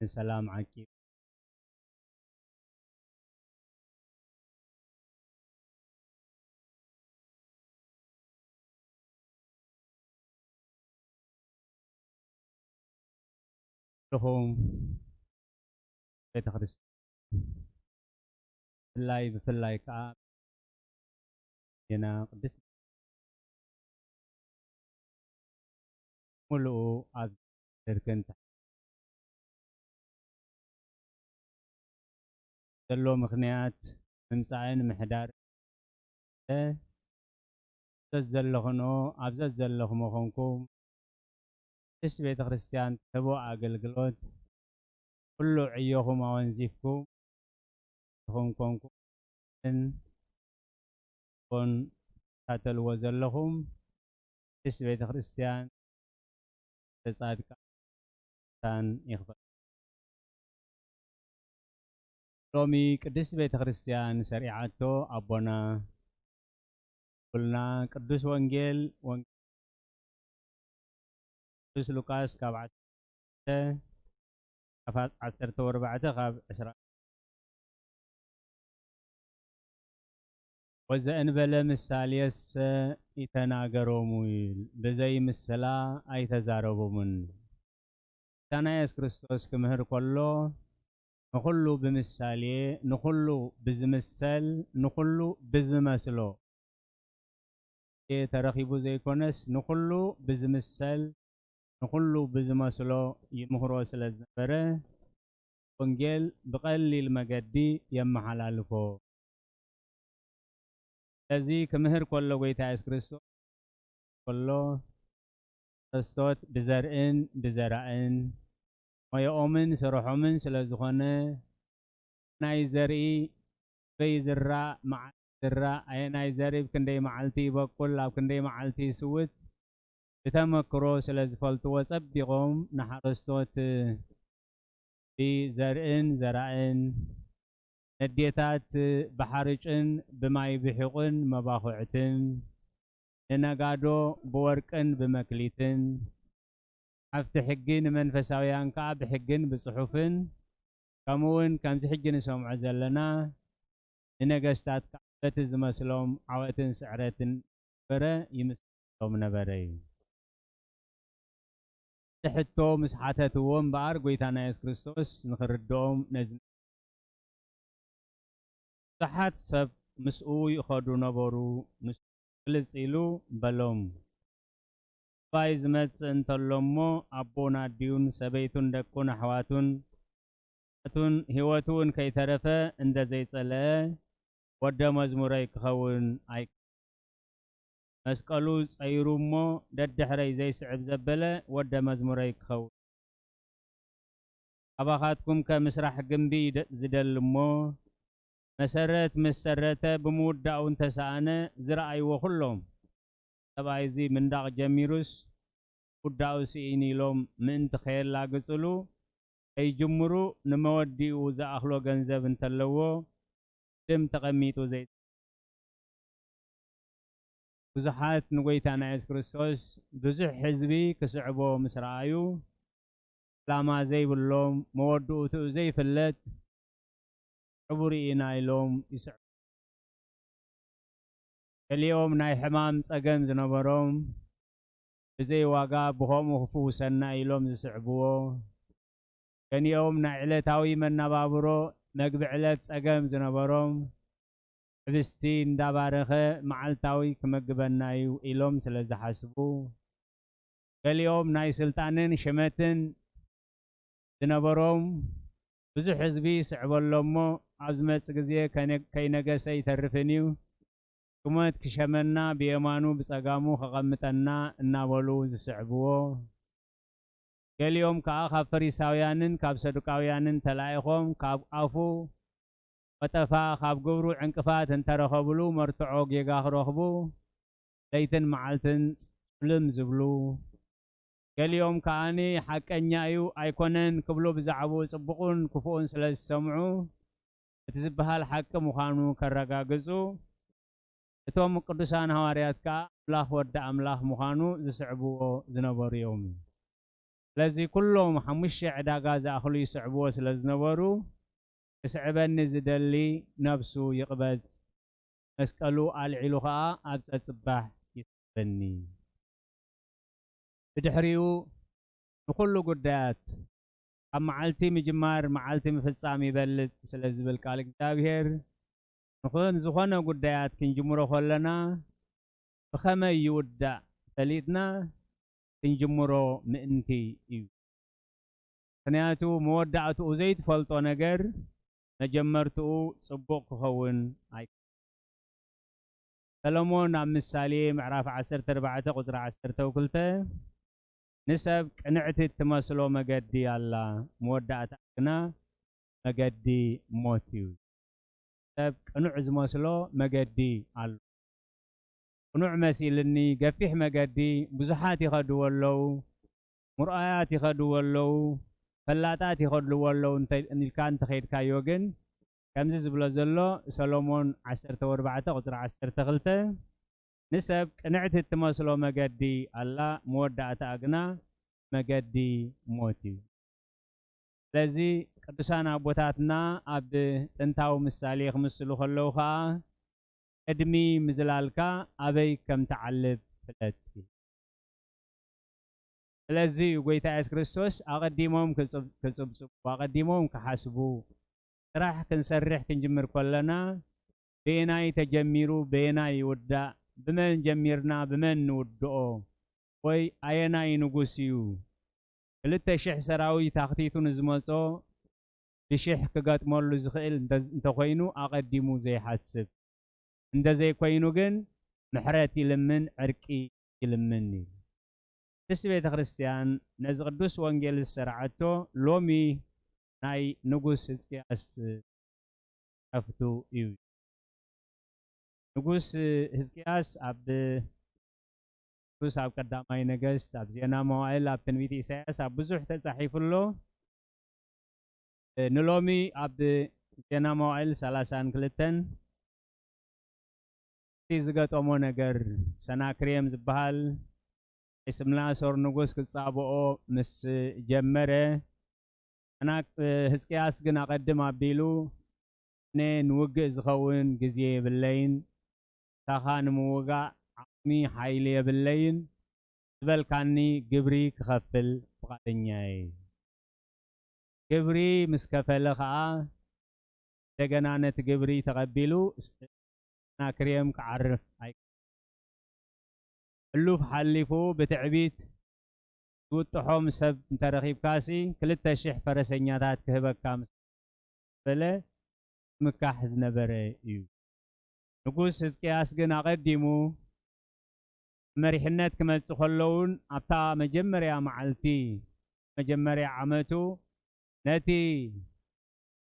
ንሰላም ዓቂብ ኣለኹም። ቤተ ክርስቲያን ብፍላይ፣ ብፍላይ ከዓ ዜና ቅድስት ሙሉኡ ኣብ ዝርክን ዘሎ ምኽንያት ምምጻእን ምሕዳር ዘዘለኽንኦ ኣብ ዘዘለኽሞ ኾንኩም ቅድስት ቤተ ክርስቲያን ትህቦ ኣገልግሎት ኩሉ ዕዮኹም ኣወንዚፍኩም ኢኹም ኮንኩም ን ኮን ትከታተልዎ ዘለኹም ቅድስት ቤተ ክርስቲያን ተጻድቃን ይኽፈል። ሎሚ ቅድስት ቤተ ክርስቲያን ሰሪዓቶ ኣቦና ኩልና ቅዱስ ወንጌል፣ ወንጌል ቅዱስ ሉቃስ ካብ ዓሰርተ፣ ካብ ዓሰርተ ወርባዕተ ካብ ዕስራ። ወዘእንበለ ምሳሌሰ ኢተናገሮሙ፣ ብዘይ ምስላ ኣይተዛረቦምን። ጌታና የሱስ ክርስቶስ ክምህር ከሎ፣ ንኹሉ ብምሳሌ፣ ንኹሉ ብዝምሰል፣ ንኹሉ ብዝመስሎ ተረኺቡ ዘይኮነስ፣ ንኹሉ ብዝምሰል፣ ንኹሉ ብዝመስሎ ይምህሮ ስለ ዝነበረ፣ ወንጌል ብቐሊል መገዲ የመሓላልፎ። ስለዚ ክምህር ከሎ ጎይታ የሱስ ክርስቶስ ከሎ፣ ክርስቶስ ብዘርእን ብዘራእን ሞያኦምን ስርሖምን ስለ ዝኾነ፣ ናይ ዘርኢ በይ ዝራእ፣ መዓልቲ ዝራእ፣ ኣየናይ ዘርኢ ኣብ ክንደይ መዓልቲ ይበቁል፣ ኣብ ክንደይ መዓልቲ ይስውት፣ ብተመክሮ ስለ ዝፈልጥዎ ጸቢቖም ንሓረስቶት ብዘርእን ዘራእን ኣዴታት ብሓርጭን ብማይ ብሒቑን መባኹዕትን፣ ንነጋዶ ብወርቅን ብመክሊትን፣ ሓፍቲ ሕጊ ንመንፈሳውያን ከኣ ብሕግን ብጽሑፍን፣ ከምኡ እውን ከምዚ ሕጂ ንሰምዖ ዘለና፣ ንነገስታት ከኣ በቲ ዝመስሎም ዓወትን ስዕረትን ነበረ፣ ይምስክሮም ነበረ እዩ። እቲ ሕቶ ምስ ሓተትዎ እምበኣር፣ ጐይታና የሱስ ክርስቶስ ንኽርድኦም ነዚ ብዙሓት ሰብ ምስኡ ይኸዱ ነበሩ። ንሱ ግልጽ ኢሉ በሎም፣ "ናባይ ዝመጽእ እንተሎ እሞ፣ ኣቦን ኣዲኡን፣ ሰበይቱን ደቁን ኣሕዋቱን፣ ኣቱን ህይወቱ እውን ከይተረፈ እንደ ዘይጸለአ፣ ወደ መዝሙረይ ክኸውን ኣይክእልን። መስቀሉ ጸይሩ እሞ፣ ደድሕረይ ዘይስዕብ ዘበለ፣ ወደ መዝሙረይ ክኸውን። ካባኻትኩም ከ ምስራሕ ግምቢ ይደ-፣ ዝደሊ እሞ፣ መሰረት ምስ ሰረተ፣ ብምውዳኡ እንተሰኣነ፣ ዝረኣይዎ ኩሎም፣ ሰብኣይ እዚ ምንዳቕ ጀሚሩስ፣ ውዳኡ ስኢን ኢሎም ምእንቲ ከየላግጽሉ፣ ከይጅምሩ ንመወዲኡ ዝኣኽሎ ገንዘብ እንተለዎ፣ ድም ተቐሚጡ ዘይ-" ብዙሓት ንጎይታና የሱስ ክርስቶስ ብዙሕ ህዝቢ ክስዕቦ ምስ ረኣዩ፣ ዕላማ ዘይብሎም፣ መወድኡትኡ ዘይፍለጥ፣ ዕቡር ኢና ኢሎም ይስዕቡ። ገሊኦም ናይ ሕማም ጸገም ዝነበሮም፣ ብዘይ ዋጋ ብኸምኡ ክፍውሰና ኢሎም ዝስዕብዎ፣ ገሊኦም ናይ ዕለታዊ መነባብሮ፣ መግቢ ዕለት ጸገም ዝነበሮም፣ ሕብስቲ እንዳባረኸ መዓልታዊ ክመግበና እዩ ኢሎም ስለ ዝሓስቡ፣ ገሊኦም ናይ ስልጣንን ሽመትን ዝነበሮም፣ ብዙሕ ህዝቢ ይስዕበሎ እሞ፣ ኣብ ዝመጽእ ግዜ ከነ-፣ ከይነገሰ ኣይተርፍን እዩ፣ ሹመት ክሸመና፣ ብየማኑ ብጸጋሙ ከቐምጠና እናበሉ ዝስዕብዎ፣ ገሊኦም ከኣ ካብ ፈሪሳውያንን ካብ ሰዱቃውያንን ተላኢኾም፣ ካብ ኣፉ ቀጠፋ፣ ካብ ግብሩ ዕንቅፋት እንተረኸብሉ፣ መርትዖ ጌጋ ክረኽቡ፣ ለይትን መዓልትን ጽልም ዝብሉ፣ ገሊኦም ከኣኒ ሓቀኛ እዩ ኣይኮነን ክብሉ፣ ብዛዕባኡ ጽቡቕን ክፉእን ስለ ዝሰምዑ፣ እቲ ዝበሃል ሓቂ ምዃኑ ከረጋግጹ፣ እቶም ቅዱሳን ሃዋርያት ከኣ ኣምላኽ ወዲ ኣምላኽ ምዃኑ ዝስዕብዎ ዝነበሩ እዮም። ስለዚ ኩሎም ሓሙሽተ ዕዳጋ ዝኣኽሉ ይስዕብዎ ስለ ዝነበሩ፣ ክስዕበኒ ዝደሊ ነብሱ ይቕበጽ፣ መስቀሉ ኣልዒሉ ኸኣ ኣብ ጸጽባሕ ይስዕበኒ። ብድሕሪኡ ንኹሉ ጉዳያት፣ ካብ መዓልቲ ምጅማር መዓልቲ ምፍጻም ይበልጽ ስለ ዝብል ቃል እግዚኣብሔር፣ ንኹን ዝኾነ ጉዳያት ክንጅምሮ ከለና፣ ብኸመይ ይውዳእ ፈሊጥና ክንጅምሮ ምእንቲ እዩ። ምኽንያቱ መወዳእትኡ ዘይትፈልጦ ነገር መጀመርትኡ ጽቡቕ ክኸውን ኣይክእልን። ሰሎሞን ኣብ ምሳሌ ምዕራፍ ዓሰርተ ኣርባዕተ ቁጽሪ ዓሰርተ ክልተ፣ "ንሰብ ቅንዕቲ እትመስሎ መገዲ ኣላ፣ መወዳእታኣ ግና መገዲ ሞት እዩ።" ሰብ ቅኑዕ ዝመስሎ መገዲ ኣሎ። ቅኑዕ መሲልኒ፣ ገፊሕ መገዲ፣ ብዙሓት ይኸድዎ ኣለዉ፣ ምርኣያት ይኸድዎ ኣለዉ፣ ፈላጣት ይኸድልዎ ኣለዉ እንተ-፣ ኢልካ እንተኸይድካዮ ግን፣ ከምዚ ዝብሎ ዘሎ ሰሎሞን ዓሰርተ ኣርባዕተ ቁጽሪ ዓሰርተ ክልተ፣ "ንሰብ ቅንዕቲ እትመስሎ መገዲ ኣላ፣ መወዳእታኣ ግና መገዲ ሞት እዩ።" ስለዚ ቅዱሳን ኣቦታትና ኣብ ጥንታዊ ምሳሌ ክምስሉ ከለዉ ኸኣ፣ ቅድሚ ምዝላልካ ኣበይ ከም ትዓልብ ፍለጥ። ስለዚ እዩ ጐይታ የሱስ ክርስቶስ ኣቐዲሞም ክጽብ-፣ ክጽብጽቡ፣ ኣቐዲሞም ክሓስቡ፣ ስራሕ ክንሰርሕ ክንጅምር ከለና፣ በየናይ ተጀሚሩ፣ በየናይ ይውዳእ፣ ብመን ጀሚርና፣ ብመን ንውድኦ፣ ወይ ኣየናይ ንጉስ እዩ፣ ክልተ ሽሕ ሰራዊት ኣኽቲቱ ንዝመጾ ብሽሕ ክገጥመሉ ዝኽእል እንተ-፣ እንተኾይኑ ኣቐዲሙ ዘይሓስብ፣ እንተ ዘይኮይኑ ግን ምሕረት ይልምን፣ ዕርቂ ይልምን እዩ። ቅድስቲ ቤተ ክርስቲያን ነዚ ቅዱስ ወንጌል ዝሰርዓቶ ሎሚ ናይ ንጉስ ህዝቅያስ ዕረፍቱ እዩ። ንጉስ ህዝቅያስ ኣብ ቅዱስ ኣብ ቀዳማይ ነገስት፣ ኣብ ዜና መዋዕል፣ ኣብ ትንቢት ኢሳያስ ኣብ ብዙሕ ተጻሒፉ ኣሎ። ንሎሚ ኣብ ዜና መዋዕል ሰላሳን ክልተን። እቲ ዝገጠሞ ነገር፣ ሰናክሬም ዝበሃል ናይ ስምናሶር ንጉስ ክጻብኦ ምስ ጀመረ፣ ሰናክ-፣ ህዝቅያስ ግን ኣቐድም ኣቢሉ፣ "ኣነ ንውግእ ዝኸውን ግዜ የብለይን፣ ምሳኻ ንምውጋእ ዓቕሚ ሓይሊ የብለይን፣ ዝበልካኒ ግብሪ ክኸፍል ፍቓደኛ እየ።" ግብሪ ምስ ከፈለ ኸኣ፣ እንደገና ነቲ ግብሪ ተቐቢሉ፣ ሰናክሬም ክዓርፍ ኣይ-፣ ሕሉፍ ሓሊፉ ብትዕቢት ዝውጥሖም ሰብ እንተረኺብካሲ፣ ክልተ ሽሕ ፈረሰኛታት ክህበካ ምስ በለ ምካሕ ዝነበረ እዩ። ንጉስ ህዝቅያስ ግን ኣቐዲሙ መሪሕነት ክመጽእ ከሎ እውን፣ ኣብታ መጀመርያ መዓልቲ፣ መጀመርያ ዓመቱ፣ ነቲ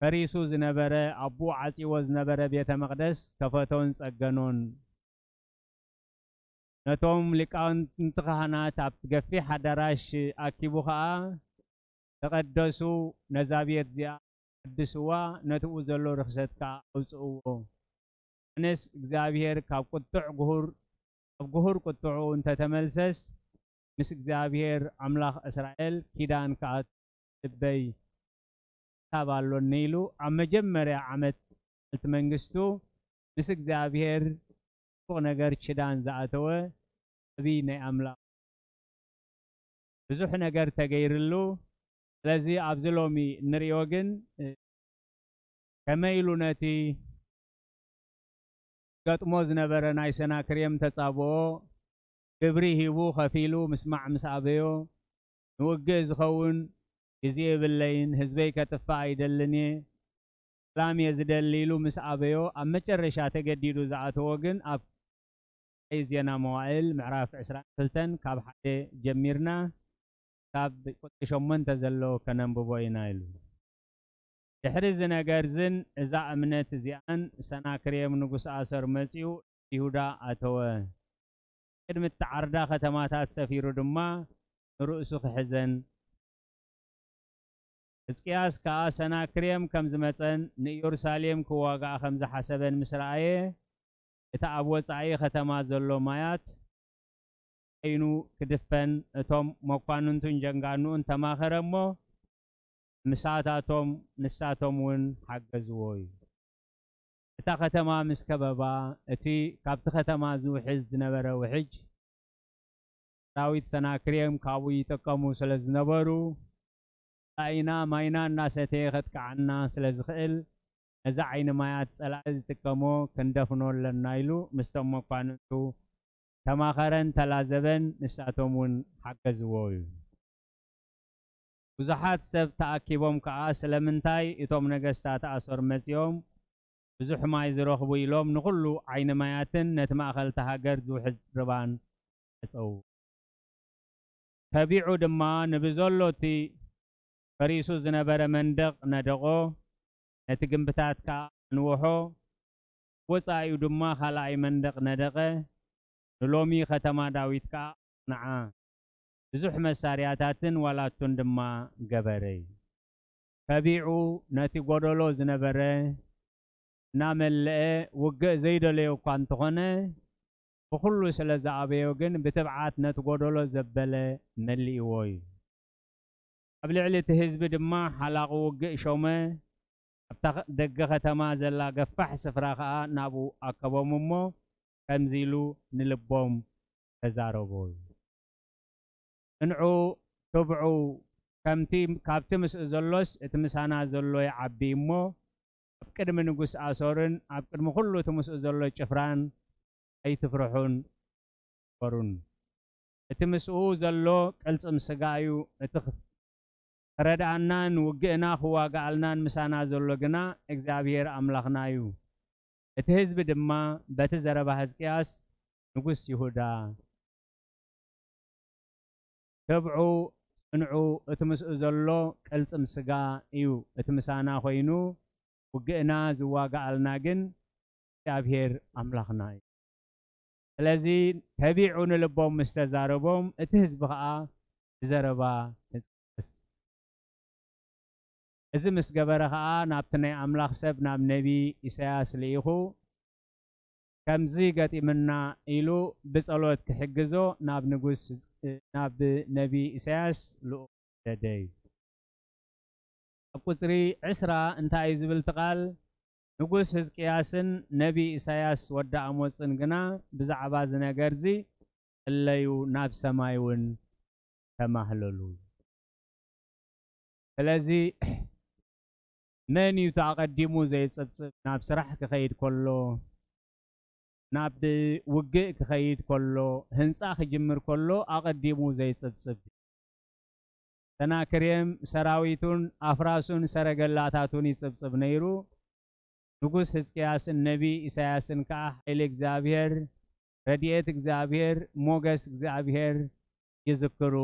ፈሪሱ ዝነበረ፣ ኣቦኡ ዓጽይዎ ዝነበረ ቤተ መቕደስ ከፈቶን ጸገኖን። ነቶም ሊቃውንቲ ካህናት ኣብቲ ገፊሕ ኣዳራሽ ኣኪቡ ኸኣ፣ "ተቐደሱ፣ ነዛ ቤት እዚኣ ቀድስዋ፣ ነቲ ብኡ ዘሎ ርኽሰት ከኣ ኣውጽእዎ። ኣነስ እግዚኣብሄር ካብ ቁጥዕ ግሁር፣ ካብ ግሁር ቁጥዑ እንተተመልሰስ፣ ምስ እግዚኣብሄር ኣምላኽ እስራኤል ኪዳን ክኣቱ ልበይ ሓሳብ ኣሎኒ" ኢሉ፣ ኣብ መጀመርያ ዓመት መዓልቲ መንግስቱ ምስ እግዚኣብሄር ጽቡቕ ነገር ኪዳን ዝኣተወ ነቢይ ናይ ኣምላኽ። ብዙሕ ነገር ተገይርሉ። ስለዚ ኣብዚ ሎሚ እንርእዮ ግን፣ እ፣ ከመይ ኢሉ ነቲ ገጥሞ ዝነበረ ናይ ሰናክሬም ተጻብኦ ግብሪ ሂቡ ከፊሉ ምስማዕ ምስ ኣበዮ፣ "ንውግእ ዝኸውን ግዜ የብለይን፣ ህዝበይ ከጥፍእ ኣይደልን እየ፣ ሰላም እየ ዝደሊ" ኢሉ ምስ ኣበዮ፣ ኣብ መጨረሻ ተገዲዱ ዝኣተዎ ግን ኣብ ናይ ዜና መዋእል ምዕራፍ ዕስራን ክልተን ካብ ሓደ ጀሚርና ካብ ቁጽሪ ሸሞንተ ዘሎ ከነንብቦ ኢና ኢሉ። ድሕሪ እዚ ነገርዝን እዛ እምነት እዚኣን ሰናክሬም ንጉስ ኣሰር መጺኡ ይሁዳ ኣተወ። ቅድሚ እተዓርዳ ከተማታት ሰፊሩ ድማ ንርእሱ ክሕዘን። ሕዝቅያስ ከኣ ሰናክሬም ከም ዝመጸን ንኢየሩሳሌም ክዋግኣ ከም ዝሓሰበን ምስ ረኣየ፣ እቲ ኣብ ወጻኢ ከተማ ዘሎ ማያት ዓይኑ ክድፈን፣ እቶም መኳንንቱን ጀንጋኑኡን ተማኸረ እሞ፣ ምሳታቶም፣ ንሳቶም እውን ሓገዝዎ እዩ። እታ ከተማ ምስ ከበባ፣ እቲ ካብቲ ከተማ ዝውሕዝ ዝነበረ ውሕጅ፣ ሰራዊት ሰናክሬም ካብኡ ይጥቀሙ ስለ ዝነበሩ፣ ጸላኢና ማይና እናሰተየ ከጥቅዓና ስለ ዝኽእል፣ ነዚ ዓይኒ ማያት ጸላኢ ዝጥቀሞ ክንደፍኖ ኣለና ኢሉ ምስቶም መኳንንቱ ተማኸረን ተላዘበን፣ ንሳቶም እውን ሓገዝዎ እዩ። ብዙሓት ሰብ ተኣኪቦም ከኣ፣ "ስለምንታይ እቶም ነገስታት ኣሶር መጺኦም ብዙሕ ማይ ዝረኽቡ?" ኢሎም ንኹሉ ዓይኒ ማያትን ነቲ ማእከልቲ ሃገር ዝውሕዝ ርባን ዓጸዉ። ተቢዑ ድማ ንብዘሎ እቲ ፈሪሱ ዝነበረ መንደቕ ነደቖ፣ ነቲ ግምብታት ከኣ ኣንወሖ። ወጻኢኡ ድማ ካልኣይ መንደቕ ነደቐ፣ ንሎሚ ከተማ ዳዊት ከኣ ኣጽንዓ። ብዙሕ መሳርያታትን ዋላቱን ድማ ገበረ። ተቢዑ ነቲ ጎደሎ ዝነበረ እናመልአ፣ ውግእ ዘይደለዮ እኳ እንተኾነ፣ ብኹሉ ስለ ዝኣበዮ ግን ብትብዓት ነቲ ጎደሎ ዘበለ መሊእዎ እዩ። ኣብ ልዕሊ እቲ ህዝቢ ድማ ሓላቒ ውግእ ሾመ። ኣብታ ደገ ከተማ ዘላ ገፋሕ ስፍራ ኸኣ ናብኡ ኣከቦም እሞ፣ ከምዚ ኢሉ ንልቦም ተዛረቦ እዩ። "ጽንዑ፣ ትብዑ፣ ከምቲ፣ ካብቲ ምስኡ ዘሎስ እቲ ምሳና ዘሎ ይዓቢ እሞ፣ ኣብ ቅድሚ ንጉስ ኣሶርን ኣብ ቅድሚ ኩሉ እቲ ምስኡ ዘሎ ጭፍራን ኣይትፍርሑን፣ በሩን። እቲ ምስኡ ዘሎ ቅልጽም ስጋ እዩ፣ እቲ ኽ-፣ ክረድኣናን ውግእና ክዋግኣልናን ምሳና ዘሎ ግና እግዚኣብሔር ኣምላኽና እዩ።" እቲ ህዝቢ ድማ በቲ ዘረባ ሕዝቅያስ ንጉስ ይሁዳ፣ "ትብዑ፣ ጽንዑ፣ እቲ ምስኡ ዘሎ ቅልጽም ስጋ እዩ፣ እቲ ምሳና ኮይኑ ውግእና ዝዋግኣልና ግን እግዚኣብሔር ኣምላኽና እዩ።" ስለዚ ተቢዑ ንልቦም ምስ ተዛረቦም፣ እቲ ህዝቢ ኸኣ ብዘረባ ሕዝቅያስ እዚ ምስ ገበረ ኸኣ ናብቲ ናይ ኣምላኽ ሰብ ናብ ነቢ ኢሳያስ ልኢኹ፣ ከምዚ ገጢምና ኢሉ ብጸሎት ክሕግዞ ናብ ንጉስ፣ ናብ ነቢ ኢሳያስ ልኡኽ ሰደደ እዩ። ኣብ ቁጽሪ ዕስራ እንታይ እዩ ዝብል እቲ ቃል? ንጉስ ህዝቅያስን ነቢ ኢሳያስ ወዲ ኣሞጽን ግና ብዛዕባ እዚ ነገርዚ እለዩ፣ ናብ ሰማይ እውን ተማህለሉ። ስለዚ መን እዩ እቲ ኣቐዲሙ ዘይጽብጽብ? ናብ ስራሕ ክኸይድ ከሎ፣ ናብ ውግእ ክኸይድ ከሎ፣ ህንጻ ክጅምር ከሎ ኣቐዲሙ ዘይጽብጽብ? ሰናክሬም ሰራዊቱን ኣፍራሱን ሰረገላታቱን ይጽብጽብ ነይሩ። ንጉስ ህዝቅያስን ነቢ ኢሳያስን ከኣ ሓይሊ እግዚኣብሔር፣ ረድኤት እግዚኣብሔር፣ ሞገስ እግዚኣብሔር ይዝክሩ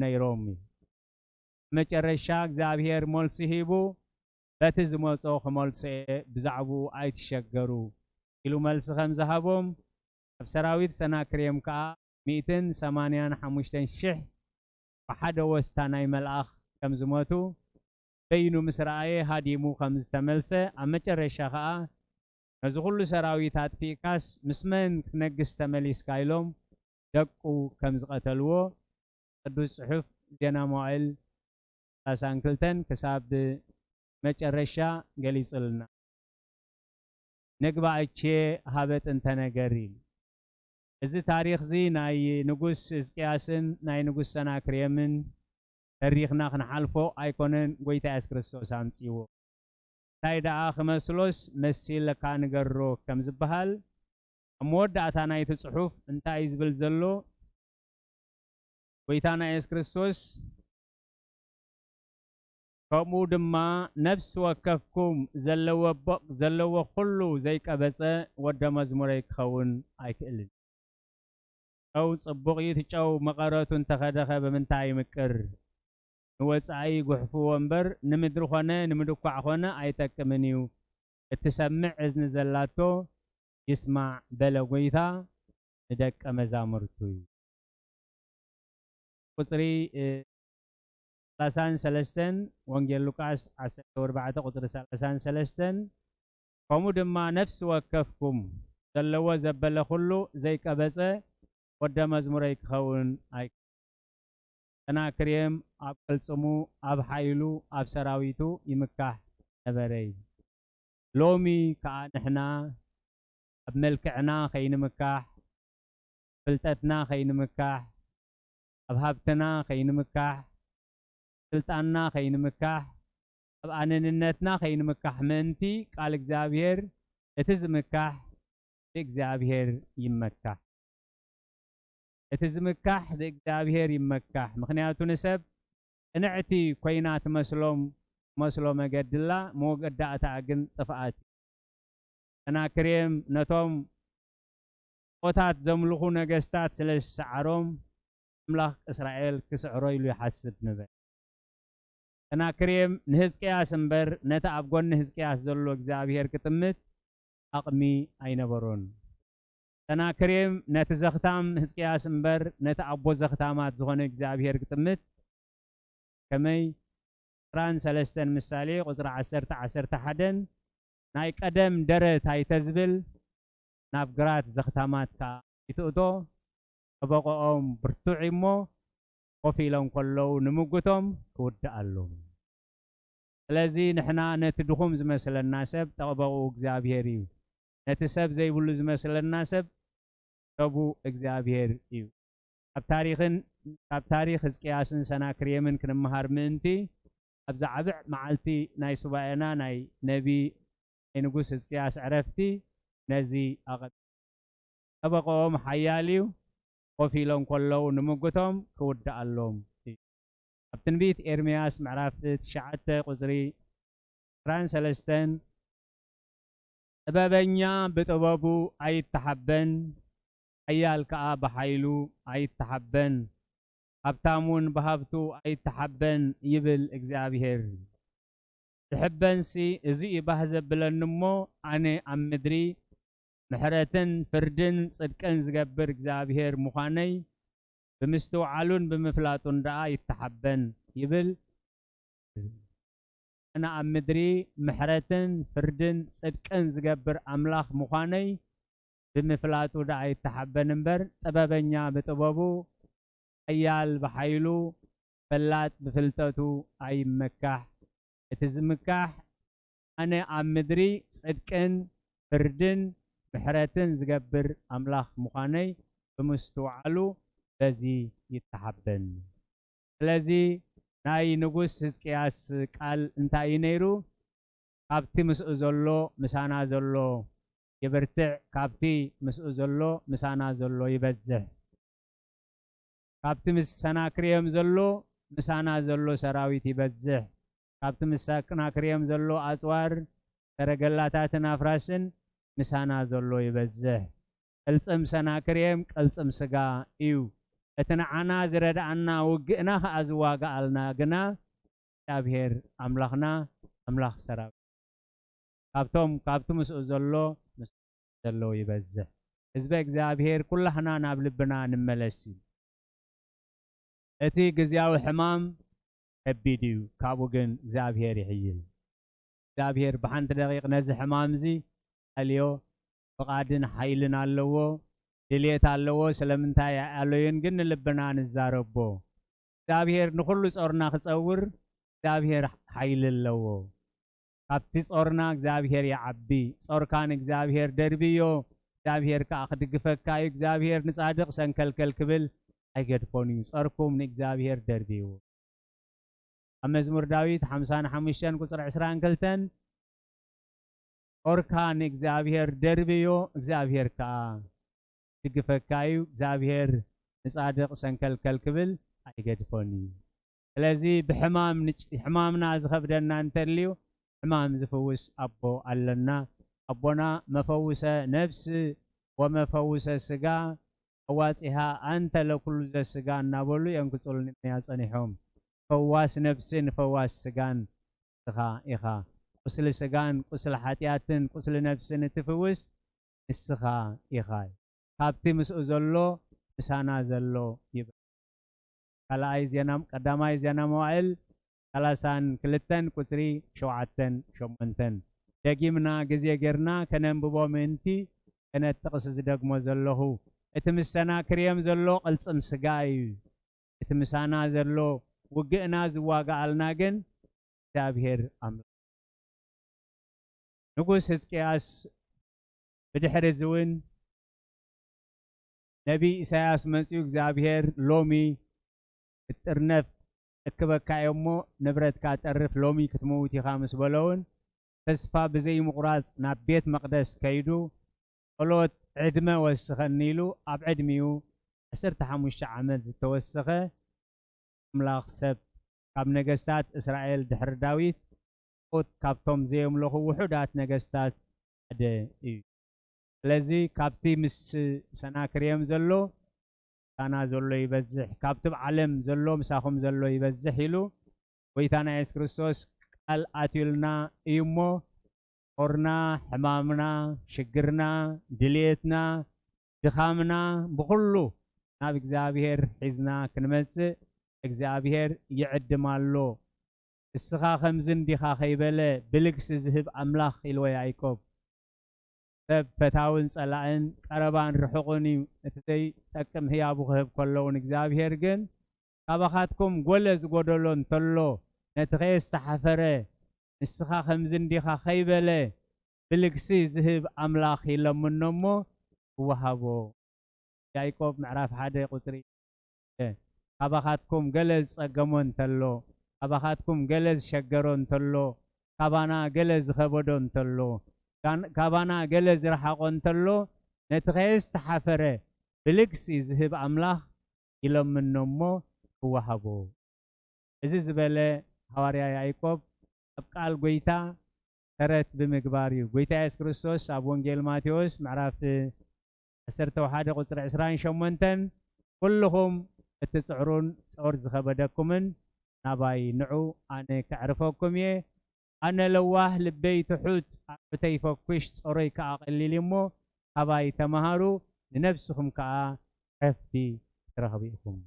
ነይሮም እዩ። መጨረሻ እግዚኣብሔር መልሲ ሂቡ፣ በቲ ዝመጾ ክመልሶ እየ፣ ብዛዕባኡ ኣይትሸገሩ ኢሉ መልሲ ከም ዝሃቦም፣ ኣብ ሰራዊት ሰናክሬም ከኣ ሚእትን ሰማንያን ሓሙሽተን ሽሕ ብሓደ ወስታ ናይ መልኣኽ ከም ዝሞቱ በይኑ ምስ ረኣየ ሃዲሙ ከም ዝተመልሰ፣ ኣብ መጨረሻ ከኣ ነዚ ኩሉ ሰራዊት ኣጥፊእካስ ምስ መን ክትነግስ ተመሊስካ ኢሎም ደቁ ከም ዝቐተልዎ ቅዱስ ጽሑፍ ዜና መዋዕል ሰላሳን ክልተን ክሳብ መጨረሻ ገሊጹልና። ንግባእቼ ሀበጥ እንተነገሪ። እዚ ታሪኽዚ ናይ ንጉስ ሕዝቅያስን ናይ ንጉስ ሰናክሬምን ተሪኽና ክንሓልፎ ኣይኮነን፣ ጎይታ የሱስ ክርስቶስ ኣምጺዎ። እንታይ ደኣ ክመስሎስ መሲለካ ንገሮ ከም ዝበሃል፣ ኣብ መወዳእታ ናይቲ ጽሑፍ እንታይ እዩ ዝብል ዘሎ? ጎይታና የሱስ ክርስቶስ፣ ከምኡ ድማ ነፍሲ ወከፍኩም ዘለዎ ቦ-፣ ዘለዎ ኩሉ ዘይቀበጸ ወደ መዝሙረይ ክኸውን ኣይክእልን። ጨው ጽቡቕ እዩ፣ እቲ ጨው መቐረቱ እንተኸደኸ ብምንታይ ይምቅር? ንወጻኢ ይጉሕፍዎ እምበር፣ ንምድሪ ኾነ ንምድኳዕ ኾነ ኣይጠቅምን እዩ። እትሰምዕ እዝኒ ዘላቶ ይስማዕ በለ ጎይታ ንደቀ መዛሙርቱ እዩ። ቁጽሪ፣ እ፣ ሰላሳን ሰለስተን፣ ወንጌል ሉቃስ ዓሰርተ ኣርባዕተ ቁጽሪ ሰላሳን ሰለስተን፣ ከምኡ ድማ ነፍሲ ወከፍኩም ዘለዎ ዘበለ ኩሉ ዘይቀበጸ ወደ መዝሙረይ ክኸውን ኣይ-፣ ሰናክሬም ኣብ ቅልጽሙ፣ ኣብ ሓይሉ፣ ኣብ ሰራዊቱ ይምካሕ ነበረ እዩ። ሎሚ ከኣ ንሕና ኣብ መልክዕና ከይንምካሕ፣ ፍልጠትና ከይንምካሕ፣ ኣብ ሃብትና ከይንምካሕ፣ ስልጣንና ከይንምካሕ፣ ኣብ ኣነንነትና ከይንምካሕ ምእንቲ ቃል እግዚኣብሔር፣ እቲ ዝምካሕ ብእግዚኣብሔር ይመካሕ። እቲ ዝምካሕ ብእግዚኣብሔር ይመካሕ። ምኽንያቱ ንሰብ ቅንዕቲ ኮይና ትመስሎም፣ ትመስሎ መገድላ፣ መወዳእታኣ ግን ጥፍኣት እዩ። ሰናክሬም ነቶም ጣኦታት ዘምልኹ ነገስታት ስለ ዝሰዓሮም፣ ኣምላኽ እስራኤል ክስዕሮ ኢሉ ይሓስብ ንበል። ሰናክሬም ንህዝቅያስ እምበር፣ ነቲ ኣብ ጎኒ ህዝቅያስ ዘሎ እግዚኣብሔር ክጥምት ዓቕሚ ኣይነበሮን። ሰናክሬም ነቲ ዘኽታም ህዝቅያስ እምበር፣ ነቲ ኣቦ ዘኽታማት ዝኾነ እግዚኣብሔር ክጥምት ከመይ? ዕስራን ሰለስተን ምሳሌ ቁጽሪ ዓሰርተ፣ ዓሰርተ ሓደን፣ ናይ ቀደም ደረት ኣይተዝብል፣ ናብ ግራት ዘኽታማት ከኣ ይትእቶ። ጠበቆኦም ብርቱዕ እዩ እሞ፣ ኮፍ ኢሎም ከለዉ ንምጉቶም ክውድኣሎም። ስለዚ ንሕና ነቲ ድኹም ዝመስለና ሰብ ጠበቆኡ እግዚኣብሔር እዩ። ነቲ ሰብ ዘይብሉ ዝመስለና ሰብ ሰቡ እግዚኣብሔር እዩ። ካብ ታሪኽን፣ ካብ ታሪኽ ህዝቅያስን ሰናክሬምን ክንመሃር ምእንቲ፣ ኣብዚ ዓብዕ መዓልቲ ናይ ሱባኤና ናይ ነቢ ናይ ንጉስ ህዝቅያስ ዕረፍቲ ነዚ ኣቐ-፣ ጠበቆኦም ሓያል እዩ፣ ኮፍ ኢሎም ከለዉ ንምጉቶም ክውድኣሎም እዩ። ኣብ ትንቢት ኤርምያስ ምዕራፍ ትሽዓተ ቁጽሪ ዕስራን ሰለስተን፣ ጥበበኛ ብጥበቡ ኣይተሓበን፣ ሓያል ከኣ ብሓይሉ ኣይተሓበን፣ ሃብታም እውን ብሃብቱ ኣይተሓበን ይብል እግዚኣብሔር። ዝሕበንሲ እዚ እዩ ባህ ዘብለኒ እሞ፣ ኣነ ኣብ ምድሪ ምሕረትን ፍርድን ጽድቅን ዝገብር እግዚኣብሔር ምዃነይ ብምስትውዓሉን ብምፍላጡን ደኣ ይተሓበን ይብል። ኣነ ኣብ ምድሪ ምሕረትን ፍርድን ጽድቅን ዝገብር ኣምላኽ ምዃነይ ብምፍላጡ ደኣ ይተሓበን እምበር፣ ጥበበኛ ብጥበቡ፣ ሓያል ብሓይሉ፣ ፈላጥ ብፍልጠቱ ኣይመካሕ። እቲ ዝምካሕ ኣነ ኣብ ምድሪ ጽድቅን ፍርድን ምሕረትን ዝገብር ኣምላኽ ምዃነይ ብምስትውዓሉ በዚ ይተሓበን። ስለዚ ናይ ንጉስ ህዝቅያስ ቃል እንታይ እዩ ነይሩ? ካብቲ ምስኡ ዘሎ ምሳና ዘሎ ይብርትዕ፣ ካብቲ ምስኡ ዘሎ ምሳና ዘሎ ይበዝሕ። ካብቲ ምስ ሰናክርየም ዘሎ ምሳና ዘሎ ሰራዊት ይበዝሕ። ካብቲ ምስ ሰናክርየም ዘሎ ኣጽዋር፣ ሰረገላታትን ኣፍራስን ምሳና ዘሎ ይበዝሕ። ቅልጽም ሰናክርየም ቅልጽም ስጋ እዩ። እቲ ንዓና ዝረድኣና ውግእና ኸኣ ዝዋግኣልና ግና እግዚኣብሔር ኣምላኽና ኣምላኽ ሰራዊት። ካብቶም ካብቲ ምስኡ ዘሎ ምስ ዘለዎ ይበዝሕ። ህዝበ እግዚኣብሔር ኩላህና ናብ ልብና ንመለስ እዩ። እቲ ግዝያዊ ሕማም ከቢድ እዩ፣ ካብኡ ግን እግዚኣብሔር ይሕይል። እግዚኣብሔር ብሓንቲ ደቂቕ ነዚ ሕማም እዚ ኣልዮ፣ ፍቓድን ሓይልን ኣለዎ፣ ድልየት ኣለዎ። ስለምንታይ ኣይኣለዮን ግን ንልብና ንዛረቦ። እግዚኣብሔር ንኹሉ ጾርና ክጸውር እግዚኣብሔር ሓይሊ ኣለዎ። ካብቲ ጾርና እግዚኣብሔር ይዓቢ። ጾርካ ንእግዚኣብሔር ደርብዮ፣ እግዚኣብሔር ከኣ ክድግፈካ እዩ። እግዚኣብሔር ንጻድቕ ሰንከልከል ክብል ኣይገድፎን እዩ። ጾርኩም ንእግዚኣብሔር ደርብይዎ። ኣብ መዝሙር ዳዊት ሓምሳን ሓሙሽተን ቁጽሪ ዕስራን ክልተን፣ ጾርካ ንእግዚኣብሔር ደርብዮ፣ እግዚኣብሔር ከኣ ክድግፈካ እዩ። እግዚኣብሔር ንጻድቕ ሰንከልከል ክብል ኣይገድፎን እዩ። ስለዚ ብሕማም ንጭ-፣ ሕማምና ዝኸብደና እንተልዩ፣ ሕማም ዝፍውስ ኣቦ ኣለና። ኣቦና መፈውሰ ነፍስ ወመፈውሰ ስጋ፣ ኣዋጺሃ ኣንተ ለኩሉ ዘስጋ እናበሉ የንክጹልና ጸኒሖም። ፈዋስ ነፍስን ፈዋስ ስጋን ንስኻ ኢኻ። ቁስሊ ስጋን ቁስሊ ሓጢኣትን ቁስሊ ነፍስን እትፍውስ ንስኻ ኢኻ። ካብቲ ምስኡ ዘሎ ምሳና ዘሎ ይብል። ካልኣይ ዜና፣ ቀዳማይ ዜና መዋዕል ሰላሳን ክልተን ቁጽሪ ሸውዓተን ሸሞንተን። ደጊምና ግዜ ጌርና ከነንብቦ ምእንቲ፣ ከነ ጥቕሲ ዝደግሞ ዘለኹ፣ እቲ ምስ ሰናክርየም ዘሎ ቅልጽም ስጋ እዩ። እቲ ምሳና ዘሎ ውግእና ዝዋግኣልና ግን እግዚኣብሔር ኣምላኽ። ንጉስ ህዝቅያስ ብድሕሪ እዚ እውን ነቢይ ኢሳያስ መጺኡ፣ እግዚኣብሔር ሎሚ ክትጥርነፍ እክበካ እየ እሞ፣ ንብረትካ ጠርፍ፣ ሎሚ ክትመውት ኢኻ ምስ በሎ እውን፣ ተስፋ ብዘይምቑራጽ ናብ ቤት መቕደስ ከይዱ፣ ጸሎት ዕድመ ወስኸኒ ኢሉ ኣብ ዕድሚኡ ዓሰርተ ሓሙሽተ ዓመት ዝተወሰኸ ኣምላኽ ሰብ፣ ካብ ነገስታት እስራኤል ድሕሪ ዳዊት ጣኦት ካብቶም ዘየምለኹ ውሑዳት ነገስታት ሓደ እዩ። ስለዚ ካብቲ ምስ ሰናክርየም ዘሎ ምሳና ዘሎ ይበዝሕ፣ ካብቲ ኣብ ዓለም ዘሎ ምሳኹም ዘሎ ይበዝሕ ኢሉ ጎይታና የሱስ ክርስቶስ ቃል ኣትዩልና እዩ እሞ፣ ጾርና፣ ሕማምና፣ ሽግርና፣ ድልየትና፣ ድኻምና ብኹሉ ናብ እግዚኣብሔር ሒዝና ክንመጽእ እግዚኣብሔር ይዕድም ኣሎ። ንስኻ ከምዚ እንዲኻ ከይበለ ብልግሲ ዝህብ ኣምላኽ ኢልዎ ያዕቆብ። ሰብ ፈታውን ጸላእን ቀረባን ርሑቕን እዩ። እቲ ዘይጠቅም ህያቡ ክህብ ከሎ እውን እግዚኣብሔር ግን ካባኻትኩም ጎለ ዝጎደሎ እንተሎ ነቲ ከየስተሓፈረ ንስኻ ከምዚ እንዲኻ ከይበለ ብልግሲ ዝህብ ኣምላኽ ይለምኖ እሞ ይወሃቦ። ያዕቆብ ምዕራፍ ሓደ ቁጽሪ ካባኻትኩም ገለ ዝጸገሞ እንተሎ፣ ካባኻትኩም ገለ ዝሸገሮ እንተሎ፣ ካባና ገለ ዝኸበዶ እንተሎ፣ ካን-፣ ካባና ገለ ዝረሓቖ እንተሎ፣ ነቲ ከየስተሓፈረ ብልግሲ ዝህብ ኣምላኽ ይለምኖ እሞ ክወሃቦ። እዚ ዝበለ ሃዋርያ ያዕቆብ ኣብ ቃል ጎይታ ተረት ብምግባር እዩ። ጎይታ የሱስ ክርስቶስ ኣብ ወንጌል ማቴዎስ ምዕራፍ ዓሰርተ ሓደ ቁጽሪ ዕስራን ሸሞንተን፣ "ኩልኹም እትጽዕሩን ጾር ዝኸበደኩምን ናባይ ንዑ፣ ኣነ ከዕርፈኩም እየ። ኣነ ለዋህ፣ ልበይ ትሑት፣ ኣቑሑተይ ፈኲሽ፣ ጾረይ ከኣ ቀሊል እዩ እሞ፣ ካባይ ተማሃሩ፣ ንነብስኹም ከኣ ዕረፍቲ ክትረኽቡ ኢኹም።"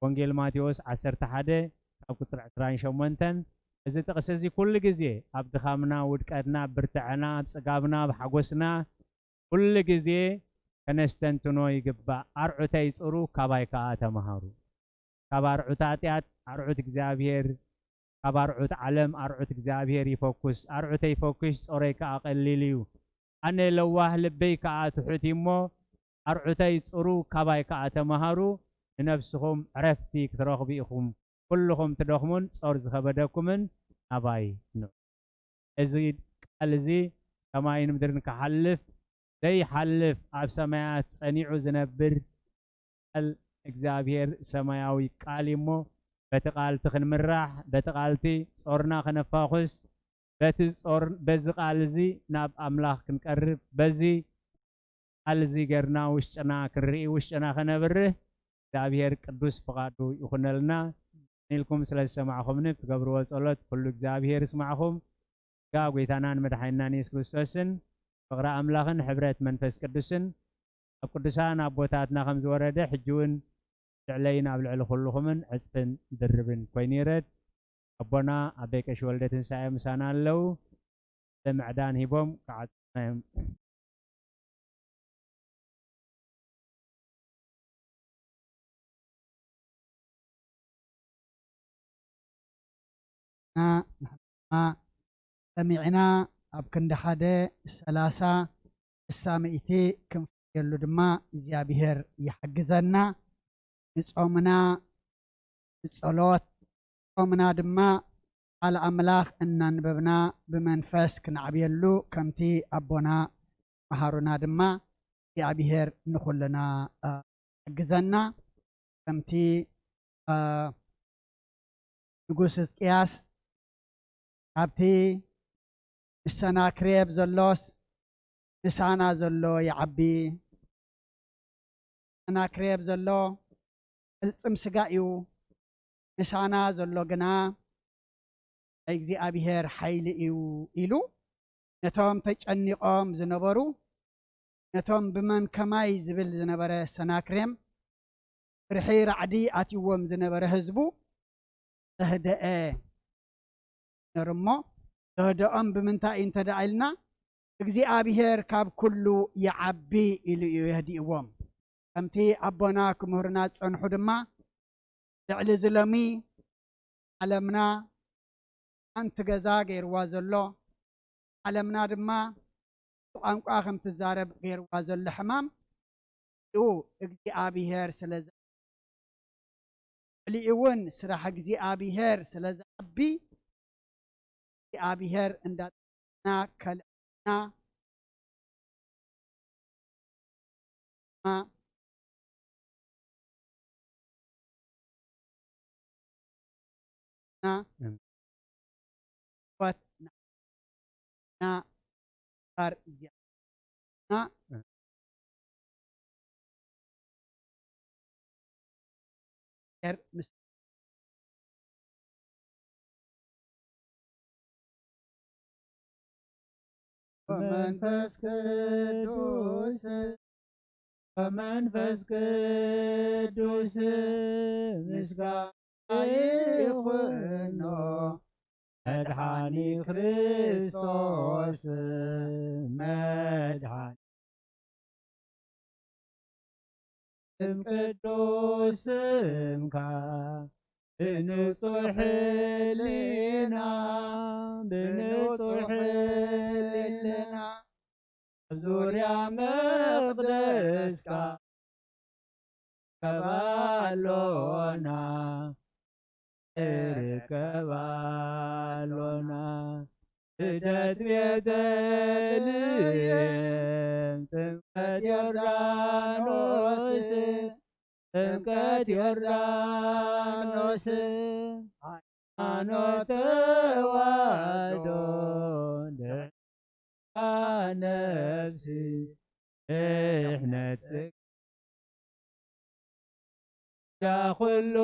ወንጌል ማቴዎስ ዓሰርተ ሓደ ካብ ቁጽሪ ዕስራን ሸሞንተን እዚ ጥቕሲ እዚ ኩሉ ግዜ ኣብ ድኻምና፣ ውድቀትና፣ ኣብ ብርትዐና፣ ኣብ ጽጋብና፣ ኣብ ሓጎስና ኩሉ ግዜ ከነስተንትኖ ይግባእ። ኣርዑተይ ጽሩ፣ ካባይ ከኣ ተመሃሩ። ካብ ኣርዑት ኃጢኣት ኣርዑት እግዚኣብሔር፣ ካብ ኣርዑት ዓለም ኣርዑት እግዚኣብሔር ይፈኩስ። ኣርዑተይ ፈኩሽ፣ ጾረይ ከኣ ቀሊል እዩ። ኣነ ለዋህ፣ ልበይ ከኣ ትሑት እዩ እሞ፣ ኣርዑተይ ጽሩ፣ ካባይ ከኣ ተመሃሩ። ንነፍስኹም ዕረፍቲ ክትረኽቡ ኢኹም። ኩልኹም ትደኽሙን ጾር ዝኸበደኩምን ናባይ ንዑ። እዚ ቃል እዚ ሰማይን ምድርን ክሓልፍ ዘይሓልፍ፣ ኣብ ሰማያት ጸኒዑ ዝነብር ቃል እግዚኣብሔር ሰማያዊ ቃል እዩ እሞ፣ በቲ ቃል እቲ ክንምራሕ፣ በቲ ቃል እቲ ጾርና ከነፋኹስ፣ በቲ ጾር-፣ በዚ ቃል እዚ ናብ ኣምላኽ ክንቀርብ፣ በዚ ቃል እዚ ጌርና ውሽጥና ክንርኢ፣ ውሽጥና ከነብርህ እግዚኣብሔር ቅዱስ ፍቓዱ ይኹነልና። ኢልኩም ስለ ዝሰማዕኹምኒ፣ እትገብርዎ ጸሎት ኩሉ እግዚኣብሔር ይስማዕኹም። ጸጋ ጐይታናን መድሓኒናን የሱስ ክርስቶስን ፍቕሪ ኣምላኽን ሕብረት መንፈስ ቅዱስን ኣብ ቅዱሳን ኣቦታትና ከም ዝወረደ፣ ሕጂ እውን ልዕለይን ኣብ ልዕሊ ኩልኹምን ዕጽፍን ድርብን ኮይኑ ይረድ። ኣቦና ኣበይ ቀሺ ወልደ ትንሳኤ ምሳና ኣለዉ። ለምዕዳን ሂቦም ክዓጽፉና እዮም። ንሕና ሰሚዕና ኣብ ክንዲ ሓደ ሰላሳ፣ ስሳ፣ ሚእቲ ክንፍየሉ ድማ እግዚኣብሔር ይሓግዘና። ንጾምና ብጸሎት፣ ጾምና ድማ ቃል ኣምላኽ እናንበብና ብመንፈስ ክነዕብየሉ ከምቲ ኣቦና መሃሩና ድማ እግዚኣብሔር ንኹልና፣ እ፣ ይሓግዘና። ከምቲ፣ እ፣ ንጉስ ህዝቅያስ ኣብቲ ምስ ሰናክሬብ ዘሎስ ምሳና ዘሎ ይዓቢ። ሰናክሬብ ዘሎ ቅልጽም ስጋ እዩ፣ ምሳና ዘሎ ግና ናይ እግዚኣብሔር ሓይሊ እዩ ኢሉ ነቶም ተጨኒቖም ዝነበሩ፣ ነቶም ብመን ከማይ ዝብል ዝነበረ ሰናክሬም፣ ፍርሒ ራዕዲ ኣትይዎም ዝነበረ ህዝቡ ዘህደአ ነሩ እሞ፣ ዘህደኦም ብምንታይ እዩ እንተ ደኣ ኢልና፣ እግዚኣብሔር ካብ ኩሉ ይዓቢ ኢሉ እዩ የህዲእዎም። ከምቲ ኣቦና ክምህሩና ዝጸንሑ ድማ፣ ልዕሊ እዚ ሎሚ ዓለምና ሓንቲ ገዛ ገይርዋ ዘሎ፣ ዓለምና ድማ ቋንቋ ከም ትዛረብ ገይርዋ ዘሎ ሕማም፣ ኡ እግዚኣብሔር ስለ ዝ-፣ ልዕሊኡ እውን ስራሕ እግዚኣብሔር ስለ ዝዓቢ፣ እግዚኣብሔር እንዳጠና ከልዕና ና ህይወት ና ና ባር እግዚኣብሔር ና ምስ መንፈስ ቅዱስ መንፈስ ቅዱስ ምስጋና ይኹኖ መድሓኒ ክርስቶስ መድሓኒ ስም ቅዱስ ስምካ ብንጹሕ ሕሊና ብንጹሕ ሕሊና ኣብ ዙርያ መቕደስካ ከባሎና እርከባሎና ልደት ቤተልሔም ጥምቀት ዮርዳኖስ ጥምቀት ዮርዳኖስ ሃይማኖት ተዋህዶ ድሕና ነፍሲ ድሕነት ኩሉ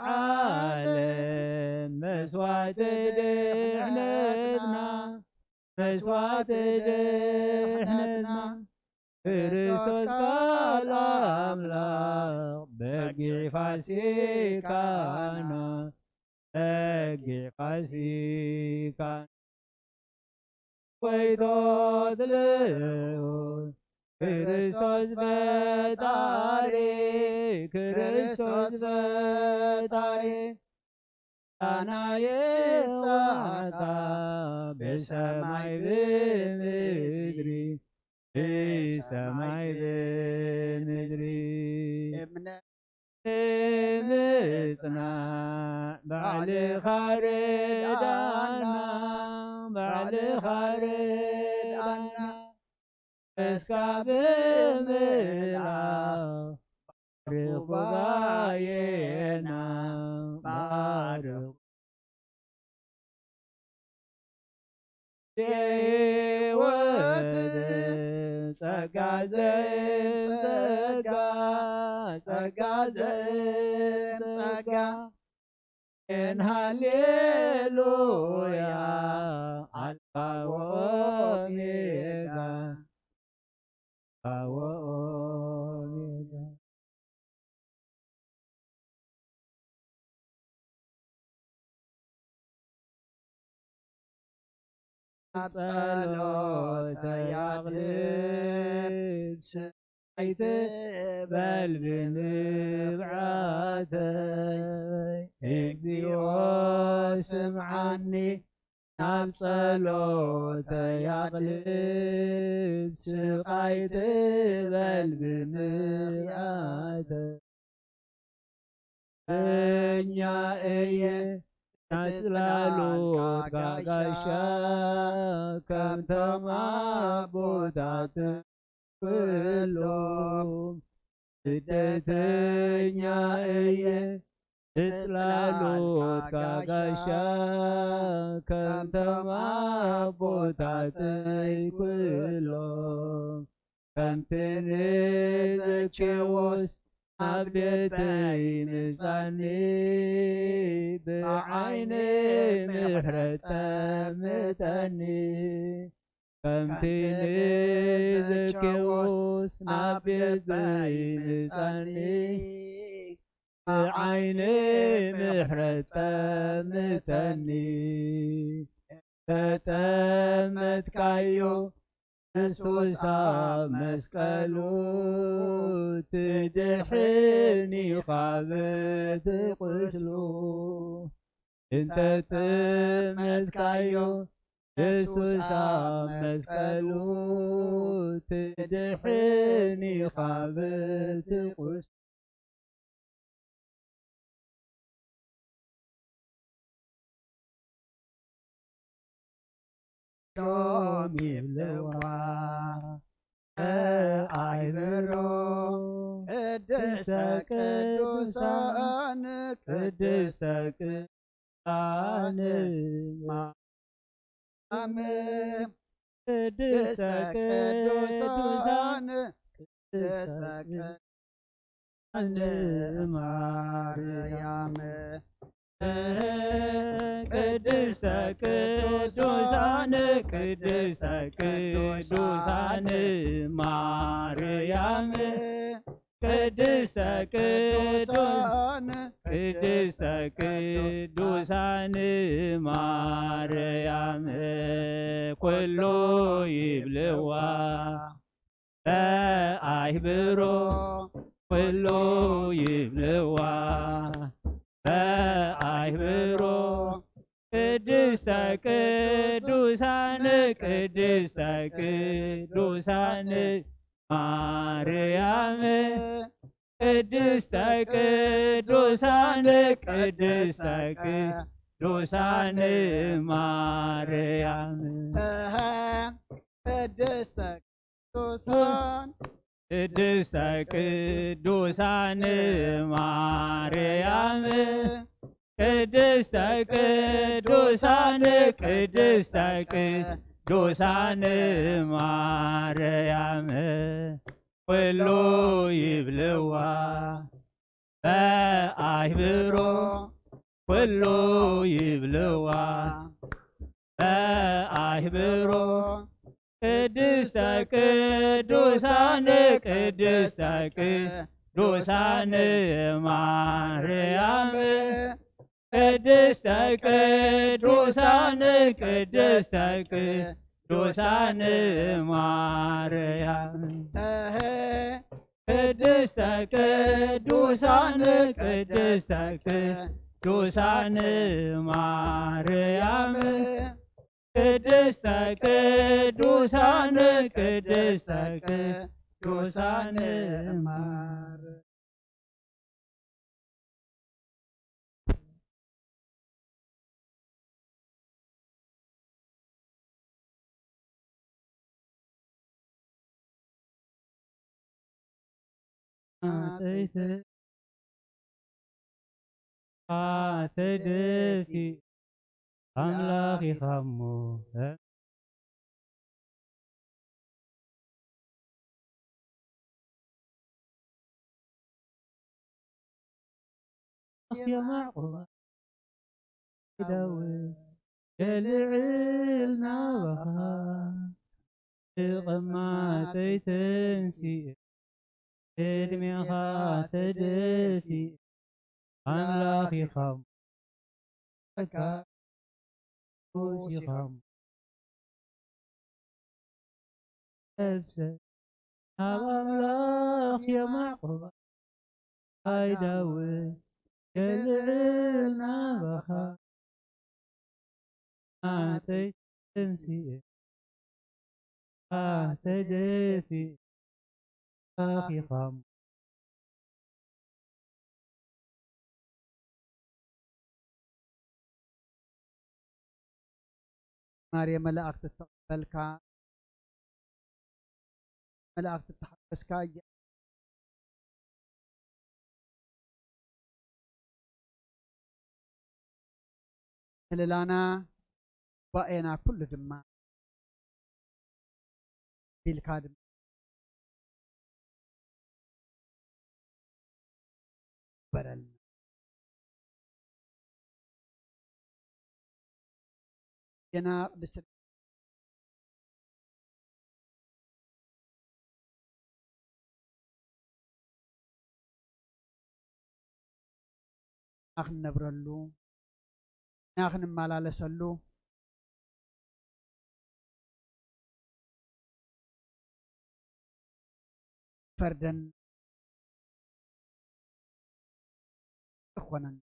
ዓለም መስዋዕቲ ድሕነትና መስዋዕቲ ድሕነትና ክርስቶስ ቃል ኣምላኽ በጊዕ ፋሲካና ጸጊዕካ ሲካ ጎይቶት ልዑል ክርስቶስ ፈጣሪ፣ ክርስቶስ ፈጣሪ፣ ጣና ይብጻሕካ ብሰማይ ብምድሪ፣ ብሰማይ ብምድሪ። እምነ-፣ ምጽናዕ ባዕልኻ ርድኣና፣ ባዕልኻ ርድኣና። እስካ ብምልኣ ባርኽ ጉባኤና፣ ባርኽ የህይወት ጸጋ ዘእም ጸጋ፣ ጸጋ ዘእም ጸጋ። ኤን ሃሌሉያ፣ ኣልፋ ወኦሜጋ፣ ኣልፋ ወኦሜጋ። ጸሎተ ያዕልል ስምዓይ ትበል ብምብዓተይ፣ እግዚኦ ስምዓኒ ናብ ጸሎተ ያዕልል ስምዓይ ትበል ብምብዓተይ። እኛ እየ ጽላሎት ጋሻ ከምቶም ኣቦታት ኩሎም። ስደተኛ እየ ጽላሎት ጋሻ ከምቶም ኣቦታተይ ኩሎም። ከምቲ ንዘኬዎስ ኣብ ልበይ ምጻኒ፣ ብዓይኒ ምሕረት ጠምተኒ። ከምቲ ንዘኬዎስ ኣብ ልበይ ምጻኒ፣ ብዓይኒ ምሕረት ጠምተኒ። ተጠመትካዮ የሱስ ኣብ መስቀሉ፣ ትድሕን ኢኻ በቲ ቁስሉ። እንተ ጠመትካዮ የሱስ ኣብ መስቀሉ፣ ትድሕን ኢኻ በቲ ቁስሉ። ቶም ይብልዋ ኣይ ብሮ ቅድስተ ቅዱሳን፣ ቅድስተ ቅዱሳን ማርያም፣ ቅድስተ ቅዱሳን፣ ቅድስተ ቅዱሳን ማርያም። ቅድስተ ቅዱሳን፣ ቅድስተ ቅዱሳን ማርያም፣ ቅድስተ ቅዱሳን፣ ቅድስተ ቅዱሳን ማርያም፣ ኩሉ ይብልዋ በኣይብሮ፣ ኩሉ ይብልዋ በኣይብሮ። ቅድስተ ቅዱሳን፣ ቅድስተ ቅዱሳን ማርያም፣ ቅድስተ ቅዱሳን፣ ቅድስተ ቅዱሳን ማርያም። ቅድስተ ቅዱሳን፣ ቅድስተ ቅዱሳን ማርያም፣ ቅድስተ ቅዱሳን፣ ቅድስተ ቅዱሳን ማርያም፣ ኩሉ ይብልዋ በኣይብሮ፣ ኩሉ ይብልዋ በኣይብሮ። ቅድስተ ቅዱሳን፣ ቅድስተ ቅዱሳን ማርያም፣ ቅድስተ ቅዱሳን ቅድስተ ቅዱሳን ማርያም። እህ፣ ቅድስተ ቅዱሳን ቅድስተ ቅዱሳን ማርያም። ቅድስተ ቅዱሳን ቅድስተ ቅዱሳን ማርያም። ኣተይተ ኣተደፊ ኣምላኽ ኢኻ እሞ። ኣኽዮም ኣዕቑባ ዳዊት የልዕል ናባኻ፣ ብቐማጠይ ተንሲኤ ቅድሜኻ ተደፊኤ፣ ኣምላኽ ኢኻ እሞ። ቃል ንጉስ ኢኻ እሞ። ነፍሰይ ናብ ኣምላኽ የማዕቑባ፣ ኣይ ዳዊት የልዕል ናባኻ። ኣተይ ተንሲኤ ኣተደፊኤ ኣኺኻ እሞ። ማርየ መላእክቲ እተቐበልካ፣ መላእክቲ እተሓወስካ እየ። ምህለላና ጉባኤና ኩሉ ድማ ቢልካ ድማ ግበረልና። ጌና ቅድስቲ ክንነብረሉ፣ ኢና ክንመላለሰሉ፣ ፈርደን ኣይኮነን።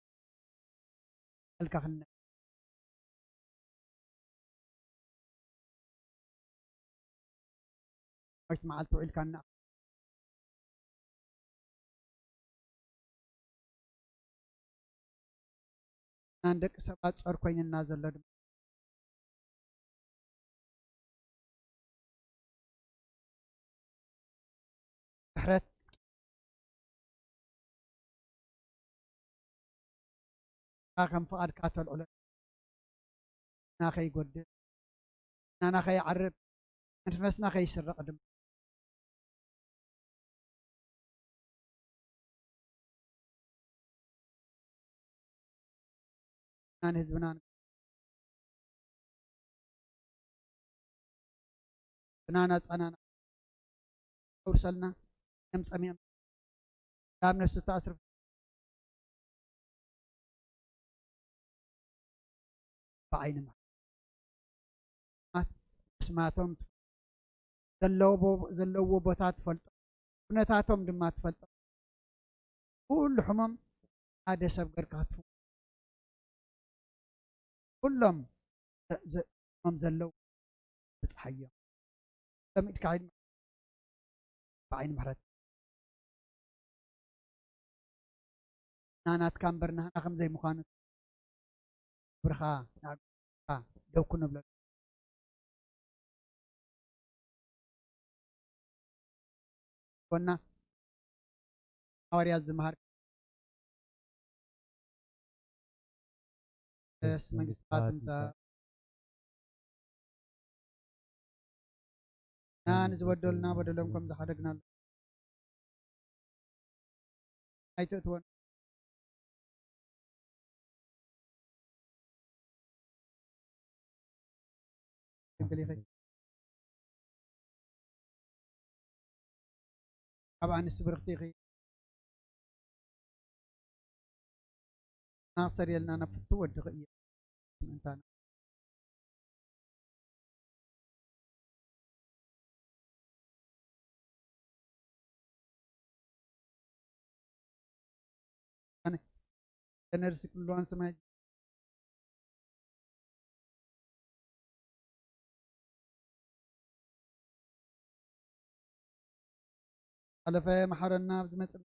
ቃልካ ክንነ-፣ ዳግማዊት መዓልቲ ውዒልካና። ንደቂ ሰባት ጾር ኮይንና ዘሎ ድማ ምሕረት ከም ፍቓድካ ተልዕሎ፣ ናኸ ይጎድል፣ ናና ከይዓርብ፣ መንፈስና ከይስረቕ ድማ ንህዝብናን ብናና ጸናና ኣውርሰልና። እዮም ጸሚኦም ናብ ነፍሲ ተኣስር ብዓይኒ ምሕረት ኣስማቶም ዘለዎ፣ ዘለዎ ቦታ ትፈልጦ፣ ኩነታቶም ድማ ትፈልጦ። ኩሉ ሕሞም ሓደ ሰብ ገርካ ክትፍውስ፣ ኩሎም ዘ-፣ ዘ-፣ ሕሞም ዘለዉ ብጽሓዮም። ከም ኢድካ ሒድ ብዓይኒ ምሕረት ናናትካ እምበር ናህና ከም ዘይምዃኑ ክብርኻ ንኣግብርካ ደው ክንብለሉ ኮና። ሃዋርያት ዝመሃር ስ መንግስቲ ትምጻእ። እና ንዝበደሉና በደሎም ከም ዝሓደግናሉ ኣይትእትወን። ድንግል ኢኺ። ካብ ኣንስቲ ብርኽቲ ኢኺ። ናኽሰር የልና ናብ ፍቱ ወድኺ እየ። ምእንታና። ኣነ ከነርሲ ኩሉዋን ሰማይ ሓለፈ መሓረና ኣብ ዝመጽእ